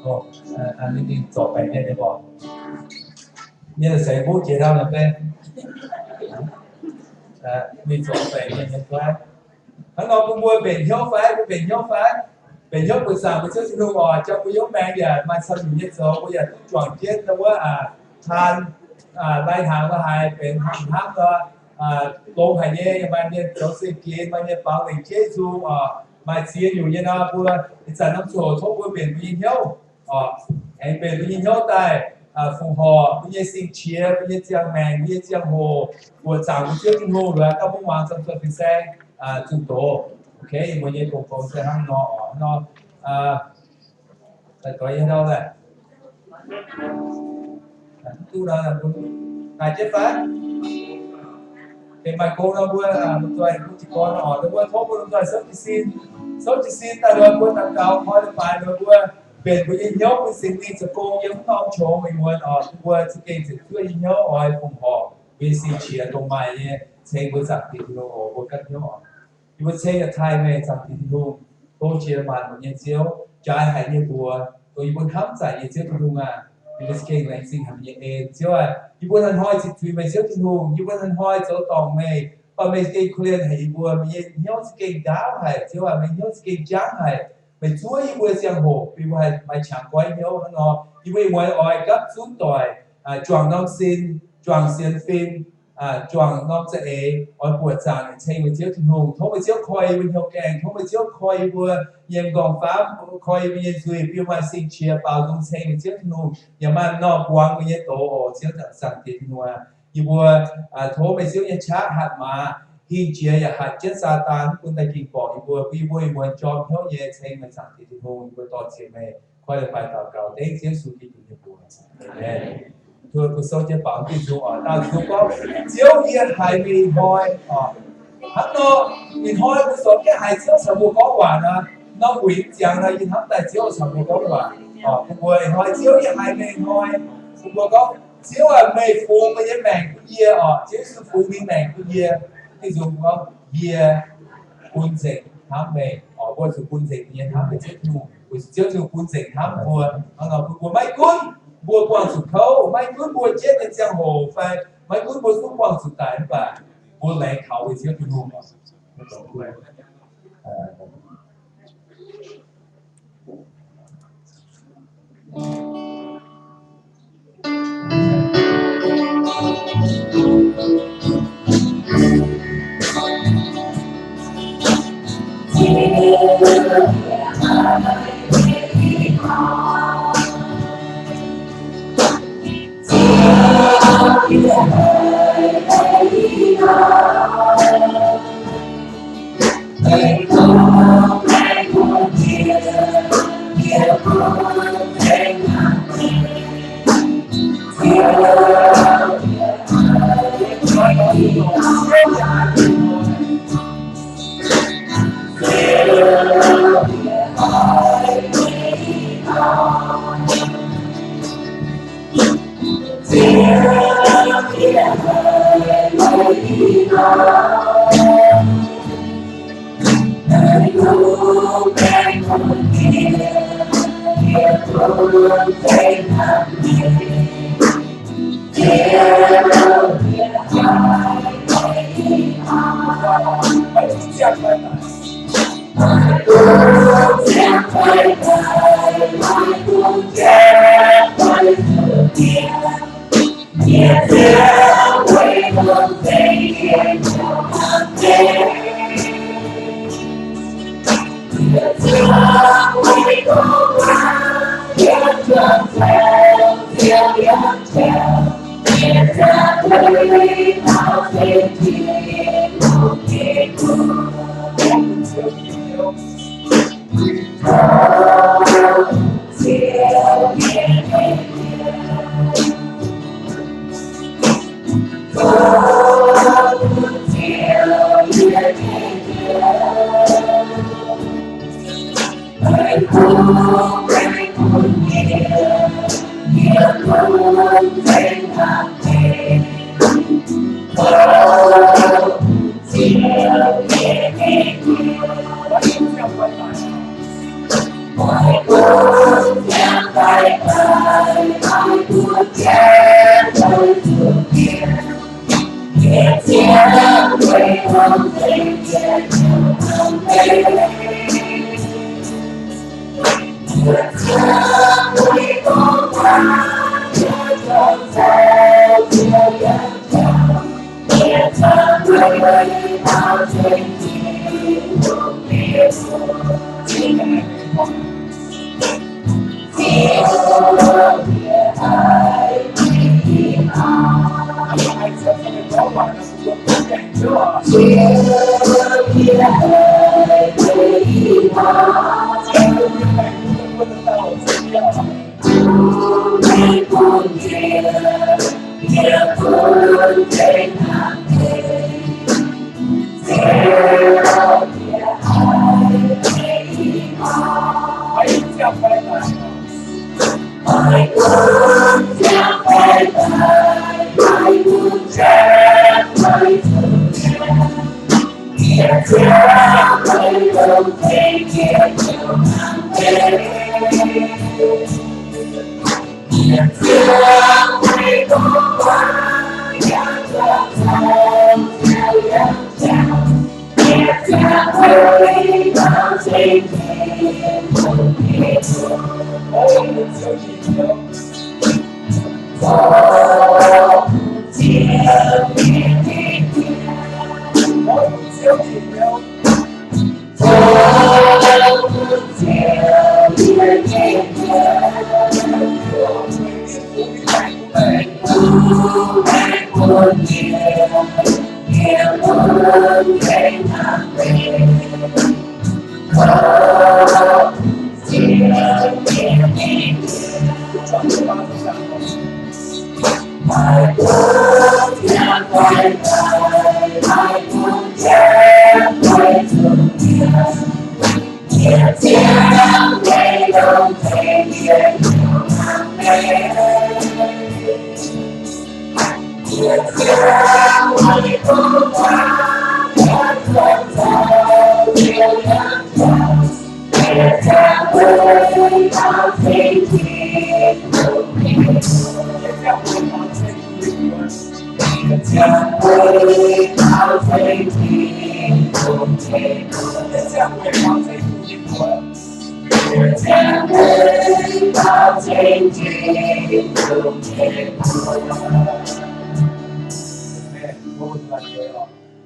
oc. Oc, aa, ninh, ninh zorc baengc mienh nyei oc. Mienh se mbuo jiex ndau naaic fai? Mingh zorc baengc mienh nyei fai? Hnangv nor bun mbuo mbenc hnyouv fai? Mbuo mbenc hnyouv fai? Mbenc hnyouv buoqc zaangc mbuo Ziouv Tin-Hungh oc, jangx mbuo yiem maengx yaac maaih camv nyungc nyei zoux, mbuo yaac duqv juangc jienv nor wuov, aa, taan, aa, lai hnaangx lai haaix benx hnangv hnamv nor, aa, longx haic nyei, maaih mienh zoux zingh ginx, maaih mienh baaux lengc jeiv nzung oc, maaih ziex nyungc nyei nor, mbuo ih zanc norm ziangh hoc tov mbuo mbenc mbuo nyei hnyouv oc, aengx mbenc mbuo nyei hnyouv daaih, aa, fongc horc mbuo nyei sing-qiex, mbuo nyei ziangh maengc, mbuo nyei ziangh hoc, buoqc zaangc mbuo Ziouv Tin-Hungh, loz-hnoi gauh mv muangx, zong zuoqv fin-saeng, aa, zunh doz. Ok, mbuo nyei gong-fongx se hnangv nor oc, hnangv nor, aa, daaih doix yie ndau daaih. Duqv nor, mbuo haiz jienv fai? Mv baac gong nor mbuo, aa, lomh nzoih mbuo jiez gorn oc, mbuo tov mbuo lomh nzoih souv jiez sin, souv jiez sin daaih loz mbuo daux gaux koi leiz-baaix loz mbuo mbenc mbuo nyei hnyouv bun Singx Lingh zoux gong yiem mv norm qongx mingh muonz oc, bun mbuo za'gengh ziepc zuoqv nyei hnyouv oix fongc horc mbuo nyei sing-qiex dongh maaih nyei ceng mbuo Zaangc Diex Tin-Hungh oc, mbuo gapv hnyouv oc. Yie mbuo ceng yaac taaih meih Zaangc Diex Tin-Hungh, tov jiex maanc mbuo nyei Ziouv, jaaix haic nyei mbuox, dongh yie mbuo hnamv zanc nyei Ziouv Tin-Hungh aac, yie mbuo za'gengh laengz zingh haic meih nyei en, Ziouv aac. Yie mbuo hnoi-hnoi ziqc zuiz meih Ziouv Tin-Hungh, yie mbuo hnoi-hnoi zoux dorngc meih, baac meih za'gengh korv-lienh haic yie mbuo, meih nyei hnyouv za'gengh ndaauv haic, Ziouv aac, meih hnyouv za'gengh jangv haic. Meih zuov yie mbuo ziangh hoc, yie mbuo haih maaih qangx goiv hnyouv hnangv nor. Yie mbuo ih muonz oix gapv zunv doic, aa, juangc norm sin, juangc sienx fim, aa, juangc norm za'eix, oix buoqc zaangc ceng meih Ziouv Tin-Hungh. Tov meih Ziouv koi yie mbuo hnyouv gaengh, tov meih Ziouv koi yie mbuo nyei m'nqorngv faamv, koi yie mbuo nyei nzuih, bun yie maaih sing-qiex baaux nzung ceng meih Ziouv Tin-Hungh, yaac maaih m'normh mbuangz meih nyei doz oc, Ziouv Zaangc Diex Tin-Hungh aac. Yie mbuo, aa, tov meih Ziouv nyei qaqv hatc maaz, hingh jiex yaac hatc jienv Saadaan mv bun daaih ging borqc yie mbuo, bun yie mbuo ih muonz jorm hnyouv nyei ceng meih Zaangc Diex Tin-Hungh. Yie mbuo dorh ziex meih koi leiz-baaix daux gaux dengv Ziouv Yesu Giduc nyei mbuox. Aamen. Tov mbuo souv jienv baaux diuh nzung oc. Dangh nzung gorngv, Ziouv, yie haiz meih ih hnoi oc. Hnangv nor, ih hnoi mbuo sorngx jienv haiz Ziouv caux mbuo gorngv waac nor, norm wuic mv ziangx nor, yie hnamv daaih Ziouv caux mbuo gorngv waac. Bun mbuo ih hnoi Ziouv yaac haiz meih hnoi, bun mbuo gorngv, Ziouv aac, meih fungx meih nyei maengc bun yie oc. Ziouv Yesu fungx ninh maengc bun yie. Tin-Hungh gorngv, yie bun nzengc hnamv meih oc. Mbuo zuqc bun nzengc nyei hnamv meih Ziouv Tin-Hungh, weic zuqc Ziouv Tin-Hungh bun nzengc hnamv mbuo. Hnangv nor bun mbuo maiv gunv mbuo buangh zuqc kouv, maiv gunv mbuo jienv nyei ziangh hoc fai maiv gunv mbuo zungv buangh zuqc daic mv baac mbuo laengz kaux weic Ziouv Tin-Hungh oc.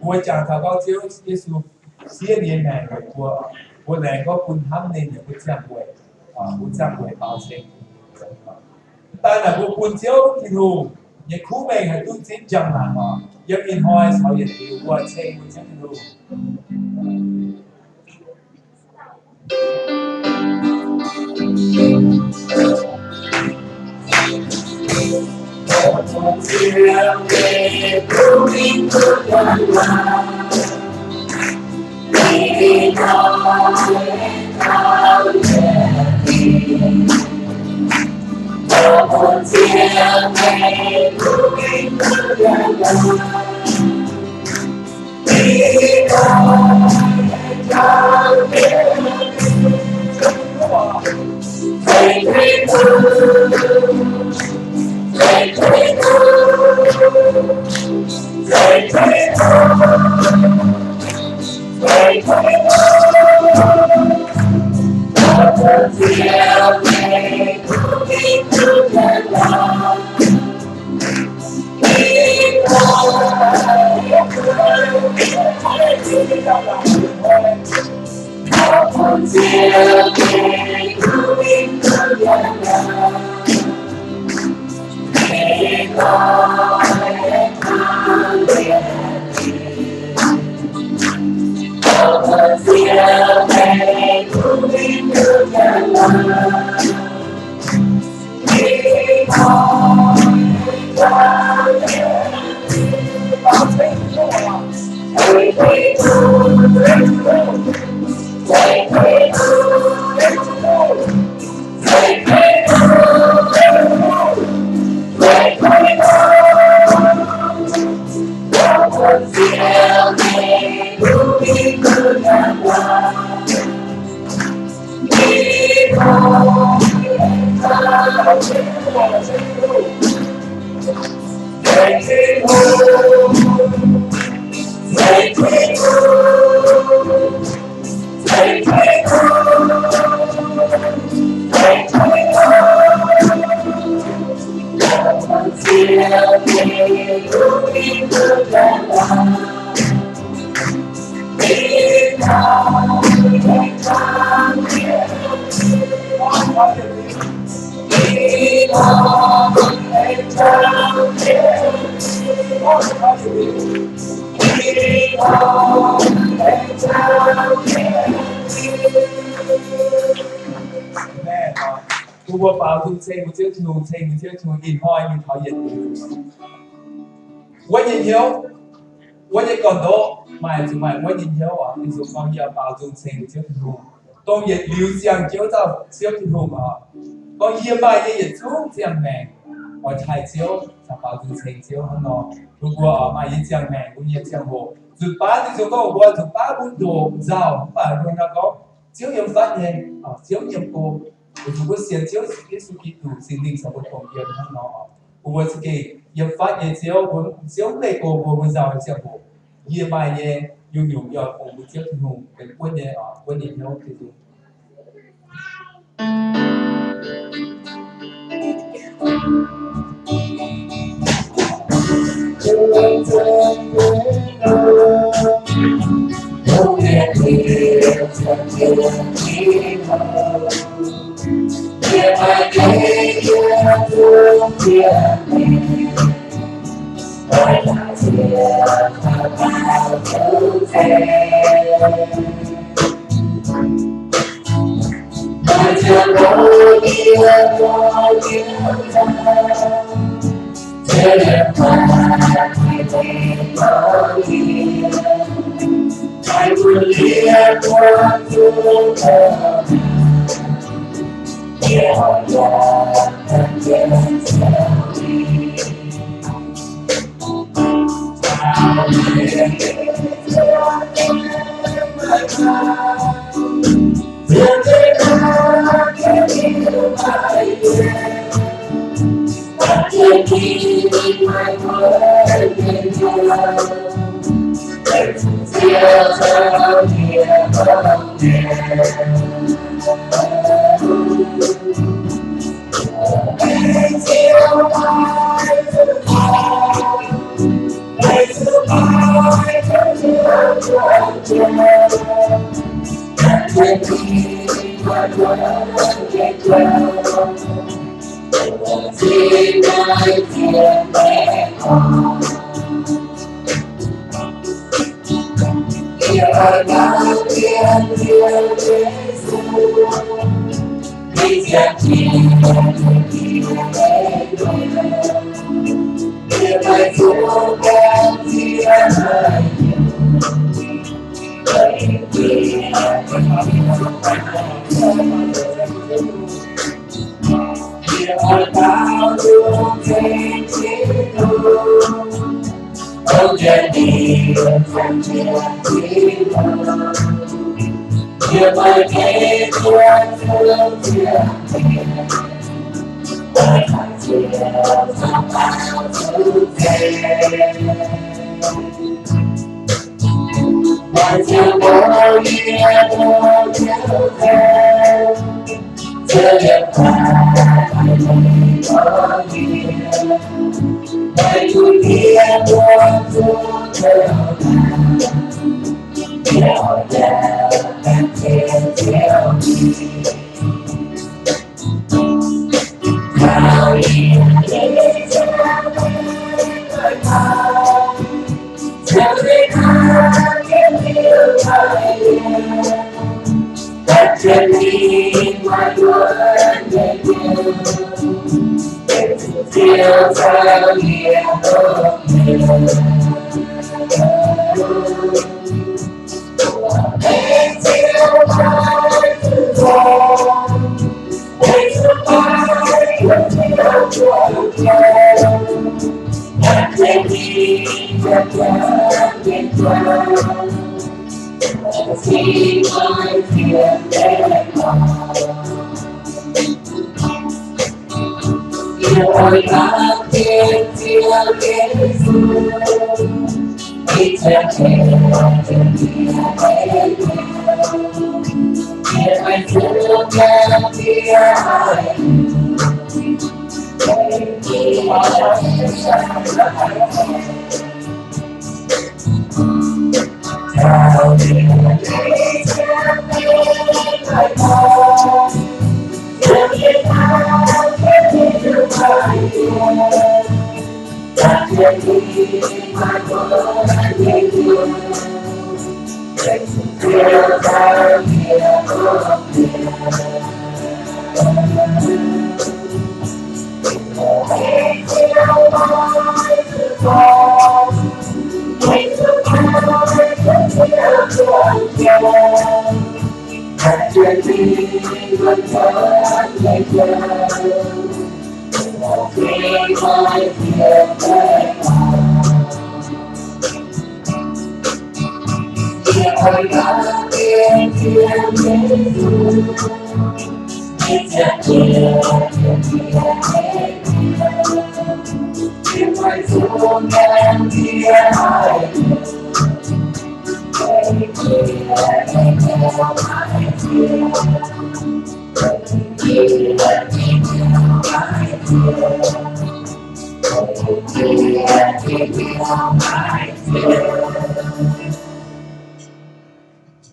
Mbuo jangx taux gorngv Ziouv Yesu siev nyei maengc weic mbuo, mbuo laengz gorngv bun hnamv ninh yaac bun ziangh weic, bun ziangh weic baaux ceng. Mv daan naaic mbuo bun Ziouv Tin-Hungh nyei kuv mengh haih duqv zipv njang-laangc oc. Yiem ih hnoi caux yietc liuz mbuo ceng mbuo Ziouv Tin-Hungh. Amen. Bun mbuo baaux nzung ceng mbuo Ziouv Tin-Hungh, ceng mbuo Ziouv Tin-Hungh ih hnoi mingh taux yietc liuz. Wuov nyei hnyouv, wuov nyei gorn-ndoqv maaih zuqc maaih wuov nyei hnyouv oc. Tin-Hungh gorngv yie baaux nzung ceng mbuo Ziouv Tin-Hungh, dongh yietc liuz ziangh jienv dauh Ziouv Tin-Hungh oc. Gorngv yie maaih nyei yietc zungv ziangh maengc oix taaih Ziouv, caux baaux nzung ceng Ziouv hnangv nor. Bun mbuo oc, maaih nyei ziangh maengc, mbuo nyei ziangh hoc, nzunc baav Tin-Hungh gorngv mbuo nzunc baav mbuo ndoqc nzauh, mv baac mbuo nor gorngv Ziouv yiem fatv nyei, Ziouv yiem go. Weic zuqc mbuo sienx Ziouv Yesu Giduc, Singx Lingh caux mbuo dongh yiem hnangv nor. Bun mbuo za'gengh yiem fatv nyei Ziouv, mbuo Ziouv mv leih go mbuo, mbuo nzauh nyei ziangh hoc, yie maaih nyei nyungc-nyungc yaac fungx mbuo Ziouv Tin-Hungh benx wuov nyei, wuov nyei hnyouv Tin-Hungh.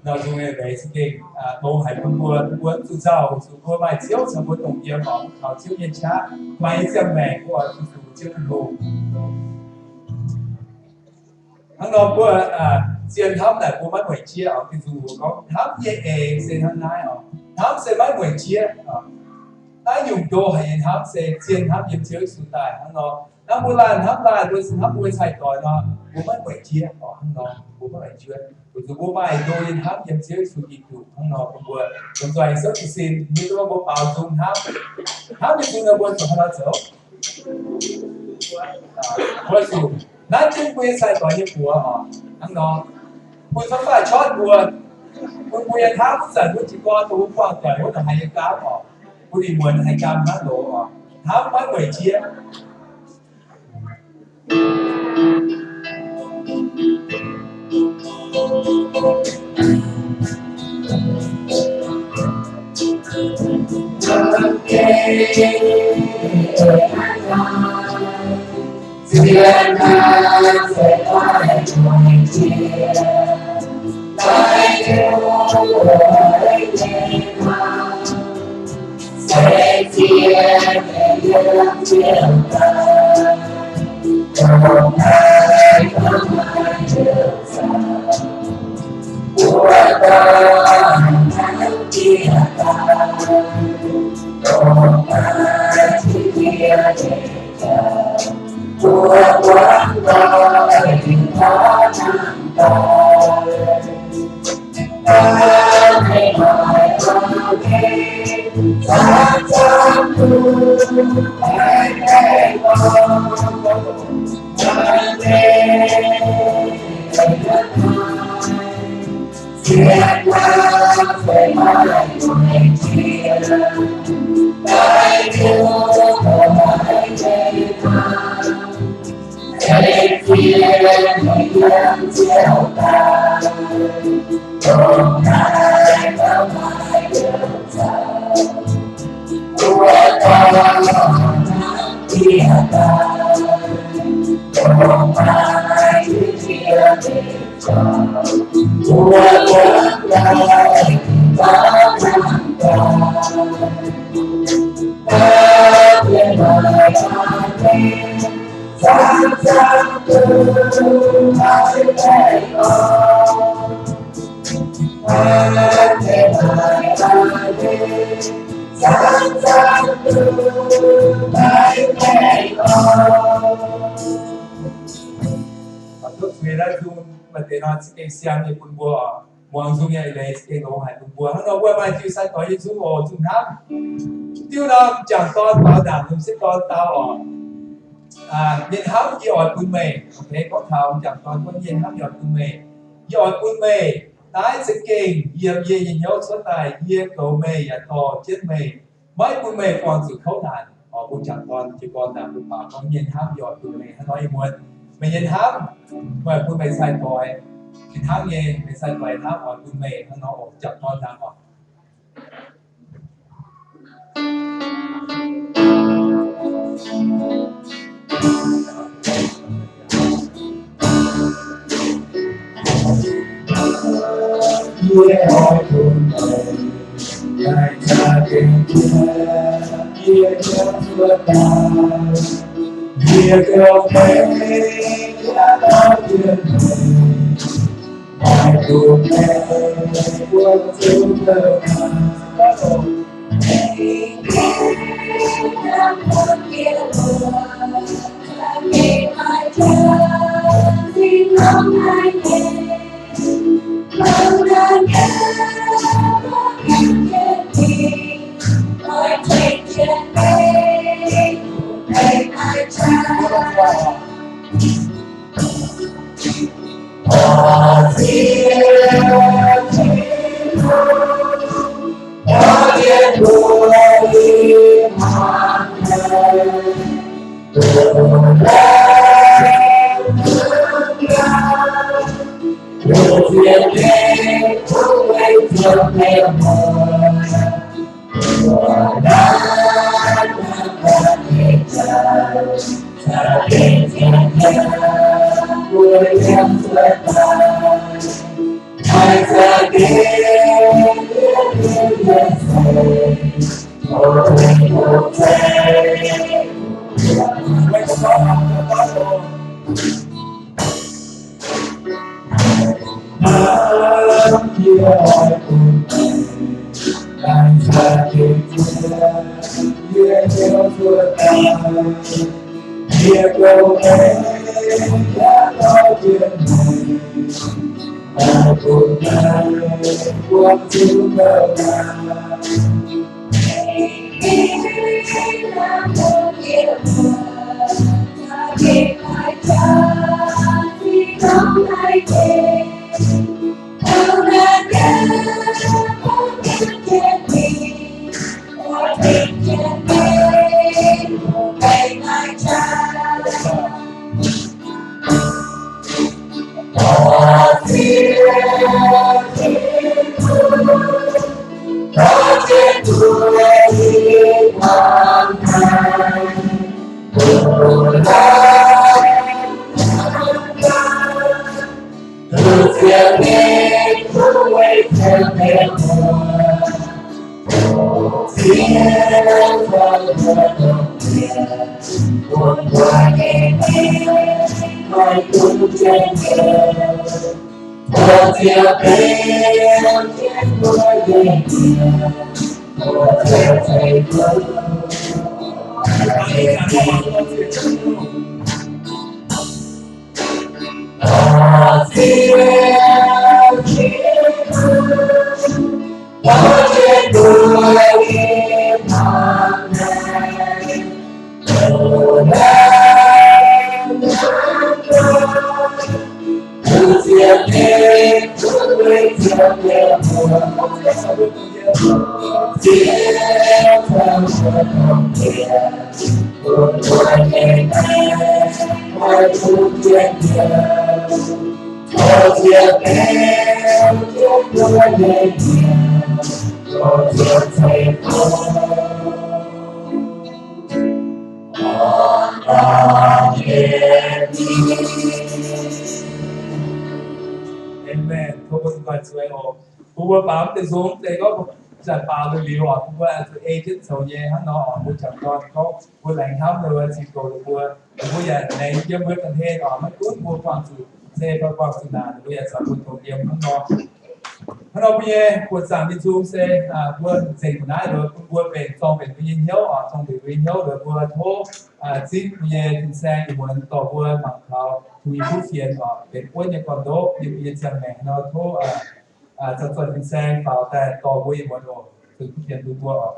Nor, Tin-Hungh, meih za'gengh dongh haic bun mbuo, mbuo zuqc nzauh, zuqc mbuo maaih Ziouv caux mbuo dongh yiem, oix taux Ziouv nyei qaqv, maaih nyei ziangh maengc mbuo oix zuqc zuqc Ziouv Tin-Hungh. Hnangv nor mbuo zien hnamv naaic mbuo maiv mueic jieqv oc. Tin-Hungh mbuox gorngv hnamv nyei eix se hnangv naaiv oc. Hnamv se maiv mueic jieqv oc. Naaiv nyungc ndo haic nyei hnamv se zien hnamv yiem Ziouv Yesu daaih hnangv nor. Hnamv mbuo laanh hnamv laanh, mbuo hnamv mbuo nyei cai-doix nor, mbuo maiv mueic jieqv oc. Hnangv nor mbuo maiv mueic jieqv, weic zuqc mbuo maaih ndo nyei hnamv yiem Ziouv Yesu Giduc. Hnangv nor bun mbuo lomh nzoih souv jiez sin, hiuv duqv mbuo baaux nzung hnamv, hnamv nyei nzung nor mbuo zuqc hnangv nor zoux. Mbuo zuqc Naaiv jienv mbuo nyei sai-doic nyei buoz oc. Hnangv nor, bun fai fai corc mbuo, bun mbuo nyei hnamv wuov zanc wuov jiez gorn dongh wuov buangh doic wuov nor haiz nyei gaamv oc. Bun ih muonz haiz gaamv hnangv loz oc. Hnamv maiv mueic jiex. Tov zuiz naaiv nzung maaih deix nor za'gengh siang nyei bun mbuo oc. Muangx nzung nyei eix leiz za'gengh longx haic bun mbuo. Hnangv nor mbuo maaih diuh sai-doic nyei nzung oc, zunh hnamv. Diuh norm m'jangc dorn faaux ndaangc, m'sieqv dorn dau oc. Mienh hnamv yie oix bun meih. Gorngv taux m'jangc dorn gorngv, mienh hnamv yie oix bun meih. Yie oix bun meih daaih za'gengh yiem yie nyei hnyouv cuotv daaih, yie goux meih yaac dorh jienv meih. Maiv bun meih buangh zuqc kouv naanc. Oix bun m'jangc dorn jiez gorn ndaangc bun baaux gorngv, mienh hnamv yie oix bun meih. Hnangv nor ih muonz meih nyei hnamv, meih bun meih sai-doic, hnangv nyei meih sai-doic hnamv oix bun meih. Hnangv nor oc, m'jangc dorn ndaangc oc. Amen. Tov mbuo guanh zueiz oc. Mbuo mbuo baamz deix nzung deix gorngv zanc baaux liuz oc, mbuo mbuo zuqc ei jienv zoux nyei hnangv nor oc. Mbuo jangc dorn gorngv mbuo laengz hnamv ninh mbuo zinh goux ninh mbuo, ninh mbuo yaac laengz yiem mbuo ga'hlen oc. Maiv gunv mbuo buangh zuqc se fai buangh zuqc naanc, ninh mbuo yaac caux mbuo tongx yiem hnangv nor. Hnangv nor mbuo nyei buoqc zaangc nyei nzung se mbuo nzengc mbuo naaiv nduov bun mbuo mbenc zorng mbenc mbuo nyei hnyouv oc, zorng mbenc mbuo nyei hnyouv nduov mbuo tov zipv mbuo nyei fin-saeng ih muonz dorh mbuo mangc taux Tin-Hungh nyei kuv fienx oc, benx wuonv nyei gorn-ndoqv yiem mbuo nyei ziangh maengc nor tov zoux zoih fin-saeng faaux daaih dorh mbuo ih muonz oc, zuqc kuv fienx bun mbuo oc.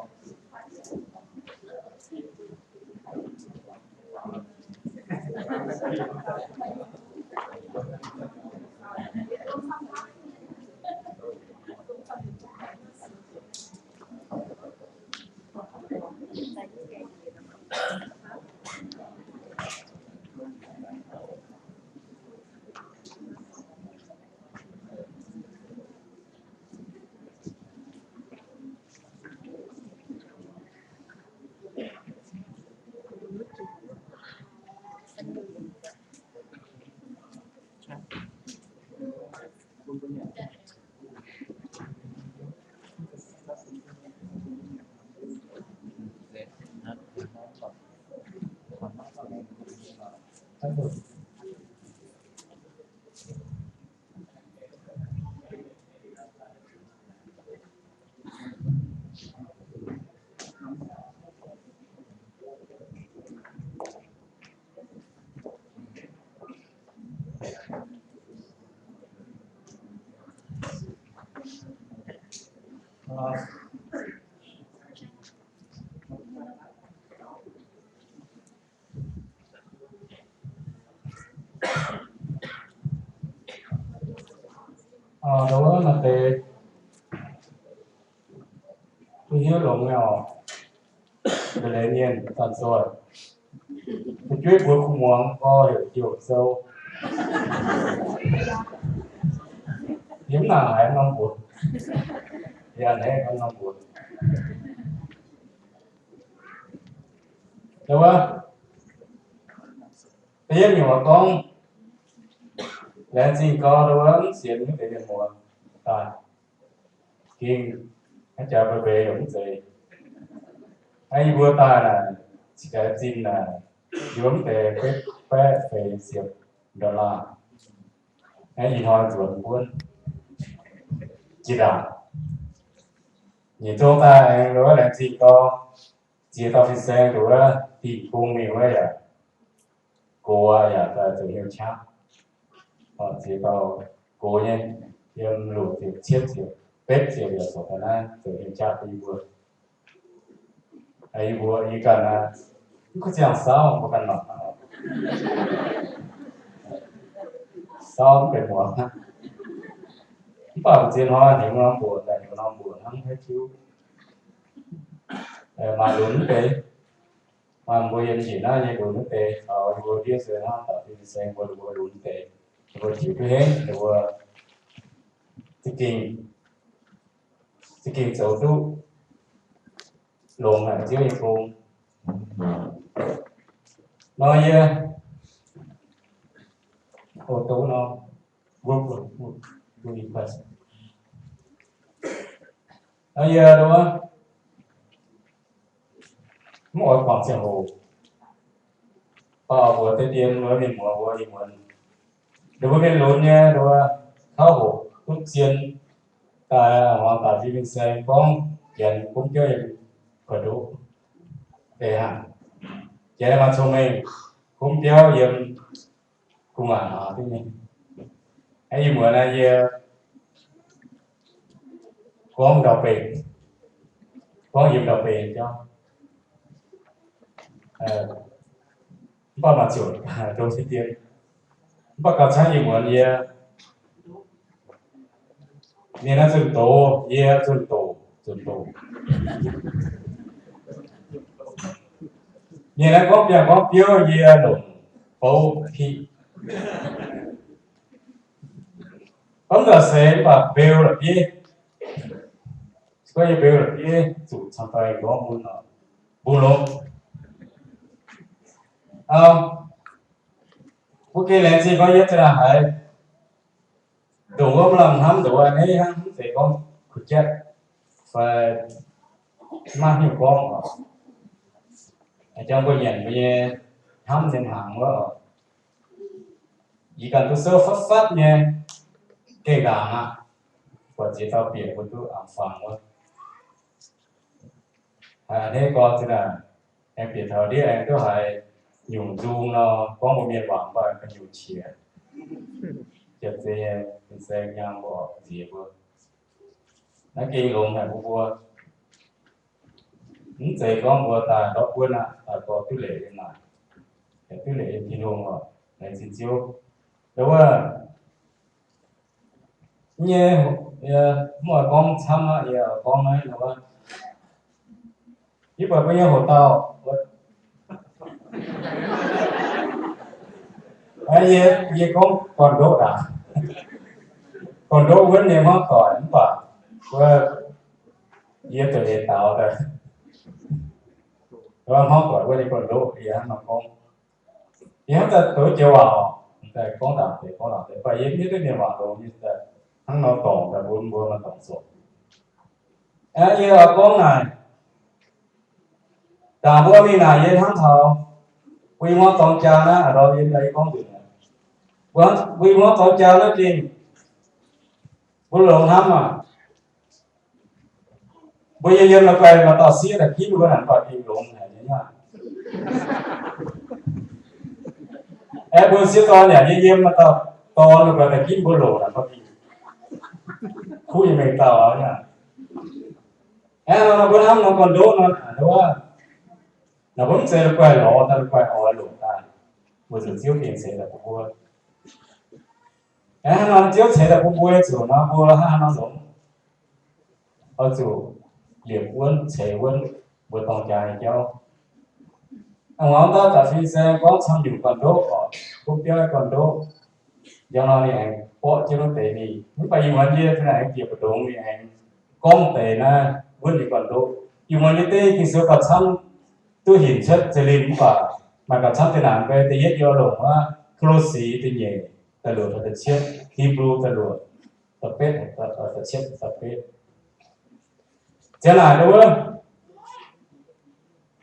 Ndau wuov maaih deix duqv hnyouv longx nyei oc, maiv leiz mienh zanc-zoih. Fu'jueiv mbuox kuv muangx, gorx heuc Jouv Sou. Yie mv nangc haaix norm mbuox. Yie a'hneiv norm mbuox. Ndau wuov, da'yietv nyungc oix gorngv laengz zingh gau ndau wuov mv sienx mv deix mienh muoz daaih. Ging haaix jaax mbeix mbeix yaac mv zeiz. Hnangv yie mbuo daaih naaic, zinh naaic, yie mbuo mv deix betv baeqv feix ziepc dollar. Hnangv ih hnoi nzuonx buonv jiex ndaangc. Nyic zong daaih aengx ndau wuov laengz zingh gau, ziex dauh fin-saeng ndau wuov dingh bung mingh wuov yaac gox yaac daaih zoux hnyouv qaqv. Ziex dauh gox nyei, yiem luoqc ziepc cietv ziepc betv ziepc yaac corc daaih naaiv zoux hnyouv qaqv bun yie mbuo. Yie mbuo yie ganh aqv, mv kuv ziangh saauv mbuo ganh mangc. Saauv mv benx muoz. Mv baac mbu'ziex hnoi heuc norm mbuoqc, daaih heuc norm mbuoqc hnangv haiv tiuv. Maaih lunx mv deix. Maaih mbuo yiem njiec naaiv nyei lunx mv deix, taux yie mbuo ndiev se hnangv daaih fin-saeng mbuo, mbuo lunx mv deix, mbuo jiux duqv henv, mbuo za'gengh, za'gengh zoux duqv longx haic Ziouv nyei gong. Nor yie, o, dongh nor, nor yie nduov, mv oix guangc ziangh hoc, baac mbuox deix dien mbuo mienh muoz mbuo ih muonz, ninh mbuo mienh lunx nyei, ninh mbuo kauv hoqc duqv zien daaih, muangx daaih fin-saeng gorngv janx gomv biauv yiem kuonx ndoqv deix hnangv. Janx maaih cong-mengh, gomv biauv yiem gu'nguaaic hnaaux duqv nyei. Ih muonz naaiv yie gorngv ndau-beih, gorngv yiem ndau-beih jauv, mv baac maaih ziouc dongh se dien, mv baac gauh camv ih muonz yie, mienh naaiv zunh doz, yie zunh doz, zunh doz. Mienh naaiv gorngv biauv gorngv biauv, yie longc bouv piqv. Gorngv nzauc seix mv baac mbeu la'bieiv, se gorngv yie mbeu la'bieiv zuqc camv-daaih gorngv mun nor, mbungh longx. Mbuo gengh laengz zingh gorngv yie za'naaic haiz ndongc wuov maiv lamh hnamv ndongc wuov a'hneiv hnangv, mv zeiz gorngv kuh jatv fai maiv hiuv gorngv oc. Jangx mbuo nyanc mbuo nyei hnamv nyei hnaangx wuov oc, yie ganh duqv souv fatv fatv nyei, gengh ndaangc aqv. Buatc ziex dauh bieqc mbuo duqv angx fangx wuov. A'hneiv gorngv zinh ndaangc aengx bieqc taux ndiev aengx duqv haiz nyungc nzung nor, gorngv mbuo mienh waac mv baac ga'nyungc qiex. Jiex zeiz nyei, fin-saeng nyaam mbuo oc, nziex mbuo. Naaiv gengh longx haic mbuo mbuo. Mv zeiz gorngv mbuo daaih ndortv buonv aqv, daaih dorh duqv leiz yiem naaic, duqv leiz yiem Tin-Hungh oc, laengz zingh Ziouv. Wuov nyei, mv oix gorngv camv aqv, yie gorngv naaiv wuov. Yie buatc mbuo nyei hoc dauh, yie, yie gorngv gorn-ndoqv aqv. Gorn-ndoqv wuonv nyei hmuangv doic mv baac wuov, yie zuqc eix daaux daaih, wuov hmuangv doic wuov nyei gorn-ndoqv, yie hnangv nor gorngv. Yie hnamv daaih douz joux waac, daaih gorngv ndaangc deix gorngv ndaangc deix, baac yie mv hiuv duqv mienh waac longx nyei, daaih hnangv nor dorngc daaih bun mbuo maaih dorngc zoqc. Yie oix gorngv naaic, dangc mbuo mingh naaic yie hnamv taux mbuo i hmuangv dorng jaa naaiv, a'ndorm yie gorngv nzunc, mbuo i hmuangv dorng jaa naaiv gengh mbuo longx hnamv aqv. Mbuo yiem yiem la'guaih maaih dauh sieqv daaih ginv mbuo naaic, mv baac gengh longx haic nyei aqv. Aeqv, mbuo sieqv dorn yaac yiem yiem maaih dauh dorn la'guaih daaih ginv mbuo loc naaic, mv baac gengh kuv nyei mengh dauh aqv. Aeqv, nor mbuo hnamv nor gorn-ndoqv nor, a'ndorm naaic mbuo mv zeiz la'guaih lorz daaih, la'guaih oix loc daaih, weic zuqc Ziouv gengh ceix daaih bun mbuo. Aeqv, hnangv nor Ziouv ceix daaih bun mbuo nyei zuqc nor, mbuo hnangv haaix nor longc oix zuqc liepc wuonv, ceix wuonv mbuo dorng jaa nyei jauv. A'muangx daaih fin-saeng gorngv camv nyungc gorn-ndoqv oc, kuv biauv gorn-ndoqv. Njang nor ninh aengx borqv jienv wuov deix mingh. Mv baac ih muonz yie za'naaic aengx bieqc mbu'ndongx ninh aengx gorngv deix naaiv wuonv nyei gorn-ndoqv. Ih muonz yie dengv Ging-Sou gauh camv duqv hinc cuotv za'lin mv baac maaih gauh camv deix naaic mv bei. Da'yietv yie longc wuov Ko^lo^si da'nyeic da'luoqc taux da'cietv, Hipv^lu da'luoqc da'betv, da'cietv da'betv. Ziang naaic wuov,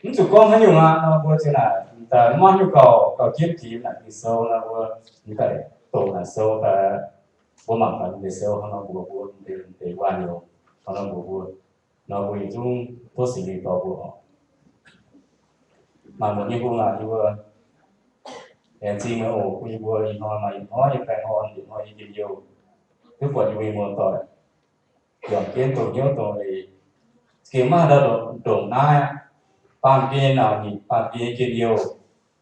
mv zuqc gorngv haaix nyungc aqv nor, mbuo ziang naaic daaih maiv hiuv gauh, gauh jienv jiex naaic Ging-Sou nor, mbuo daaih doqc naaic sou daaih, mbuo mangc gaax deix sou hnangv nor mbuox mbuo, deix waac-nyungc hnangv nor mbuox mbuo, nor mbuo yietc zungv tov Singx Lingh dorh mbuo oc. Maaih muonc nyei hungh aac, yie mbuo laengz zingh meih oc. Bun yie mbuo ih hnoi maaih ih hnoi nyei baengh orn, ih hnoi nyei njien-youh, duqv buatc yie mbuo muoz-doic yaac jienv dongh hnyouv dongh eix, za'gengh maiv haaix dauh ndongc naaiv aqv. Baamh gen nyei nauc nyitc, baamh gen nyei njien-youh,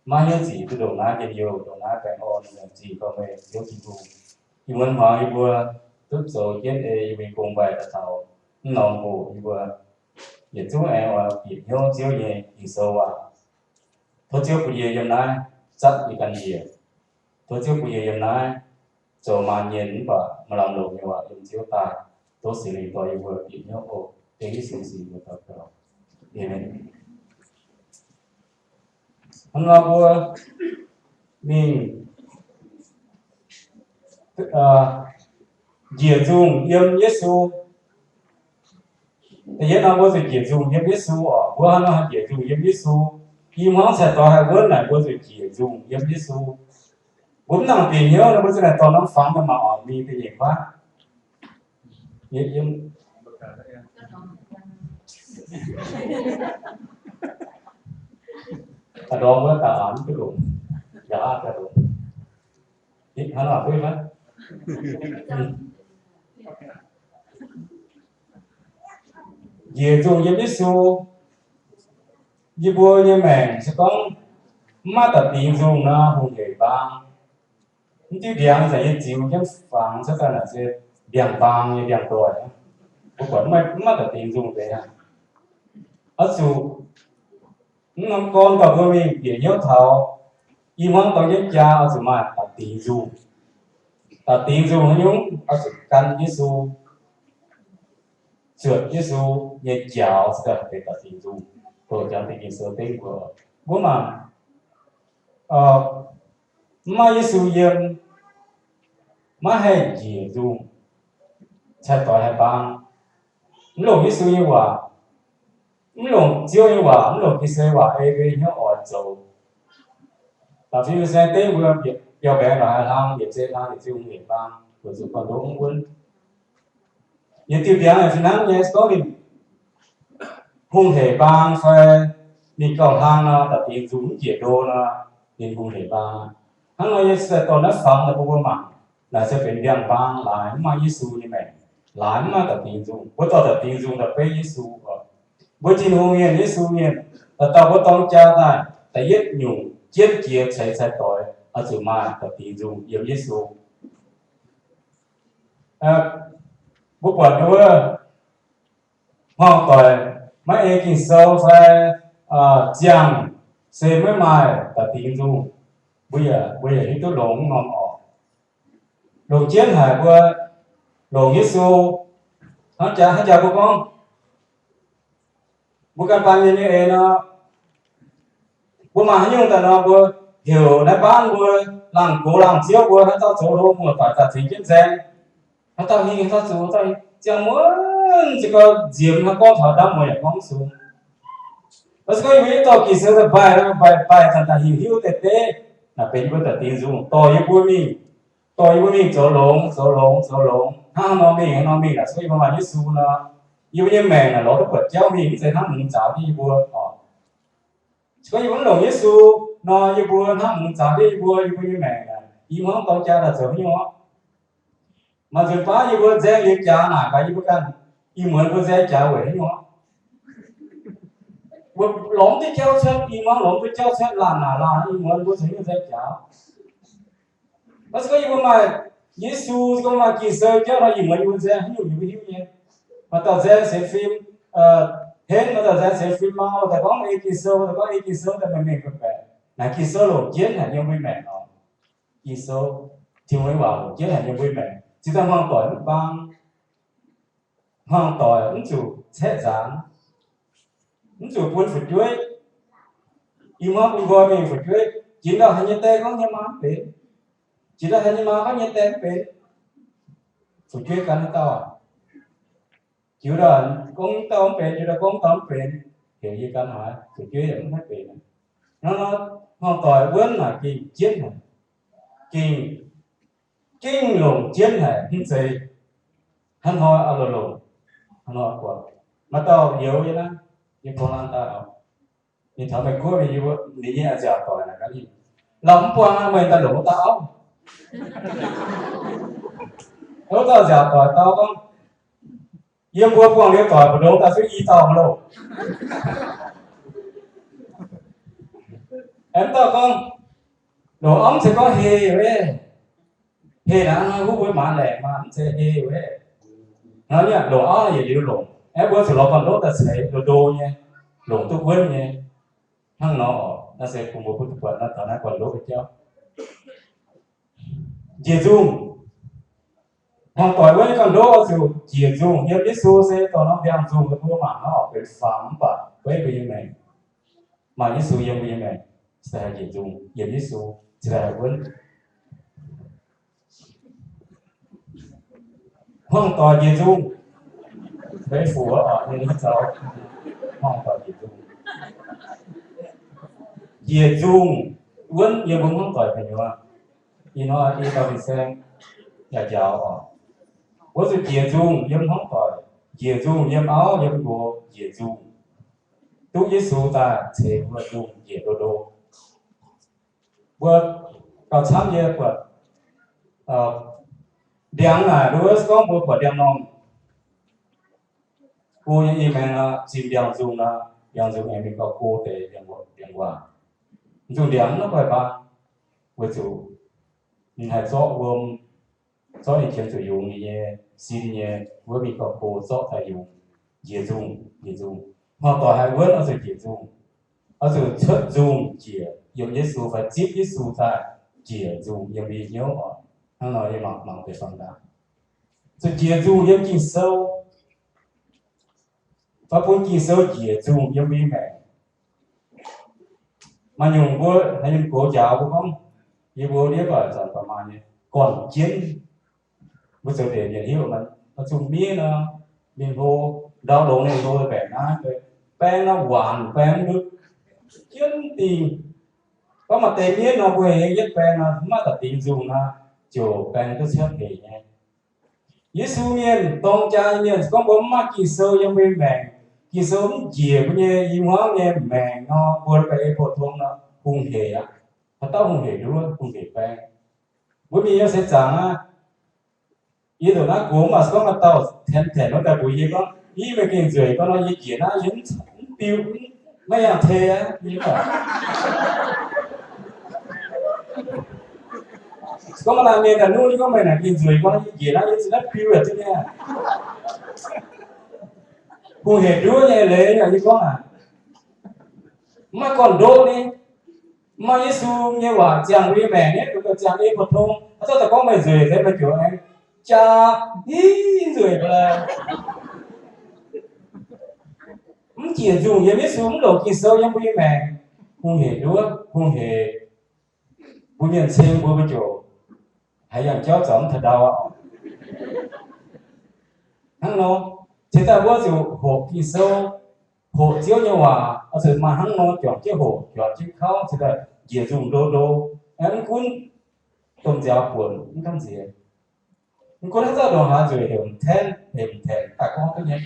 maiv hnyouv zic duqv ndongc naaiv njien-youh, ndongc naaiv baengh orn, laengz zingh gorngv meih Ziouv Tin-Hungh. Ih muonz hmuangx yie mbuo duqv zoux jienv ei yie mbuo nyei gong-mbaih daaih taux mv norm hoc yie mbuo yietc zungv aengx oix bieqc hnyouv Ziouv nyei Ging-Sou waac. Tov Ziouv bun yie yiem naaiv zatv yie ganh njiec. Tov Ziouv bun yie yiem naaiv zoux maaz nyien mv baac maaih lamh longc nyei waac yiem Ziouv daaih. Tov Singx Lingh dorh yie mbuo bieqc hnyouv oc. Dengv Yesu nyei mingh daux gaux. Aamen. Hnangv nor mbuo mingh njiec nzungh yiem Yesu. Da'yietv nor mbuo zuqc njiec nzungh yiem Yesu oc. Mbuo hnangv nor haih njiec nzungh yiem Yesu. Ih hmuangx cai-doix haih wuonv naaic mbuo zuqc njiec nzungh yiem Yesu. Mbuo mv nangc bieqc hnyouv nor mbuo za'gengh dorh norm fangx daaih mangc oc, mingh da'nyeic kuaaiv. Yiem, yiem, a'ndorm wuov daaih mv duqv longx, yaac aqv daaih longx. Hnangv nor duqv fai? Njiec nzungh yiem Yesu, yie mbuo nyei maengc se gorngv mv maaih da'dingx nzungh nor, hungh hec mbaang. Mv diuv ndiangx zanc yie ziux jienv fangx cuotv daaih naaic se ndiangx-mbaang nyei ndiangx-ndoih. Mbuo buatc mv maaih, mv maaih da'dingx nzungh deix aqv. Oix zuqc mv norm gorn gauh mbuo mingh bieqc hnyouv taux ih hmuangv dorng jienv jaa oix zuqc maaih da'dingx nzungh. Da'dingx nzungh haaix nyungc? Oix zuqc gan Yesu, zuotc Yesu nyei njaaux se daaih benx da'dingx nzungh. Doqc jangx deix Ging-Sou dengv mbuo, mbuo mangc, mv maaih Yesu yiem, maiv haih njiec nzungh, cai-doix haih mbaang. Mv longc Yesu nyei waac, mv longc Ziouv nyei waac, mv longc Ging-Sou nyei waac ei mbuo hnyouv oix zoux. Da'fim saeng dengv mbuo biauv-mbaengx lorz haaix hlang, yietc zei hlang, yietc zei hungh hec mbaang, weic zuqc gorn-ndoqv mv wuonv. Yietc diuh ndiangx yaac fih hnangv nyei, se gorngv ninh hungh hec mbaang fai ninh gauh hlang nor, da'dingx nzungh mv njiec ndo nor, ninh hungh hec mbaang. Hnangv nor yie se dorh naaiv fangx daaih bun mbuo mangc, naaic se benx ndiangx-mbaang laaix mv maaih Yesu nyei maengc, laaix mv maaih da'dingx nzungh. Mbuo dorh da'dingx nzungh daaih beiv Yesu oc. Mbuo Tin-Hungh mienh, Yesu mienh, dauh dauh mbuo dorng jaa daaih, da'yietv nyungc jienv jiex ceix cai-doix oix zuqc maaih da'dingx nzungh yiem Yesu. Mbuo buatc wuov hmuangv-doic maiv ei Ging-Sou fai ziangh se maiv maaih da'dingx nzungh. Mbuo yaac, mbuo yaac hiuv duqv longx norm oc. Longc jienv haic mbuo longc Yesu. Hnangv jaax, hnangv jaax mbuo gorngv, mbuo ganh baamh mienh nyei eix nor, mbuo maaih haaix nyungc daaih nor, mbuo heuc naaiv baanv mbuo laangh gox laangh ziouv mbuo haaix dauh zoux hlo muoz-doic daaih cingx jienv nzaeng. Haaix dauh hingh, haaix dauh zuqc, haaix dauh hingh, ziangh muonz se gorngv nziemx haaix gorngv taux ndaamv muoz yaac gorngv mv sung. Mv se gorngv yie mbuo dorh Ging-Sou daaih mbaih, mbaih, mbaih zanc daaih hiuv hiuv deix deix, naaic benx yie mbuo da'dingx nzungh dorh yie mbuo mingh, dorh yie mbuo mingh zoux longx, zoux longx, zoux longx, hnangv haaix nor mingh, haaix nor mingh, naaic se gorngv yie mbuo maaih Yesu nor, yie mbuo nyei maengc naaic lorz duqv buatc jauv mingh, mv zeiz hnangv muangx nzaaux jienv yie mbuo oc. Se gorngv yie mbuo mv longc Yesu nor, yie mbuo hnangv muangx nzaaux jienv yie mbuo, yie mbuo nyei maengc naaic, yie mbuo hnangv dorng jaa daaih zoux haaix nyungc oc? Maaih nzunc baav yie mbuo nzaeng liuz jaax naaic gaax, yie mbuo ganh ih muonz mbuo nzaeng jaax weic haaix nyungc oc? Mbuo lorz mv duqv jauv cuotv, ih muonz lorz mv duqv jauv cuotv, laanh naaic laanh, ih muonz mbuo zoux haaix nyungc nzaeng jaax? Mv se gorngv yie mbuo maaih Yesu, se gorngv maaih Ging-Sou jauv nor, ih muonz yie mbuo nzaeng haaix nyungc yie mbuo hiuv nyei. Maaih dauh nzaeng sienx fim henv, maaih dauh nzaeng sienx fim mau, maaih dauh gorngv ei Ging-Sou, maaih dauh gorngv ei Ging-Sou daaih mengh mengh baeqc baeqc. Naaic Ging-Sou longc jienv haic yiem mbuo maengc oc. Ging-Sou, Tin-Hungh nyei waac longc jienv haic yiem mbuo maengc. Cingx daaih hmuangv-doic mv bang, hmuangv-doic mv zuqc caeqv nzaanx, mv zuqc bun fu'jueiv. Ih hmuangv bun nqoi mingh fu'jueiv, jiex ndau haaix nyei die gorngv nyei maa mv benx, jiex ndau haaix nyei maa gorngv nyei die mv benx, fu'jueiv gan haaix dauh aqv? Jiu daaih gorngv dauh mv benx, jiu daaih gorngv dauh mv benx, heuc yie gan haaix, fu'jueiv yaac mv haih benx. Hnangv nor, hmuangv-doic wuonv naaic gengh jienv haic, gengh, gengh longc jienv haic, mv zeiz hnangv hnoi oix longc, hnangv hnoi buatc. Maaih dauh youz yie naaiv, yie tong hlang daaih oc, ninh taux meih guoqv mingh, ninh nyei a'nziaauc doic naaic gan ninh, lauh mv buangh meih daaih longc wuov dauh auv. Wuov dauh a'nziaauc doic dau gorngv, yiem mbuo buangh liuz doic mbu'ndongx daaih zuqc i dauh loh. Aengx dauh gorngv, loz-auv mv zeiz gorngv heh wuov, heh naaiv huv mbuo maaz laengc maah, mv zeiz heh wuov. Hnangv naaic, loz-auv yietc liuz longc, aengx mbuo zuqc lorz gorn-ndoqv daaih ceix ndo ndo nyei, longc duqv wuonv nyei. Hnangv nor oc, naaiv se bun mbuo butv duqv buatc naaiv taux naaiv gorn-ndoqv nyei jauv. Njiec nzungh. Hmuangx-doic wuov nyei gorn-ndoqv oix zuqc njiec nzungh. Yiem Yesu se dorh norm ndiangx-nzungh bun mbuo mangc nor benx faam mv baac beiv mbuo nyei maengc. Maaih Yesu yiem mbuo nyei maengc, cingx daaih haih njiec nzungh. Yiem Yesu cingx daaih haih wuonv. Hmuangx-doic njiec nzungh. Beiv fuc oc, ninh zaux hmuangx-doic njiec nzungh. Njiec nzungh wuonv yiem mbuo hmuangx-doic gu'nyuoz. Ih hnoi i dauh fin-saeng yaac njaaux oc. Mbuo zuqc njiec nzungh yiem hmuangx-doic, njiec nzungh yiem auv yiem nqox, njiec nzungh duqv Yesu daaih ceix mbuo nzungh njiec ndo ndo. Mbuo gauh camv nyei buatc ndiangx naaic, nduov se gorngv mbuo buatc ndiangx-normh go nyei i maengx nor, zinh ndiangx-nzungh nor, ndiangx-nzungh aengx mingh gauh go deix ndiangx-waac. Nzungh ndiangx mv nor goiv baan, weic zuqc ninh haih zorqv wuom, zorqv ninh qiemx zuqc yungz ninh nyei sin nyei wuov mingh gauh go zorqv daaih yungz. Njiec nzungh, njiec nzungh. Hmuangx-doic haih wuonv oix zuqc njiec nzungh, oix zuqc cuotv nzungh njiec yiem Yesu fai zipv Yesu daaih njiec nzungh yiem mbuo nyei hnyouv oc. Hnangv nor yie mangc mangc deix fangx daaih, zuqc njiec nzungh yiem Ging-Sou fai bun Ging-Sou njiec nzungh yiem mbuo nyei maengc. Maaih nyungc mbuo haaix nyungc gox njaaux mbuo gorngv, yie mbuo ndiev doic zanc baac maaih nyei gorn-jienv. Mbuo zoux deix mienh hiuv, oix zuqc miev nor, mingh hlo, ndau longx ninh hlo mbaengc naaiv, baeng nor waanc baeng ndutv, jienv dingh. Gorngv maaih deix miev nor mbuo hengx yietv baeng nor, mv maaih da'dingx nzungh nor, ziouc baeng duqv ciepv hec nyei. Yesu mienh, dorng jaa nyei mienh, gorngv mbuo mv maaih Ging-Sou yiem mbuo nyei maengc, Ging-Sou mv njiec mbuo nyei i hmuangv nyei maengc nor, mbuo baeng ei pou tong nor, hungh hec aqv. Haaix dauh hungh hec nduov, hungh hec baeng. Mbuo mienh nyei seix zaangc aqv. Yie ndongc naaiv gox mv baac se gorngv maaih dauh tengx tengx wuov daaih mbuox yie gorngv, yie meih gengh nzueic gorngv nor, yie njiec naaiv yie mv biu, maiv yangh tei aqv. Se gorngv maaih laanh mienh daaih nuqv yie gorngv meih naaic gengh nzueic gorngv nor, yie njiec naaiv yie zinh naaiv biu yaac duqv nyei. Hungh hec nduov nyei leiz yaac yie gorngv aqv. Mv maaih gorn-ndoqv ni. Mv maaih Yesu nyei waac ziangh mbuo nyei maengc nyei, mbuo ziangh ei pou-tong. Haaix zanc daaih gorngv meih nzueic deix, meih ziouc aengx jaa, hiv, nzueic mbuo lai. Mv njiec nzungh yiem Yesu, mv longc Ging-Sou yiem mbuo nyei maengc, hungh hec nduov, hungh hec mbuo mienh ceng mbuo, mbuo ziouc haiz yangh jauv zoux mv taux ndau aqv. Hnangv nor, cingx daaih mbuo zuqc hoqc Ging-Sou, hoqc Ziouv nyei waac, oix zuqc maaih hnangv nor juangc jienv hoqc, juangc jienv kauv, cingx daaih njiec nzungh ndo ndo. Aengx mv gunv domh nziaaux buonc mv gamh nziex, mv gunv haaix zanc ndongc haaix nzueic heuc m'tenv, heuc m'tenv daaih gorngv duqv nyei.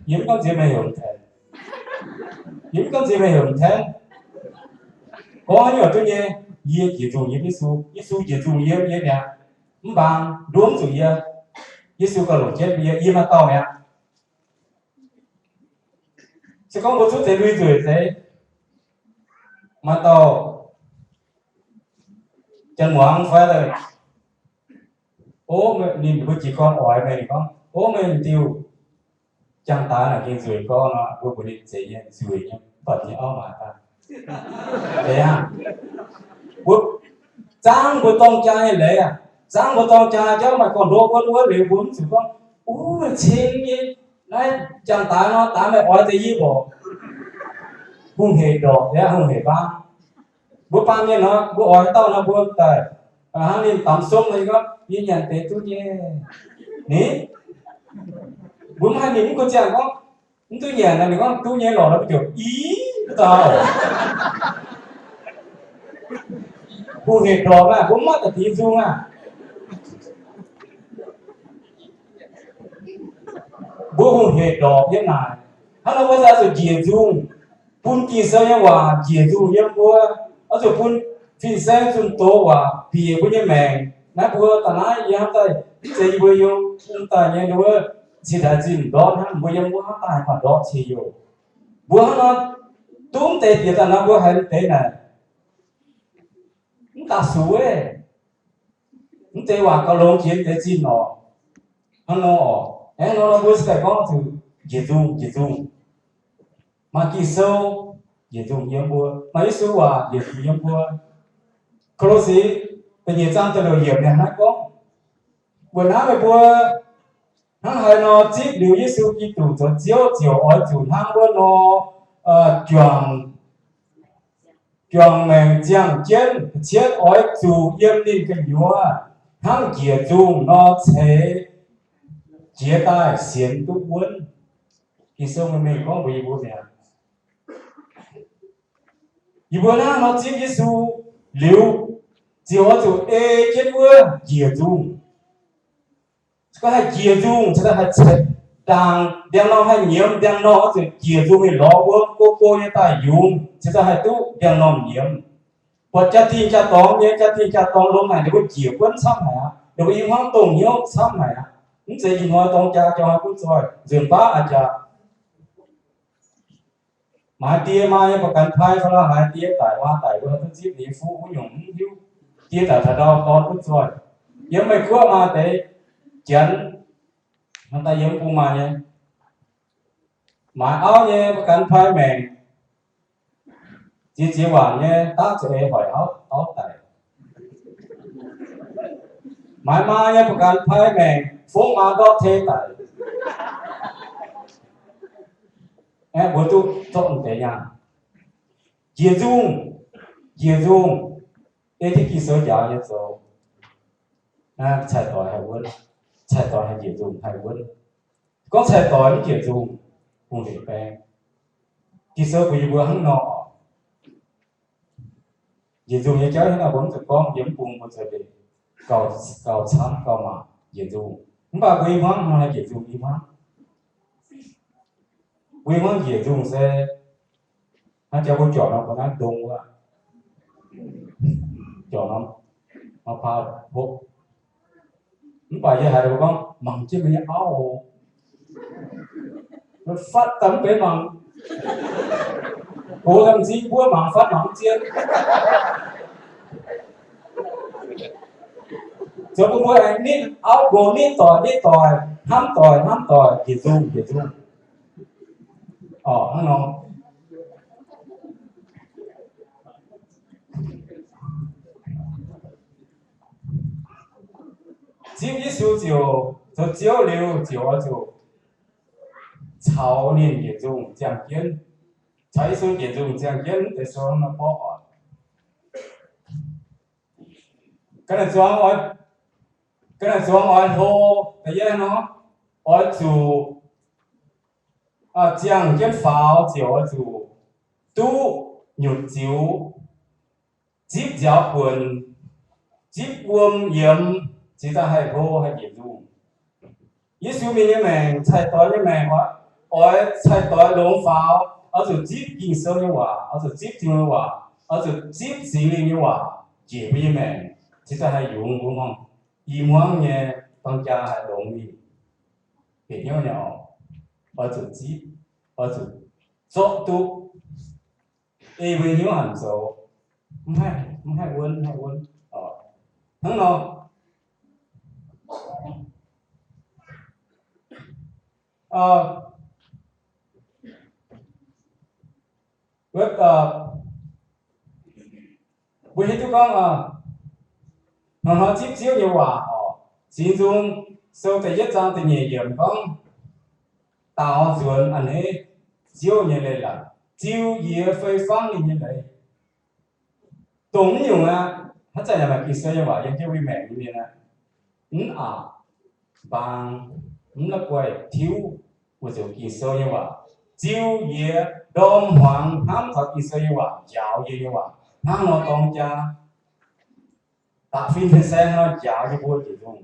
Yie mv gamh nziex meih heuc m'tenv. Yie mv gamh nziex meih heuc m'tenv. Gorngv haaix nyungc duqv nyei. Yie njiec nzungh yiem Yesu, Yesu njiec nzungh yiem yie mi'aqv. Mv baac nduov mv zuqc yie. Yesu gauh longc jienv yie, yie maaih dauh mi'aqv. Se gorngv mbuo zuqv deix lui nzueic deix, maaih dauh janx-muangz fai daaih, o, ninh mbuo jiez gorn oix meih, ninh gorngv, o, meih m'diuh, jangx daaix naaic gengh nzueic gorn nor, mbuo mbuox ninh, zeiz nyei, nzueic nyei, mv baac nyei auv maaih daaih. Zeiz aqv. Mbuo zangv mbuo dorng jaa nyei leiz aqv. Zangv mbuo dorng jaa jauv maaih gorn-ndoqv wuonv wuov liuz, mbuo mv zuqc gorngv, o, ceng nyei, naaiv jangx daaix nor, daaix meih oix deix yie mborqc. Hungh hec ndorpc, yaac hungh hec mbaang. Mbuo baamh mienh nor, mbuo oix haaix dauh nor, mbuo daaih hnangv ninh damx sumv nor, yie gorngv, yie nyanc deix duqv nyei. Ni? Mbuo mv haih mingh mv gunv ziangh gorngv, mv duqv nyanc nor, ninh gorngv duqv nyei lorqc nor, mbuo ziouc, i, duqv daaih oc. Hungh hec ndorpc aqv, mbuo mv maaih da'dingx nzung aqv. Mbuo hungh hec ndorpc yiem naaic. Hnangv nor mbuo se oix zuqc njiec nzungh, bun Ging-Sou nyei waac njiec nzungh yiem mbuo. Oix zuqc bun fin-saeng zunh doz waac bieqc mbuo nyei maengc. Naaiv mbuo daaih naaiv yie hnamv daaih, mv zeiz yie mbuo yiem daaih nyei wuov, cingx daaih zinh ndortv hnangv, mbuo yiem wuov hnangv daaih mv baac ndortv cingx youh. Mbuo hnangv nor Duqv mv deix bieqc daaih nor mbuo haiz mv deix naaic, mv daaih sux, mv deix waac gauh longx jiex mv deix zinh orqc. Hnangv nor orqc, aengx nor nor mbuo se daaih gorngv zuqc njiec nzungh, njiec nzungh. Maaih Ging-Sou njiec nzungh yiem mbuo, maaih Yesu waac njiec nzungh yiem mbuo. Ko^lo^si da'nyeic zaang da'luoqc yiemc naaic hnangv gorngv, weic naaiv meih mbuo hnangv haaix nor zipv liuz Yesu Giduc zoux Ziouv ziouc oix zuqc hnangv wuov nor juangc, juangc maengc ziangh jienv, cietv oix zuqc yiem ninh gu'nyuoz hnangv njiec nzungh nor ceix jiez daaih sienx duqv wuonv. Ging-Sou mengh mengh gorngv mbuox yie mbuo mi'aqv. Yie mbuo hnangv nor zipv Yesu liuz, ziouc oix zuqc ei jienv wuov njiec nzungh. Gorngv haih njiec nzungh, cingx daaih haih ceix ndaangc, ndiangx-normh haih nyiemz, ndiangx-normh oix zuqc njiec nzungh mingh lorz wuom, go go nyei daaih yungz, cingx daaih haih duqv ndiangx-normh nyiemz. Buatc jaa-dingh jaa-dorngx nyei, jaa-dingh jaa-dorngx longx haic, ninh mbuo njiec buonv camv haic aqv. Ninh mbuo i hmuangv dongh hnyouv camv haic aqv. Mv zeiz ih hnoi dorng jaa jauv hnoi gunv zoih, nzunc baav aqv jaax. Maaih die maa nyei ba'ganx pai fai la'haaix die daic maa daic, mbuo duqv zipv ninh nyei fuqv wuov nyungc mv hiuv. Die daic taux ndau dorn gunv zoih. Yiem Meiv Guoqv maaih deix Janx, hnangv daaih yiem bung maaih nyei, maaih auv nyei ba'ganx pai maengc, ziex ziex waanc nyei daav za'eix hoic auv, auv daic. Maaih maa nyei ba'ganx pai maengc, fongv maa ndortv tei daic. Aeqv, mbuo duqv zorqv deix nyaanh. Njiec nzungh, njiec nzungh, ei diqv Ging-Sou njaaux nyei zoux. Cai-doix haih wuonv, cai-doix haih njiec nzungh haih wuonv. Gorngv cai-doix mv njiec nzungh, hungh hec baeng. Ging-Sou mbuox yie mbuo hnangv nor oc. Njiec nzungh nyei jauv hnangv naaiv mbuo mv zuqc gorngv, yiem mv bung mbuo zuqc gauh, gauh camv gauh maac njiec nzungh. Mv baac mbuo i hmuangv hnangv naaiv njiec nzungh i hmuangv. Mbuo i hmuangv njiec nzungh se hnangv jaa mbuo juangc norm mbuo naaiv ndongc wuov, juangc norm mauv paauv hopv. Mv baac yie haiz ninh mbuo gorngv, mangc jienv meih nyei auv oc. Fatv daaih mv benx mangc. Gox daaih m'zing mbuo mangc fatv mangc mv zien. Zoux bun mbuo aengx nitv auv nqox nitv doic nitv doic, hnamv doic hnamv doic, njiec nzungh njiec nzungh. Orqc, hnangv nor. Zipv Yesu ziouc zoux Ziouv liuz, ziouc oix zuqc caux ninh njiec nzungh ziangh jienv, caux Yesu njiec nzungh ziangh jienv deix sou nor borqv oc. Ga'naaiv zuangx oix, ga'naaiv zuangx oix hlo da'yietv nor, oix zuqc ziangh jienv faaux ziouc oix zuqc duqv nyutc ziux, zipv nziaaux buonc, zipv wuom yiemx, cingx daaih haih hlo haih njiec nzungh. Yesu mienh nyei maengc, cai-doix nyei maengc oix, oix cai-doix longx faaux, oix zuqc zipv Ging-Sou nyei waac, oix zuqc zipv Tin-Hungh nyei waac, oix zuqc zipv Singx Lingh nyei waac njiec mbuo nyei maengc, cingx daaih haih yungz mbuo hmuangx, i hmuangv nyei dorng jaa haih longx mingh, bieqc hnyouv nyei oc. Oix zuqc zipv, oix zuqc zorqv duqv, ei mbuo hnyouv hanc zoux, mv haih, mv haih wuonv, mv haih wuonv. Hnangv nor, mbuo hiuv duqv gorngv, hnoi-hnoi zipv Ziouv nyei waac oc. Singx Nzung Sou da'yietv zaang da'nyeic yiemc gorngv, daaux nzuonx a'hneiv Ziouv nyei leiz-latc, ziux yiex fei fangv ninh nyei leiz. Dongh mv nyungc aqv, haaix zanc yaac maaih Ging-Sou nyei waac yiem jienv mbuo maengc nyei mienh aqv. Mv aqc, mbaang, mv la'guaih tiuv, weic zuqc Ging-Sou nyei waac ziux yiex ndorm hmuangx hnamv taux Ging-Sou nyei waac njaaux yie nyei waac hnangv nor dorng jaa, da'fin fin-saeng nor njaaux yie mbuo njiec nzungh.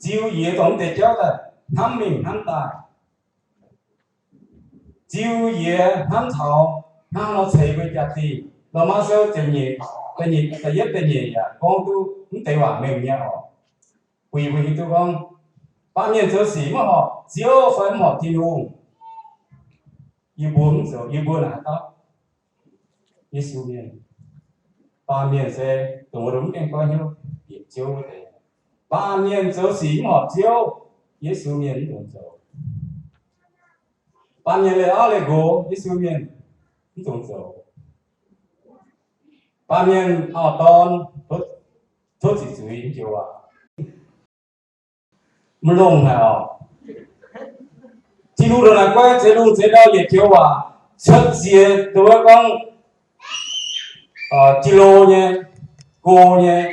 Ziux yiex dongh mv deix jauv daaih hnamv mingh hnamv daaih. Ziux yiex hnamv taux hnangv nor ceix mbuo jaa-dingh. Lomaa Sou da'nyeic, da'nyeic, da'yietv da'nyeic yaac gorngv duqv mv deix waac mengh nyei oc. Bun yie mbuo hiuv duqv gorngv, baamh mienh zoux sic maiv horpc Ziouv fai mv horpc Tin-Hungh. Yie mbuo mv zoux, yie mbuo naaic haaix dauh? Yesu mienh. Baamh mienh se dongh wuov nduov mv gaengh goiv hnyouv bieqc Ziouv wuov deix. Baamh mienh zoux sic mv horpc Ziouv, Yesu mienh mv dungx zoux. Baamh mienh leih auv leih nqox, Yesu mienh mv dungx zoux. Baamh mienh auv-dorn tov ziqc zuiz mv joux waac. Maiv longh haic oc. Tin-Hungh ndongc naaic guai zeix lungh zeix ndau yietc joux waac, cuotv ziex, dongh wuov gorngv jiex lo nyei, go nyei,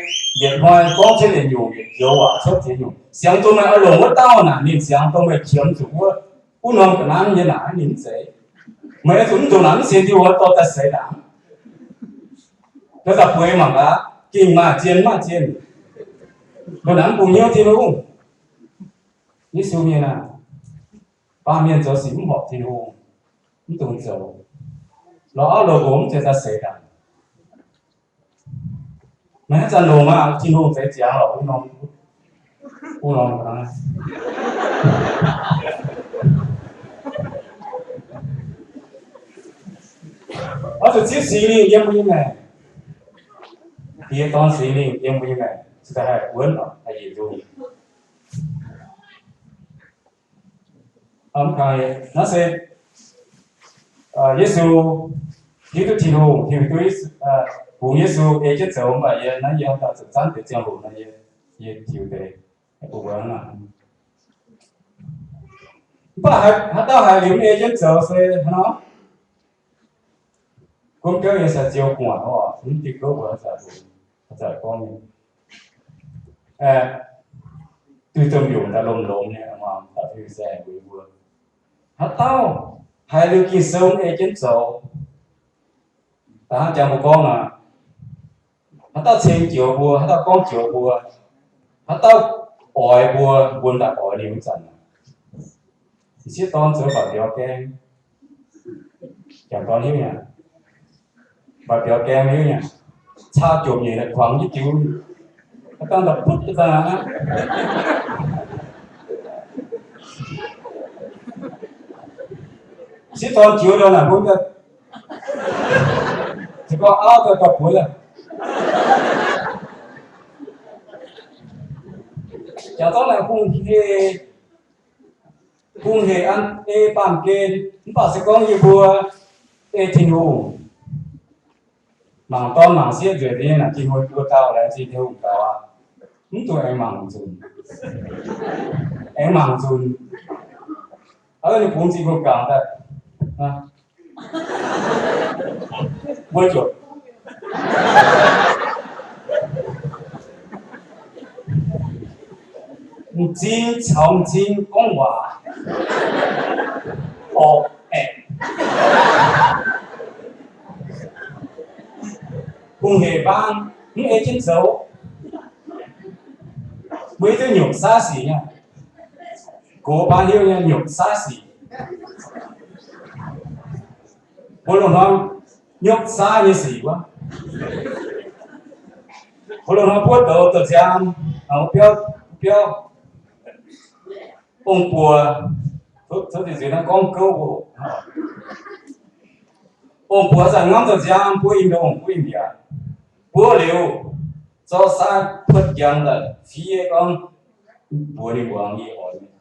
yietc hnoi gorngv cuotv yietc nyungc, yietc joux waac cuotv ziex nyungc. Siangx dongh meih oix longc wuov dauh naaic, ninh siangx dongh meih qiemx zuqc wuov, wuov norm ga'naaiv nyei naaic ninh mv zeiz. Meih oix zuqc mv ndongc naaic mv sienx Tin-Hungh, dorh daaih seix ndaangc. Ndau daaih bueix mangc gaax, gengh maaih zien maaih zien. Ndongc naaic mv bungx hnyouv Tin-Hungh. Yesu mienh aah, baamh mienh zoux sic mv horpc Tin-Hungh, mv dungx zoux. Lorz auv lorz nqox mv zeiz daaih seix ndaangc. Meih haaix zanc longc maah, Tin-Hungh zeix ziangx lorqc, wuov norm, wuov norm. Oix zuqc zipv Singx Lingh yiem mbuo nyei maengc. Diex, Dorn, Singx Lingh yiem mbuo nyei maengc, cingx daaih haih wuonv, haih yietc nzungh. Naaiv se Yesu hiuv duqv Tin-Hungh, hiuv duqv bungx Yesu ei jienv zoux, mv baac yie naaiv yie daaih zuqc zanv deix ziangh hoc nor, yie, yie tiux deix bun mbuo hnangv. Mv baac haaix dauh haiz liuz mv ei jienv zoux se hnangv nor? Gomv gouv yie sai-ziou gu'nguaaic oc, mv diuh gouv mbuo haaix zanc, haaix zanc gorngv nyei. Duih domh mbiungc daaih lomh lomh nyei, muangx daaih fiuv-saeng mbuo. Haaix dauh haiz liuz Ging-Sou mv ei jienv zoux, da'hnangv jangx mbuo gorngv aqv, haaix dauh ceng joux mbuo, haaix dauh gorngv joux mbuo, haaix dauh oix mbuo, mbuo daaih oix ninh wuov zanc, m'sieqv dorn zoux mv baac mbiauz gaeng. Jangc dorn hiuv nyei, mv baac mbiauz gaeng hiuv nyei. Caa jomc nyeic kuangx jienv jiuv, haaix dauh daaih butv daaih aqv. M'sieqv dorn joux ndau naaic mbuo se gorngv auv daaih dorh buonv aqv. Jangc dorn naaic hungh hec, hungh hec an ei baamh gen, mv baac se gorngv yie mbuo ei Tin-Hungh mangc dorn mangc sieqv nzueic nyei naaic, Tin-Hungh mbuo gauh laengz zingh Tin-Hungh gauh aqv. Mv dungx aengx mangc nzunc, aengx mangc nzunc. Aa, ninh bungx zingh gong-gaangc daaih, mbuo ziouc m'zing caux m'zing gorngv waac. Orqc, aeqc, hungh hec baan, mv ei jienv zoux. Mbuo hiuv duqv nyungc saav sic nyei. Gox baan hiuv nyei nyungc saav sic. Mbuo loz-hnoi nyungc saav nyei sic wuov. Mbuo loz-hnoi buov douz douz nziaam, biauv, biauv, ong-buoc, tov dinh nzueic naaiv gorngv gouv mbuo. Ong-buoc zanc ngamv douz nziaam, buov i ndongh, buov i mbiaauc. Buov liuz, zorqv saaiv puotv njang daaih fiev gorngv, mbuox ninh mbuangz, yie oix meih.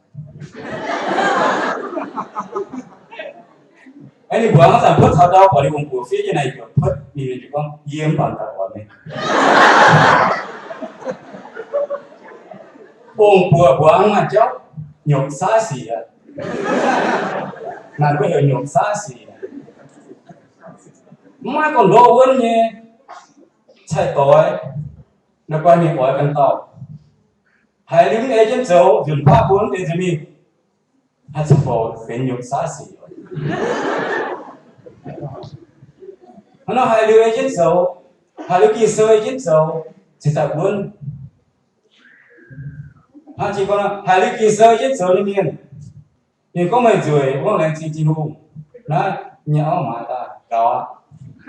Aeqv, ninh mbuangz zanc puotv taux ndau, buatc ninh ong-buoc fiev jienv naaiv mbuox puotv, ninh ziouc gorngv, yie mv baac daaih oix meih. Ong-buoc mbuangz maaih jauv nyungc saav sic aqv. Naaic mbuo heuc nyungc saav sic. Mv maaih gorn-ndoqv wuonv nyei cai-doix, naaiv guai mienh oix ganh dauh. Haiz liuz mv ei jienv zoux, nzunc baav mbuo mv deix nzunc mingh, haih ziangh hoc benx nyungc saav sic. Hnangv nor haiz liuz ei jienv zoux, haiz liuz Ging-Sou ei jienv zoux, cingx daaih wuonv. Hnangv jiex gorngv, haiz liuz Ging-Sou ei jienv zoux nyei mienh, ninh gorngv meih nzueic, mv laengz zingh Tin-Hungh. Naaiv nyei auv maaiz daaih gaux aqv,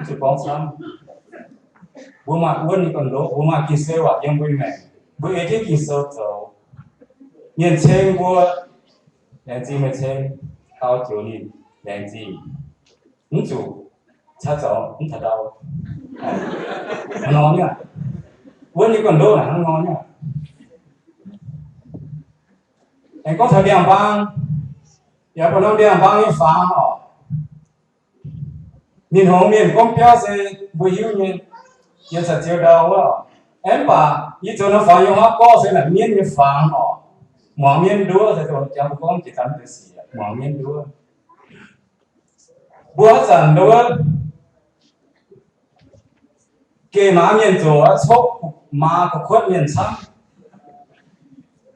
zuqc gorngv camv. Mbuo maaih wuonv nyei gorn-ndoqv, mbuo maaih Ging-Sou waac yiem mbuo nyei maengc, mbuo ei jienv Ging-Sou zoux. Mienh ceng mbuo, laengz zingh meih ceng, dau joux ninh, laengz zingh. Mv zuqc caux zoux mv taux ndau. Hnangv nor nyei. Wuov nyei gorn-ndoqv naaic hnangv nor nyei. Aengx gorngv taux ndiangx-mbaang, yaac buatc norm ndiangx-mbaang nyei fangx oc. Ninh hngongx mienh gorngv biauv se mbuo hiuv nyei, yiem caux ziou ndau wuov. Aeqv, mv baac yie zoux norm fangx yiem haav gorqv se naaic mienv nyei fangx oc. Muangx mienv nduov se dongh jang mbuo gorngv jiex daaih mv deix sic, muangx mienv nduov. Mbuo haaix zanc nduov geh maaz mienh zoqc, coqv maaz gu'kuotv mienh camv.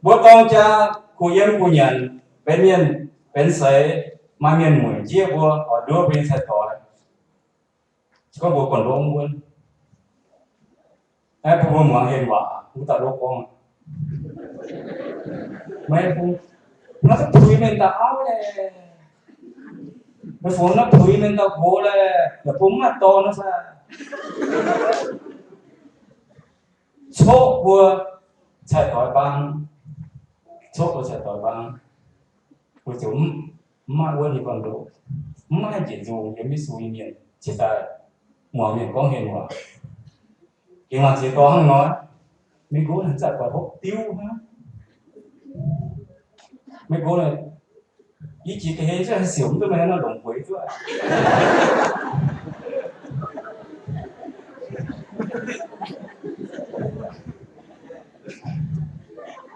Mbuo dorng jaa kuh yiem kuh nyanc, benx mienh benx seix, maaih mienh mueic jieqv mbuo, oix nduov mbuo nyei cai-doix. Se gorngv mbuo gorn-ndoqv wuonv, aeqv, bun mbuo muangx hlen waac, wuov dauh lov gorngv, meih fungx naaiv duqv puix mienh dauh auv laeh, meih fungx naaiv puix mienh dauh nqox laeh, yaac bun mv maaih dorn naaiv fai? Coqv mbuo cai-doix bang, coqv mbuo cai-doix bang, mbuo ziouc mv, mv maaih wuov nyei gorn-ndoqv, mv maaih njiec nzungh yiem Yesu nyei mienh ciex daaih muangx mienh gorngv hlen waac. Gengh maaih ziex dorngx hnangv nor, Meiv Guoqv naaic zanc buatc hopv diuv hnangv. Meiv Guoqv naaic, yie jiex ga'hlen zungv haih siouc mv duqv, meih naaiv longc bueix duqv.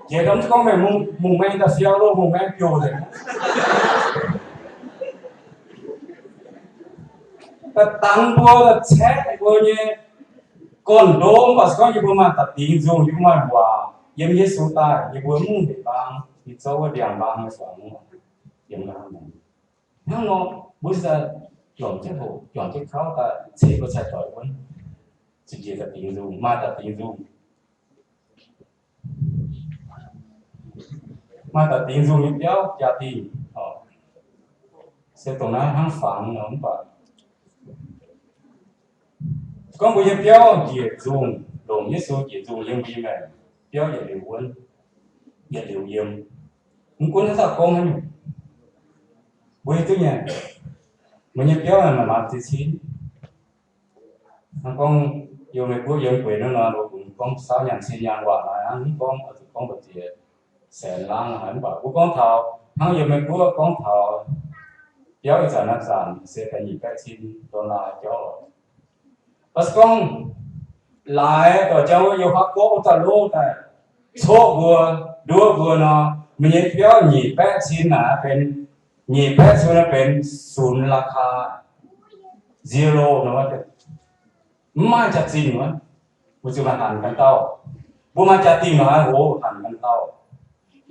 Jiex daaih mv gorngv meih mungh maeng daaih fiau loh, mungh maeng biouc nzengc. Daaih dangx mbuo, daaih caeqv mbuo nyei gorn-ndoqv, mv baac se gorngv yie mbuo maaih da'bingx nzungh, yie mbuo maaih waac yiem Yesu daaih, yie mbuo mv hec bang, yie zouv wuov ndiangx-mbaang nyei fangx yiem nqaang. Hnangv nor, mbuo se daaih juangc jienv hoqc, juangc jienv kauv daaih ceix mbuo cai-doix wuonv, zuqc njiec da'bingx nzungh, maaih da'bingx nzungh. Maaih da'bingx nzungh nyei biauv jaa-dingh, se dongh naaiv hnangv fangx nor mv baac gorngv mbuo nyei biauv njiec nzungh, longc Yesu njiec nzungh yiem mbuo nyei maengc, biauv yietc liuz wuonv, yietc liuz yiem. Mv gunv haaix dauh gorngv haaix nyungc, mbuo hiuv duqv nyei. Mbuo nyei biauv maaih maaz ziex cin. Hnangv gorngv yiem Meiv Guoqv yiem gueix nor, gorngv saauv nyaanh cin nyaanh waac naaic, hnangv gorngv oix zuqc gorngv mbu'ziex saenx laangz haic, mv baac mbuo gorngv taux hnangv yiem Meiv Guoqv gorngv taux biauv ih zanc naaiv zanc se da'nyeic baeqv cin dollar jauv. Baac se gorngv laaix doic jang wuov yiem haav gorqv wuov daaih lov daaih coqv mbuo, nduov mbuo nor, meih nyei biauv nyic baeqv cin naaic benx, nyic baeqv cin naaic benx sunx ราคา, zero nor, mv maaih jaax-zinh wuov. Mbuo zuqc maaih hanc ganh dauh. Mbuo maaih jaa-dingh maaih haaix hoz hanc ganh dauh.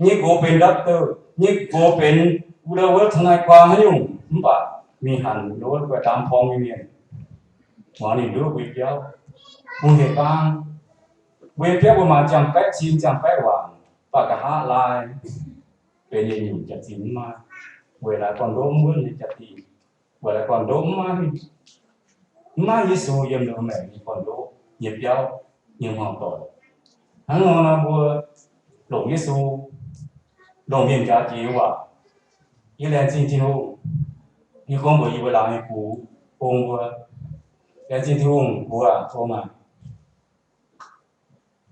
Nyei nqox benx doctor, nyei nqox benx wuov, wuov ทนายความ haaix nyungc, mv baac mingh hanc wuov guaix ndaam porng nyei mienh, muangx ninh nduov mbuo nyei biauv. Mbuo hec bang, mbuo nyei biauv mbuo maaih ziangh baeqv cin ziangh baeqv waanc, baac nqa'haav laai benx yietc nyungc jaax-zinh mv maaih, weic laaix gorn-ndoqv mv wuonv nyei jaa-dingh, weic laaix gorn-ndoqv mv maaih, mv maaih Yesu yiem ninh mbuo maengc nyei gorn-ndoqv nyei biauv nyei hmuangv-doic. Hnangv nor nor mbuo longc Yesu, longc mienh jaax jiex nyei waac, yie laengz zingh Tin-Hungh. Yie gorngv mbuox yie mbuo laangz nyei gux, bung mbuo, laengz zingh Tin-Hungh, gux aac, tov maah,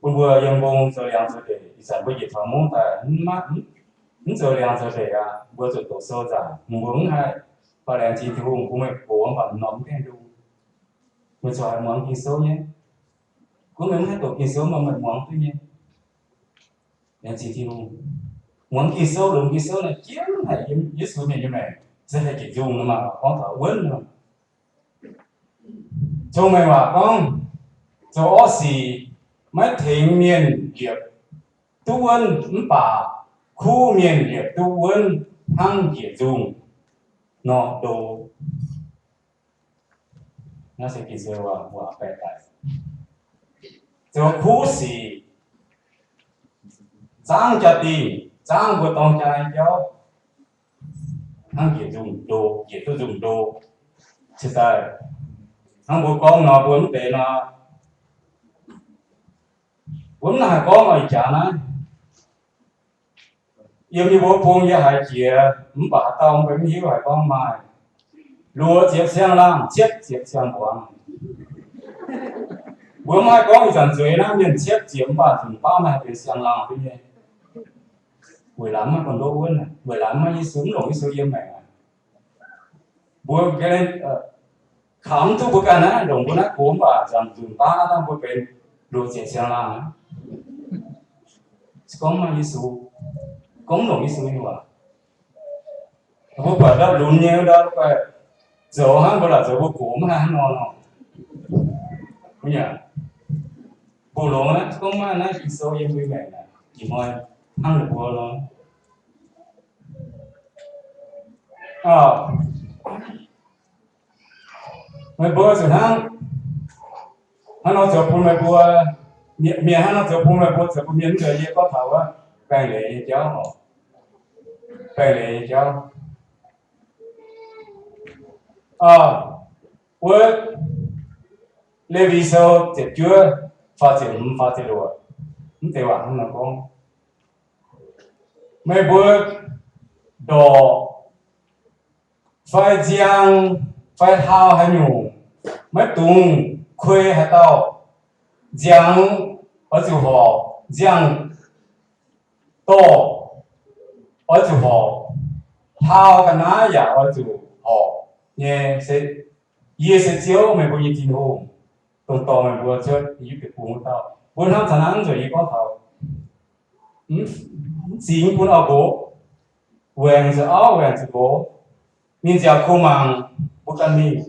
bun mbuo yiem mbong zoux liangx zoux ndeic. Ih zanc mbuo njiec taux mungv daaih mv zoux liangx zoux ndeic aqv, mbuo zuqc doqc sou nzaangc, mbuo mv haih. Mv baac laengz zingh Tin-Hungh bun meih gox mv baac m'normh mv gaengh ndongc. Meih corc haiz muangx Ging-Sou nyei. Gunv meih mv haih doqc Ging-Sou, mv baac meih muangx duqv nyei. Laengz zingh Tin-Hungh. Muangx Ging-Sou, longx Ging-Sou naaic jienv haic yiem Yesu mienh nyei maengc, se haih jiex nzungh nor maah, gorngv taux wuonv nor. Cong-mengh waac gorngv, zoux orqv sic maiv tengx mienh liepc duqv wuonv, mv baac kuv mienh liepc duqv wuonv hnangv njiec nzungh nor ndo. Naaiv se Ging-Sou waac baeqc daaih. Zoux kuv sic, zaangv jaa-dingh, zaangv mbuo dorng jaa nyei jauv, hnangv njiec nzungh ndo, njiec duqv nzungh ndo. Cingx daaih hnangv mbuo gorngv nor, mbuo mv deix nor, mbuo mv nangc haaix gorngv nor, ih jaax naaiv yiem yie mbuo bung yie haiz jiex, mv baac haaix dauh mbuo mv hiuv haiz gorngv maaih. Luoqc ziepc siang-laangh, cietv ziepc siang-mbuangz. Mbuo mv haih gorngv ih zanc zueiz naaiv mienh cietv ziepc mv baac nzunc baav maaih benx siang-laangh duqv nyei. Weic laanh maiv gorn-ndoqv wuonv, weic laanh maiv Yesu, mv longc Yesu yiem maengc aqv. Mbuo ga'naaiv kaux mv duqv mbuo ganh naaiv, longc mbuo naaiv gox mv baac nzunc baav naaiv dangh mbuo benx luoqc ziepc siang-laangh aqv. Se gorngv maiv Yesu, gorngv mv longc Yesu nyei waac, mbuo buatc ndau lunx nyei ndau, zoux hnangv mbuo laac zoux mbuo gox mv haih hnangv nor nor. Mbuo longx naaiv gorngv maiv naaiv Ging-Sou yiem mbuo maengc naaic, ih hnoi hnangv ninh mbuo nor. Meih mbuo zuqc hnangv, hnangv nor zoux bun meih mbuo, mienh hnangv nor zoux bun meih mbuo, zoux bun mienh mv nzunc yie gorngv taux wuov baengh leiz nyei jauv oc. Baengh leiz nyei jauv. Wuov Lewi Sou ziepc juov, faah ziepc hmz, faah ziepc luoqc, mv deix waac hnangv nor gorngv, meih mbuo ndorqc fai nziang fai hlaau haaix nyungc, maiv dungx kuei haaix dauh. Nziang oix zuqc horpc, nziang dorh oix zuqc horpc, hlaau ga'naaiv yaac oix zuqc horpc nyei. Se, yie se Ziouv, meih mbuo nyei Tin-Hungh, dongh dorh meih mbuo cuotv I^yipv Deic-Bung wuov dauh. Mbuo hnamv taux naaiv nzunc yie gorngv taux mv zingx bun auv-nqox, waengc zuqc auv, waengc zuqc nqox. Ninh nziaauc kuh mangc mbuo ganh mingh,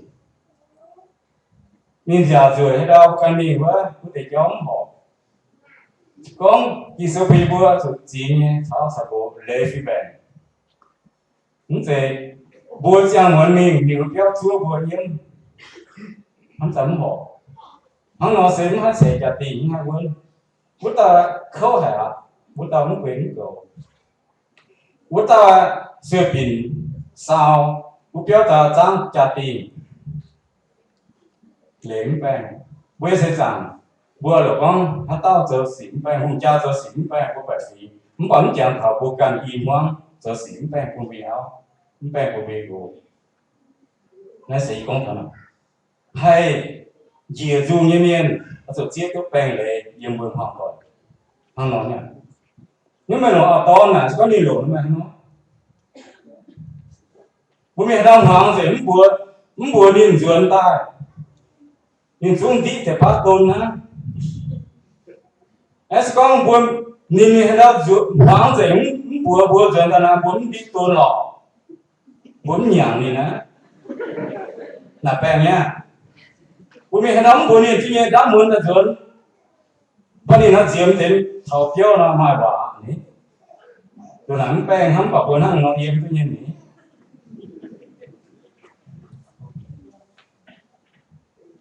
ninh nziaauc nzueic haaix ndau mbuo ganh mingh wuov, mbuo deix jauv mv horpc. Gorngv Ging-Sou bun mbuo zuqc zingx nyei caux auv caux nqox leiz fih mbaengx. Mv zeiz mbuo ziangh muonz mingh, ninh biauv zuov mbuo nyiemv, hnamv zanc mv horpc. Hnangv nor se mv haih ceix jaa-dingh, mv haih wuonv. Wuov dauh kouv haic aqv. Wuov dauh mv guei mv goux. Wuov dauh sueih binc saau, wuov biauv daaih zaangv jaa-dingh, leiz mv baengh. Mbuo se zaangc, mbuo lorqc gorngv haaix dauh zoux sic mv baengh, hungh jaa zoux sic mv baengh, mbuo baeqc fingx, mv baac mv jangx taux mbuo ganh i hmuangv zoux sic mv baengh bun mbuo nyei auv, mv baengh bun mbuo nyei nqox. Naaiv se yie gorngv taux naaic, haih njiec nzungh nyei mienh oix zuqc zieqv duqv baengh leiz yiem mbuo hmuangx doic. Hnangv nor nyei. Mv baac longc auv dorn naaic se gorngv ninh longc meih hnangv nor. Mbuo mingh haaix dauh hmuangx nzengc mv mbuox, mv mbuox ninh nzuonx daaih, ninh zungv ndiqv deix baav don hnangv. Aeqv, se gorngv mbuo, ninh mingh haaix dauh hmuangx nzengc mv mbuox mbuo nzuonx daaih naaic, mbuo mv ndiqv don lorqc. Mbuo mv nyanc ninh aqv. Naaic baengh nyei aqv. Mbuo mingh haaix dauh mv mbuox ninh, zungv nyei ndaamv muonz daaih nzuonx. Mv baac ninh nor nziemx deix taux biauv nor maaih waac ni. Duqv naaic mv baengh hnangv, mv baac mbuo hnangv nor yiem duqv nyei ni.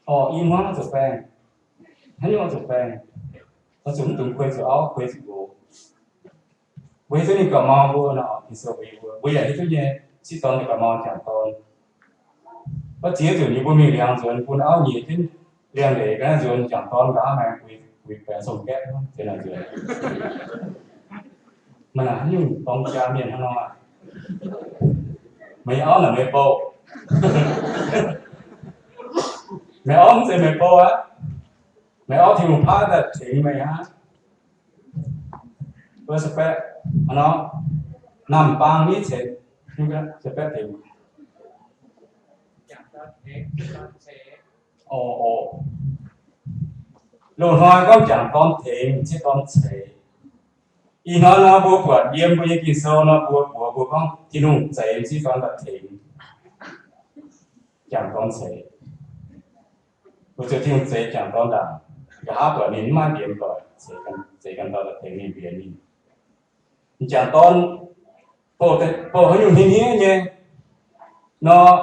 Orqc, i hmuangv zuqc baengh, haaix nyungc zuqc baengh, oix zuqc mv dungx kuei zuqc auv, kuei zuqc nqox. Mbuo hiuv duqv ninh gauh mau mbuo nor, Ging-Sou mbuox mbuo, mbuo yaac hiuv duqv nyei, sieqv dorn ninh gauh mau jangc dorn. Mv baac ziex nzunc yie mbuo mingh liangx nzuonx bun auv nyiex jienv liangx-ndeic ga'naaiv nzuonx jangc dorn nqa'haav maengx buix, buix baengx song gaeqv, ziex naaic nzuonx. Maaih naaic haaix nyungc dorng jaa mienh hnangv nor aqv. Meih auv naaic meih bou. Meih auv mv zeiz meih bou aqv. Meih auv Tin-Hungh paaiv daaih tengx meih aqv. Mbuo suspect, a'hnoi, naamh baang ni ceix, suspect tengx. Orqc, orqc. Loz-hnoi gorngv jangc dorn tengx, sieqv dorn ceix. Ih hnoi nor mbuo buatc yiem mbuo nyei Ging-Sou nor, mbuo mbuox mbuo gorngv Tin-Hungh zeix sieqv dorn daaih tengx, jangc dorn ceix. Mbuo zuqc Tin-Hungh zeix jangc dorn ndaangc, nqa'haav buatc ninh mv maaih mbienx doic, zeix ganh dorn daaih tengx ninh, mbienx ninh. Jangc dorn bouh haaix nyungc hniev hniev nyei nor,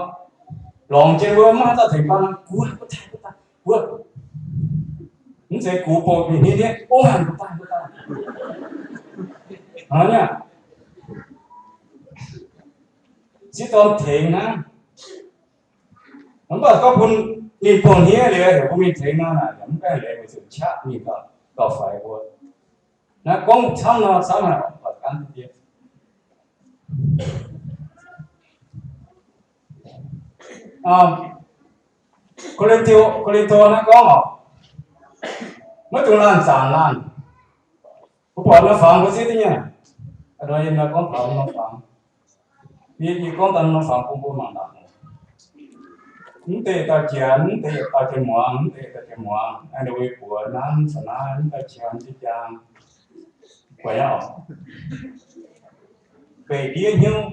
lorngx jienv wuov, mv maaih dauh tengx baan, guv, guv daaih, guv daaih, guv. Mv zeiz gux bouh hniev hniev, ov, guv daaih, guv daaih. Hnangv naaic, sieqv dorn tengx hnangv. Mv baac gorngv bun ninh bouh hniev liuz, heuc bun mingh tengx nor, naaic mv gaengh leiz weic zuqc qaqv mingh gauh faix mbuo. Naaiv gorngv camv nor, camv haic, mv baac gan deix. Ko^lin^to, Ko^lin^to naaiv gorngv oc, maiv dungx laanh zaanc laanh. Mbuo buatc norm fangx mbuo zieqv duqv nyei. Aa, yie gorngv taux norm fangx, yie gorngv daaih norm fangx bun mbuo mangc gaax. Mv deix dauh janx, mv deix dauh janx muangx, mv deix dauh janx muangx, ninh mbuo buoz nanv caux naaiv, mv dauh janx jiex jaang, buatc nyei oc. Beic ndiev hnyouv.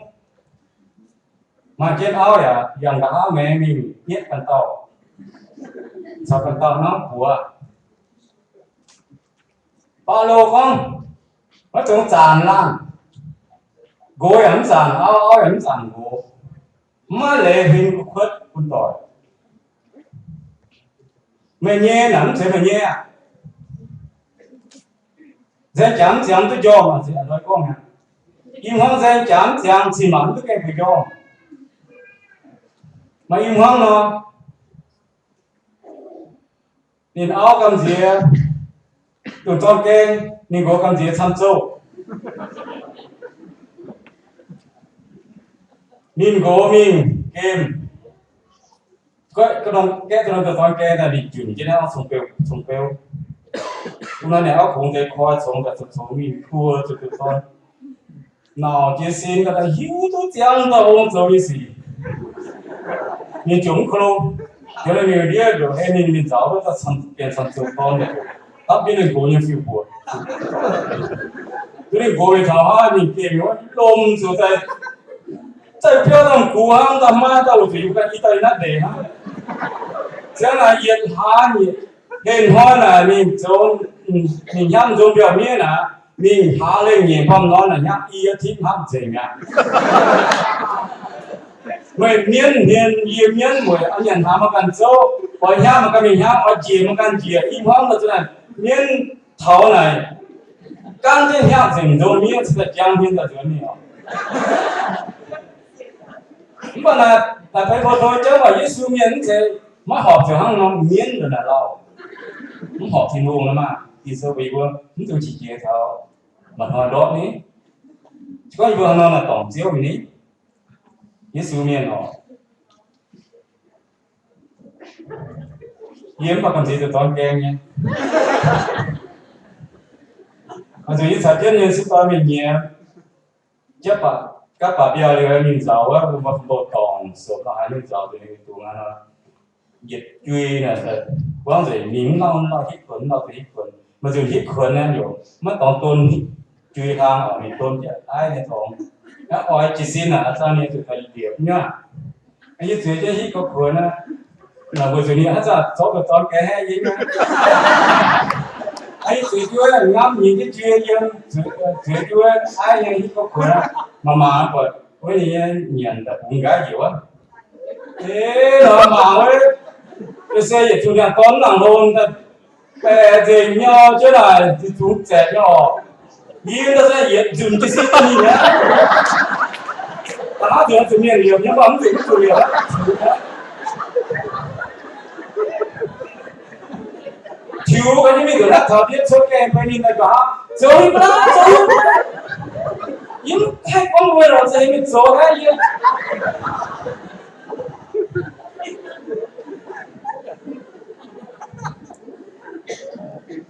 Maaih jienv auv yaac yangh nqa'haav maengx mingh nyietv ganh dauh, caux ganh dauh hnamv buoz. Baulo gorngv, maiv dungx zaanc laanh. Nqox yaac mv zaanc auv, auv yaac mv zaanc nqox. Maiv maaih leiz huin kuotv bun doic. Meih nyei naaic mv zeiz meih nyei aqv. Nzaeng jaax mv ziangx mv duqv njormh, ih hnoi gorngv mi'aqv. Ih hnoi nzaeng jaax mv ziangx cin-maanc mv duqv gaengh bueix njormh. Maaih ih hnoi nor, ninh auv gamh nziex dongh zorn gaeng, ninh nqox gamh nziex camv zouv. Ninh nqox mingh gemh, gaeqv duqv norm dongh zorn gaeng daaih, ninh junc jienv naaiv cong-beu, cong-beu. Wuov nor ninh auv kungx deix koi congx daaih, congx mingh kuo zuqc dongh zorn. Nauc jiez sin ga'daaih hiuv duqv ziangv dauh ong zoux nyei sic. Ninh ziouc mv ko lo, jiex ninh ndiev ndoqc ei ninh, ninh nzaaux duqv daaih bienx camv zouv dorn, dapv jienv ninh nqox nyei fiuv-buoc. Duqv ninh nqox mingh taux haav, ninh gemh wuov lomh zuqc daaih, daaih biauv daaih gux hnangv, daaih maiv daaih wuov zuqc yiem ga'naaiv deix hnangv. Ziangh naaic yietc hlaax nyieqc, hlen hnoi naaic ninh zoux, ninh hnyangx nzong mbiauh miev naaic, mingh hlaax lengh nyeic baamh norm naaic hnyangx i yietv tipv hnangv nzengc mi'aqv. Meih mienv hmien yie mienv weic oix nyanc hnaangx maaih ganh zouv, oix hnyangx maaih ganh mingh hnyangx, oix njiec maaih ganh njiec, i hmuangv daaih zuqc naaic mienv taux naaic, gaanv jienv hnyangx nzengc nzong miev, cingx daaih jangx hmien daaih nzuonx mingh oc. Mv baac naaic, naaic Beiv^bou jauv waac Yesu mienh mv zeiz maiv horpc zuqc hnangv nor mienv nduqc naaic lauh. Mv horpc Tin-Hungh nor maah! Ging-Sou mbuox yie mbuo mv dungx qiex jiez taux maaih hnoi ndortv ni. Se gorngv yie mbuo hnangv nor naaic dorngc Ziouv mingh ni, Yesu mienh oc. Yie mv baac gamh nziex zuqc dorn gaeng nyei. Oix zuqc yie caux jienv mienh sieqv dorn mingh nyiex, jepv baac gapv baac mbiauh liuz mingh nzaaux wuov, mbuo mbuo dorngc sopc lorz haaix mingh nzaaux zuqc ninh dungx aqv nor. Yietc jui naaic, buangv nzengc mingh mv lauh, mv lauh hitv kuonx, mv lauh zuqc hitv kuonx. Maaih nzunc hitv kuonx naaiv yaac maiv dorngx don jui hlang oc, mingh don jienv aiv nyei dorngx. Naaiv oix jiez sin naaic, aa, zang ninh zuqc daaih liepc nyuoqv. Yie zueiz jienv hitv gorx-kuonx naaiv, naaic mbuo zuqc ninh haaix zanc zorqv deix dorn gaeng haeqv yie nyei. Yie zueiz jienv wuov ngamv nyiex jienv jui yiem, zueiz jienv wuov aiv nyei hitv gorx-kuonx aqv. Mangc mangc buatc wuov ninh nyei nyanc daaih bungx nqaiv njiec wuov. Ei, nor mangc wuov, se yietc zungh ndiangx-dorn mv nangc hlo, baeqc nzengc nyei, jienv naaic zungx zaeqc nyei oc. Yie ndau se yietc nzunc jiez sin daaih mingh aqv. Da'haav nzunc zuqc mienh liepc nyei, mv baac mv zuqc, mv zuqc liepc aqv. Tiux ga'naaiv mingh nzuonx naaiv taux ndiev cuotv gaengh fai ninh daaih nqa'haav, zoux nyei bun, zoux nyei bun. Yie mv haih gorngv mbuo lorqc, za'gengh mingh zoux naaiv yie.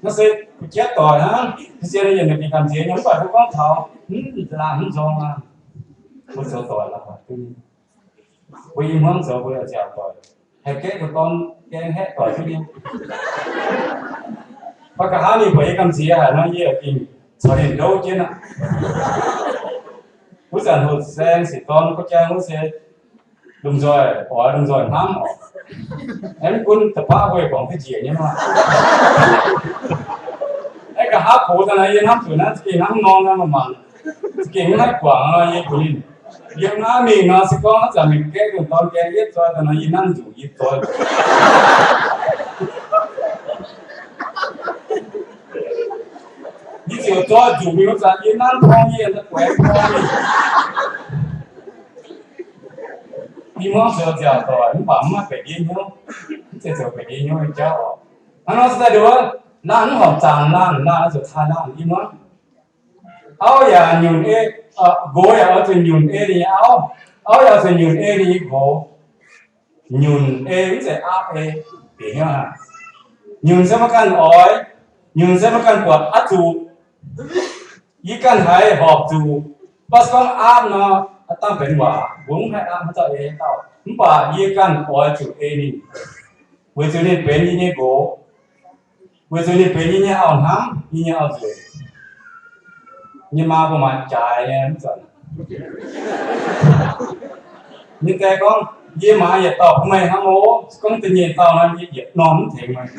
Naaiv se kuv jatv doic hnangv, se yietc nyungc gamh nziex nyei, mv baac mbuo gorngv taux, hm, laanh mv nzorng aqv. Mbuo zoux doic la'haic duqv nyei. Mbuo i hmuangv zoux mbuo yaac ziangh doic, haih gaeqv duqv dorn gaeng haeqv doic duqv nyei. Mv baac nqa'haav ninh buatc yie gamh nziex haic nor, yie yaac gengh caux ninh ndouv jienv aqv. Wuov zanc hoc saeng sic dorn gorngv jang wuov se lomh nzoih oix lomh nzoih hnamv oc. Aengx mv gunv da'baav mbuo yaac guangc duqv njiec nyei maah. Aengx nqa'haav gox daaih nor, yie hnamv zuqc naaiv za'gengh hnangv nor nor, mangc mangc, za'gengh mv haih guangc nor, yie mbuox ninh, yiem naaiv mingh nor se gorngv haaix zanc mingh gaeqv dongh dorn gaeng yietv zoi daaih nor, yie nanv nzuqc yie zoi. Yie ziouc zoi nzuqc mingh wuov zanc, yie nanv porng yie daaih guaix porng mingh. Yie hmuangv zoux ziangh doic mv baac mv maaih baeqc ndiev hnyouv, mv zeiz zoux baeqc ndiev hnyouv nyei jauv oc. Hnangv nor se daaih nduov, laanh mv horpc zaangc laanh, laanh oix zuqc taaih laanh, yie hmuangv. Auv yaac nyunc ei, nqox yaac oix zuqc nyunc ei ninh nyei auv. Auv yaac oix zuqc nyunc ei ninh nyei nqox. Nyunc ei mv zeiz aapv ei, bieqc hnyouv aqv. Nyunc se maiv ganh oix, nyunc se maiv ganh buatc aqv zuqc. Yie ganh haiz horpc zuqc, mv baac se gorngv aapv nor, dangh benx waac, mbuo mv haih aapv haaix dauh ei haaix dauh. Mv baac yie ganh oix zuqc ei ninh, weic zuqc ninh benx yie nyei nqox, weic zuqc ninh benx yie nyei auv-hnamv, yie nyei auv-nzueic. Yie nyei maa mbuo maaiz jaaix nyei mv zanc. Yie deix gorngv, yie maaiz yietc dauh bun meih hnangv oc. Gorngv da'nyeic dauh nor, yie yietc norm mv tengx meih.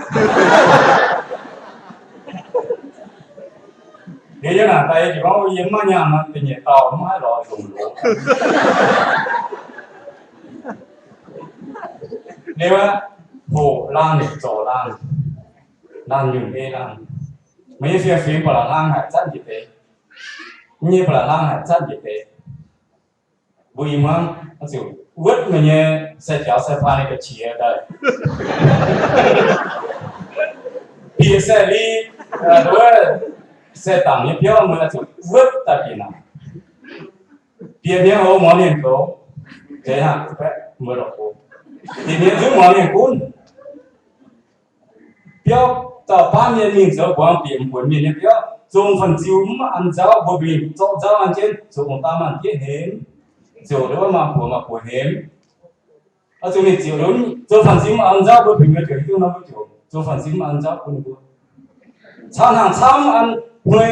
Liuz yie naaic daaih, yie ziouc gorngv, yie mv maaih nyaanh nor, da'nyeic dauh mv haih lorz nzongc loz. Liuz aqv, hoqc laanh zorc laanh, laanh nyunc ei laanh. Meih nyei fiem-fingx ba'laqc hlang haic zatv njiec deix. Yie nyei ba'laqc hlang haic zatv njiec deix. Mbuo i hmuangv zuqc wuotv meih nyei sai jaux sai faan nyei ga'qiex daaih, bieqc sai li, wuov, sai dangc nyei biauv, meih zuqc wuotv daaih bieqc naaic. Bieqc mienh houx muangx mienh goux, zeiz hnangv mbuo lorqc, bieqc mienh nzunc muangx mienh gunv. Biauv dauh baav mienh mingh zoux mbuangz bieqc mbuonx mienh nyei biauv, zong fan-ziu mv an nzauv, mbuo mingh zorqv nzauv an jienv, zuqc ong-daa maanc diev hemx, ziouc ndouv maanc buoz maanc buoz hemx. Oix zuqc mingh ziouc ndouv, zong fan-ziu mv an nzauv, mbuo bingx mbuo ziouc hiuv duqv nor, mbuo ziouc zong fan-ziu mv an nzauv bun ninh mbuo. Camv hnaangx camv an hnoi,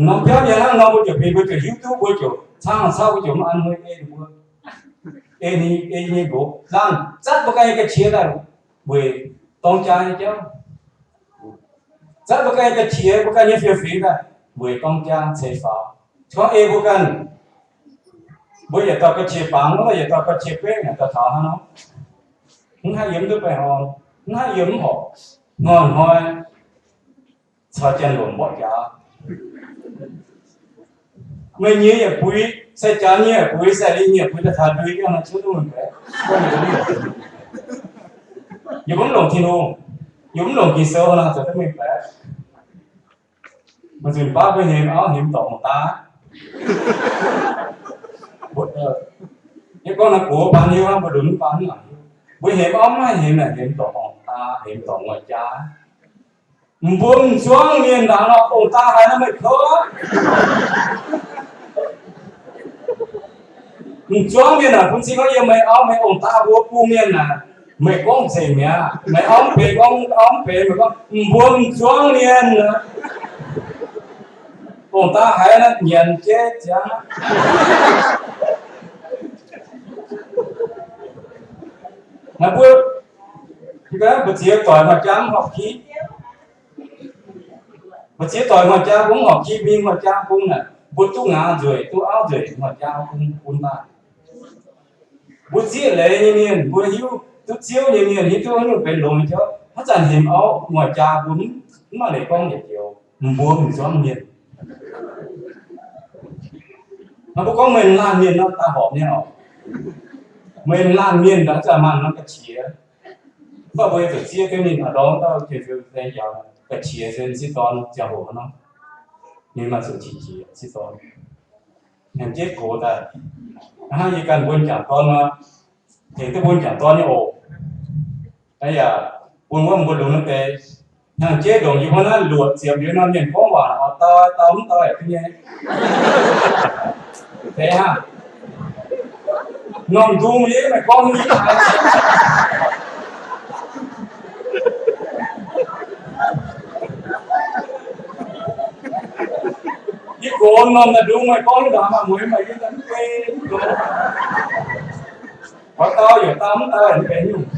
norm biauv nyei hnangv nor, mbuo ziouc bingx, mbuo ziouc hiuv duqv, mbuo ziouc camv hnaangx camv, mbuo ziouc mv an hnoi ei ninh mbuo, ei ninh, ei nyei nqox. Laanh zatv mbuo ganh nyei ga'qiex daaih weic dorng jaa nyei jauv. Zatv mbuo ganh nyei ga'qiex, mbuo ganh nyei fiem-fingx daaih weic dorng jaa ceix faaux. Gorngv ei mbuo ganh, mbuo yietc dauh ga'qiex bangc, mv baac yietc dauh ga'qiex bekv naaic, dauh taux hnangv nor, mv haih yiem duqv baengh orn, mv haih yiem mv horpc, hnoi-hnoi caux janx-lomc mborqv jaax. Meih nyei yietc buix, sai jaax nyei yietc buix, sai lingh nyei yietc buix, daaih taux ndui jienv nor, ciouv duqv mengh baeqc. Yie mv longc Tin-Hungh, yie mv longc Ging-Sou nor, zoux duqv mengh baeqc. Maaih nzunc baav mbuo hemx auv hemx dorngc ong-daa. Yie gorngv naaiv gox baan hiuv hnangv, mbuo lunx mv baan hnangv. Mbuo hemx auv mv haih hemx naaic, hemx dorngc ong-daa, hemx dorngc nguaih jaa. Mbuo m'nzuangv mienh ndaangc nor, ong-daa haiz nor meih kouv. M'nzuangv mienh naaic, bun cing gorngv yiem meih auv meih ong-daa mbuo bun mienh naaic, meih gorngv nzengc mi'aqv. Meih auv mv benx gorngv auv mv benx, meih gorngv mbuo m'nzuangv mienh. Ong-daa haiz naaiv nyanc jeiv ziangx. Naaiv mbuo, mbu'ziex doic maaih jaa mv horpc ki. Mbu'ziex doic maaih jaa bung mv horpc ki, mingh maaih jaa bung naaic, mbuo duqv ngaaz nzueic, duqv auv nzueic, maaih jaa bung bun daaih. Mbuo zieqv leiz nyei mienh, mbuo hiuv duqv Ziouv nyei mienh, hiuv duqv haaix nyungc benx longx nyei jauv, haaix zanc hemx auv maaih jaa bun, mv maaih leiz gorngv yietc joux, mbuo m'nzuangv mienh. Nor mbuo gorngv meih laanh mienh nor, daaih horpc nyei oc. Meih laanh mienh nor, zanc maanh nor ga'qiex. Mv baac mbuo zuqc zieqv jienv ninh a'ndorm dauh jiex nzunc se yaac ga'qiex se m'sieqv dorn ziangh hoc nor, ninh maaih zuqc qiex jiez m'sieqv dorn. Hnyangx-jeiv gox daaih, hnangv yie ganh mbuo m'jangc dorn nor, tengx duqv mbuo m'jangc dorn nyei oc. Yaac bun wuov mbuo lunx naaiv deix hnyangx-jeiv ndongc yie mbuo naaiv luoqc ziepc liuz nor, mienh gorngv waac oix dau dau mv dau yaac duqv nyei. Deix hnangv. Norm ndung yie maiv gorngv nyei. Yie gox norm naaiv ndung maiv gorngv, mv baac maaih mueiz maaih yie mv bei. Oix dau yaac dau mv dau yaac mv benx nyungc.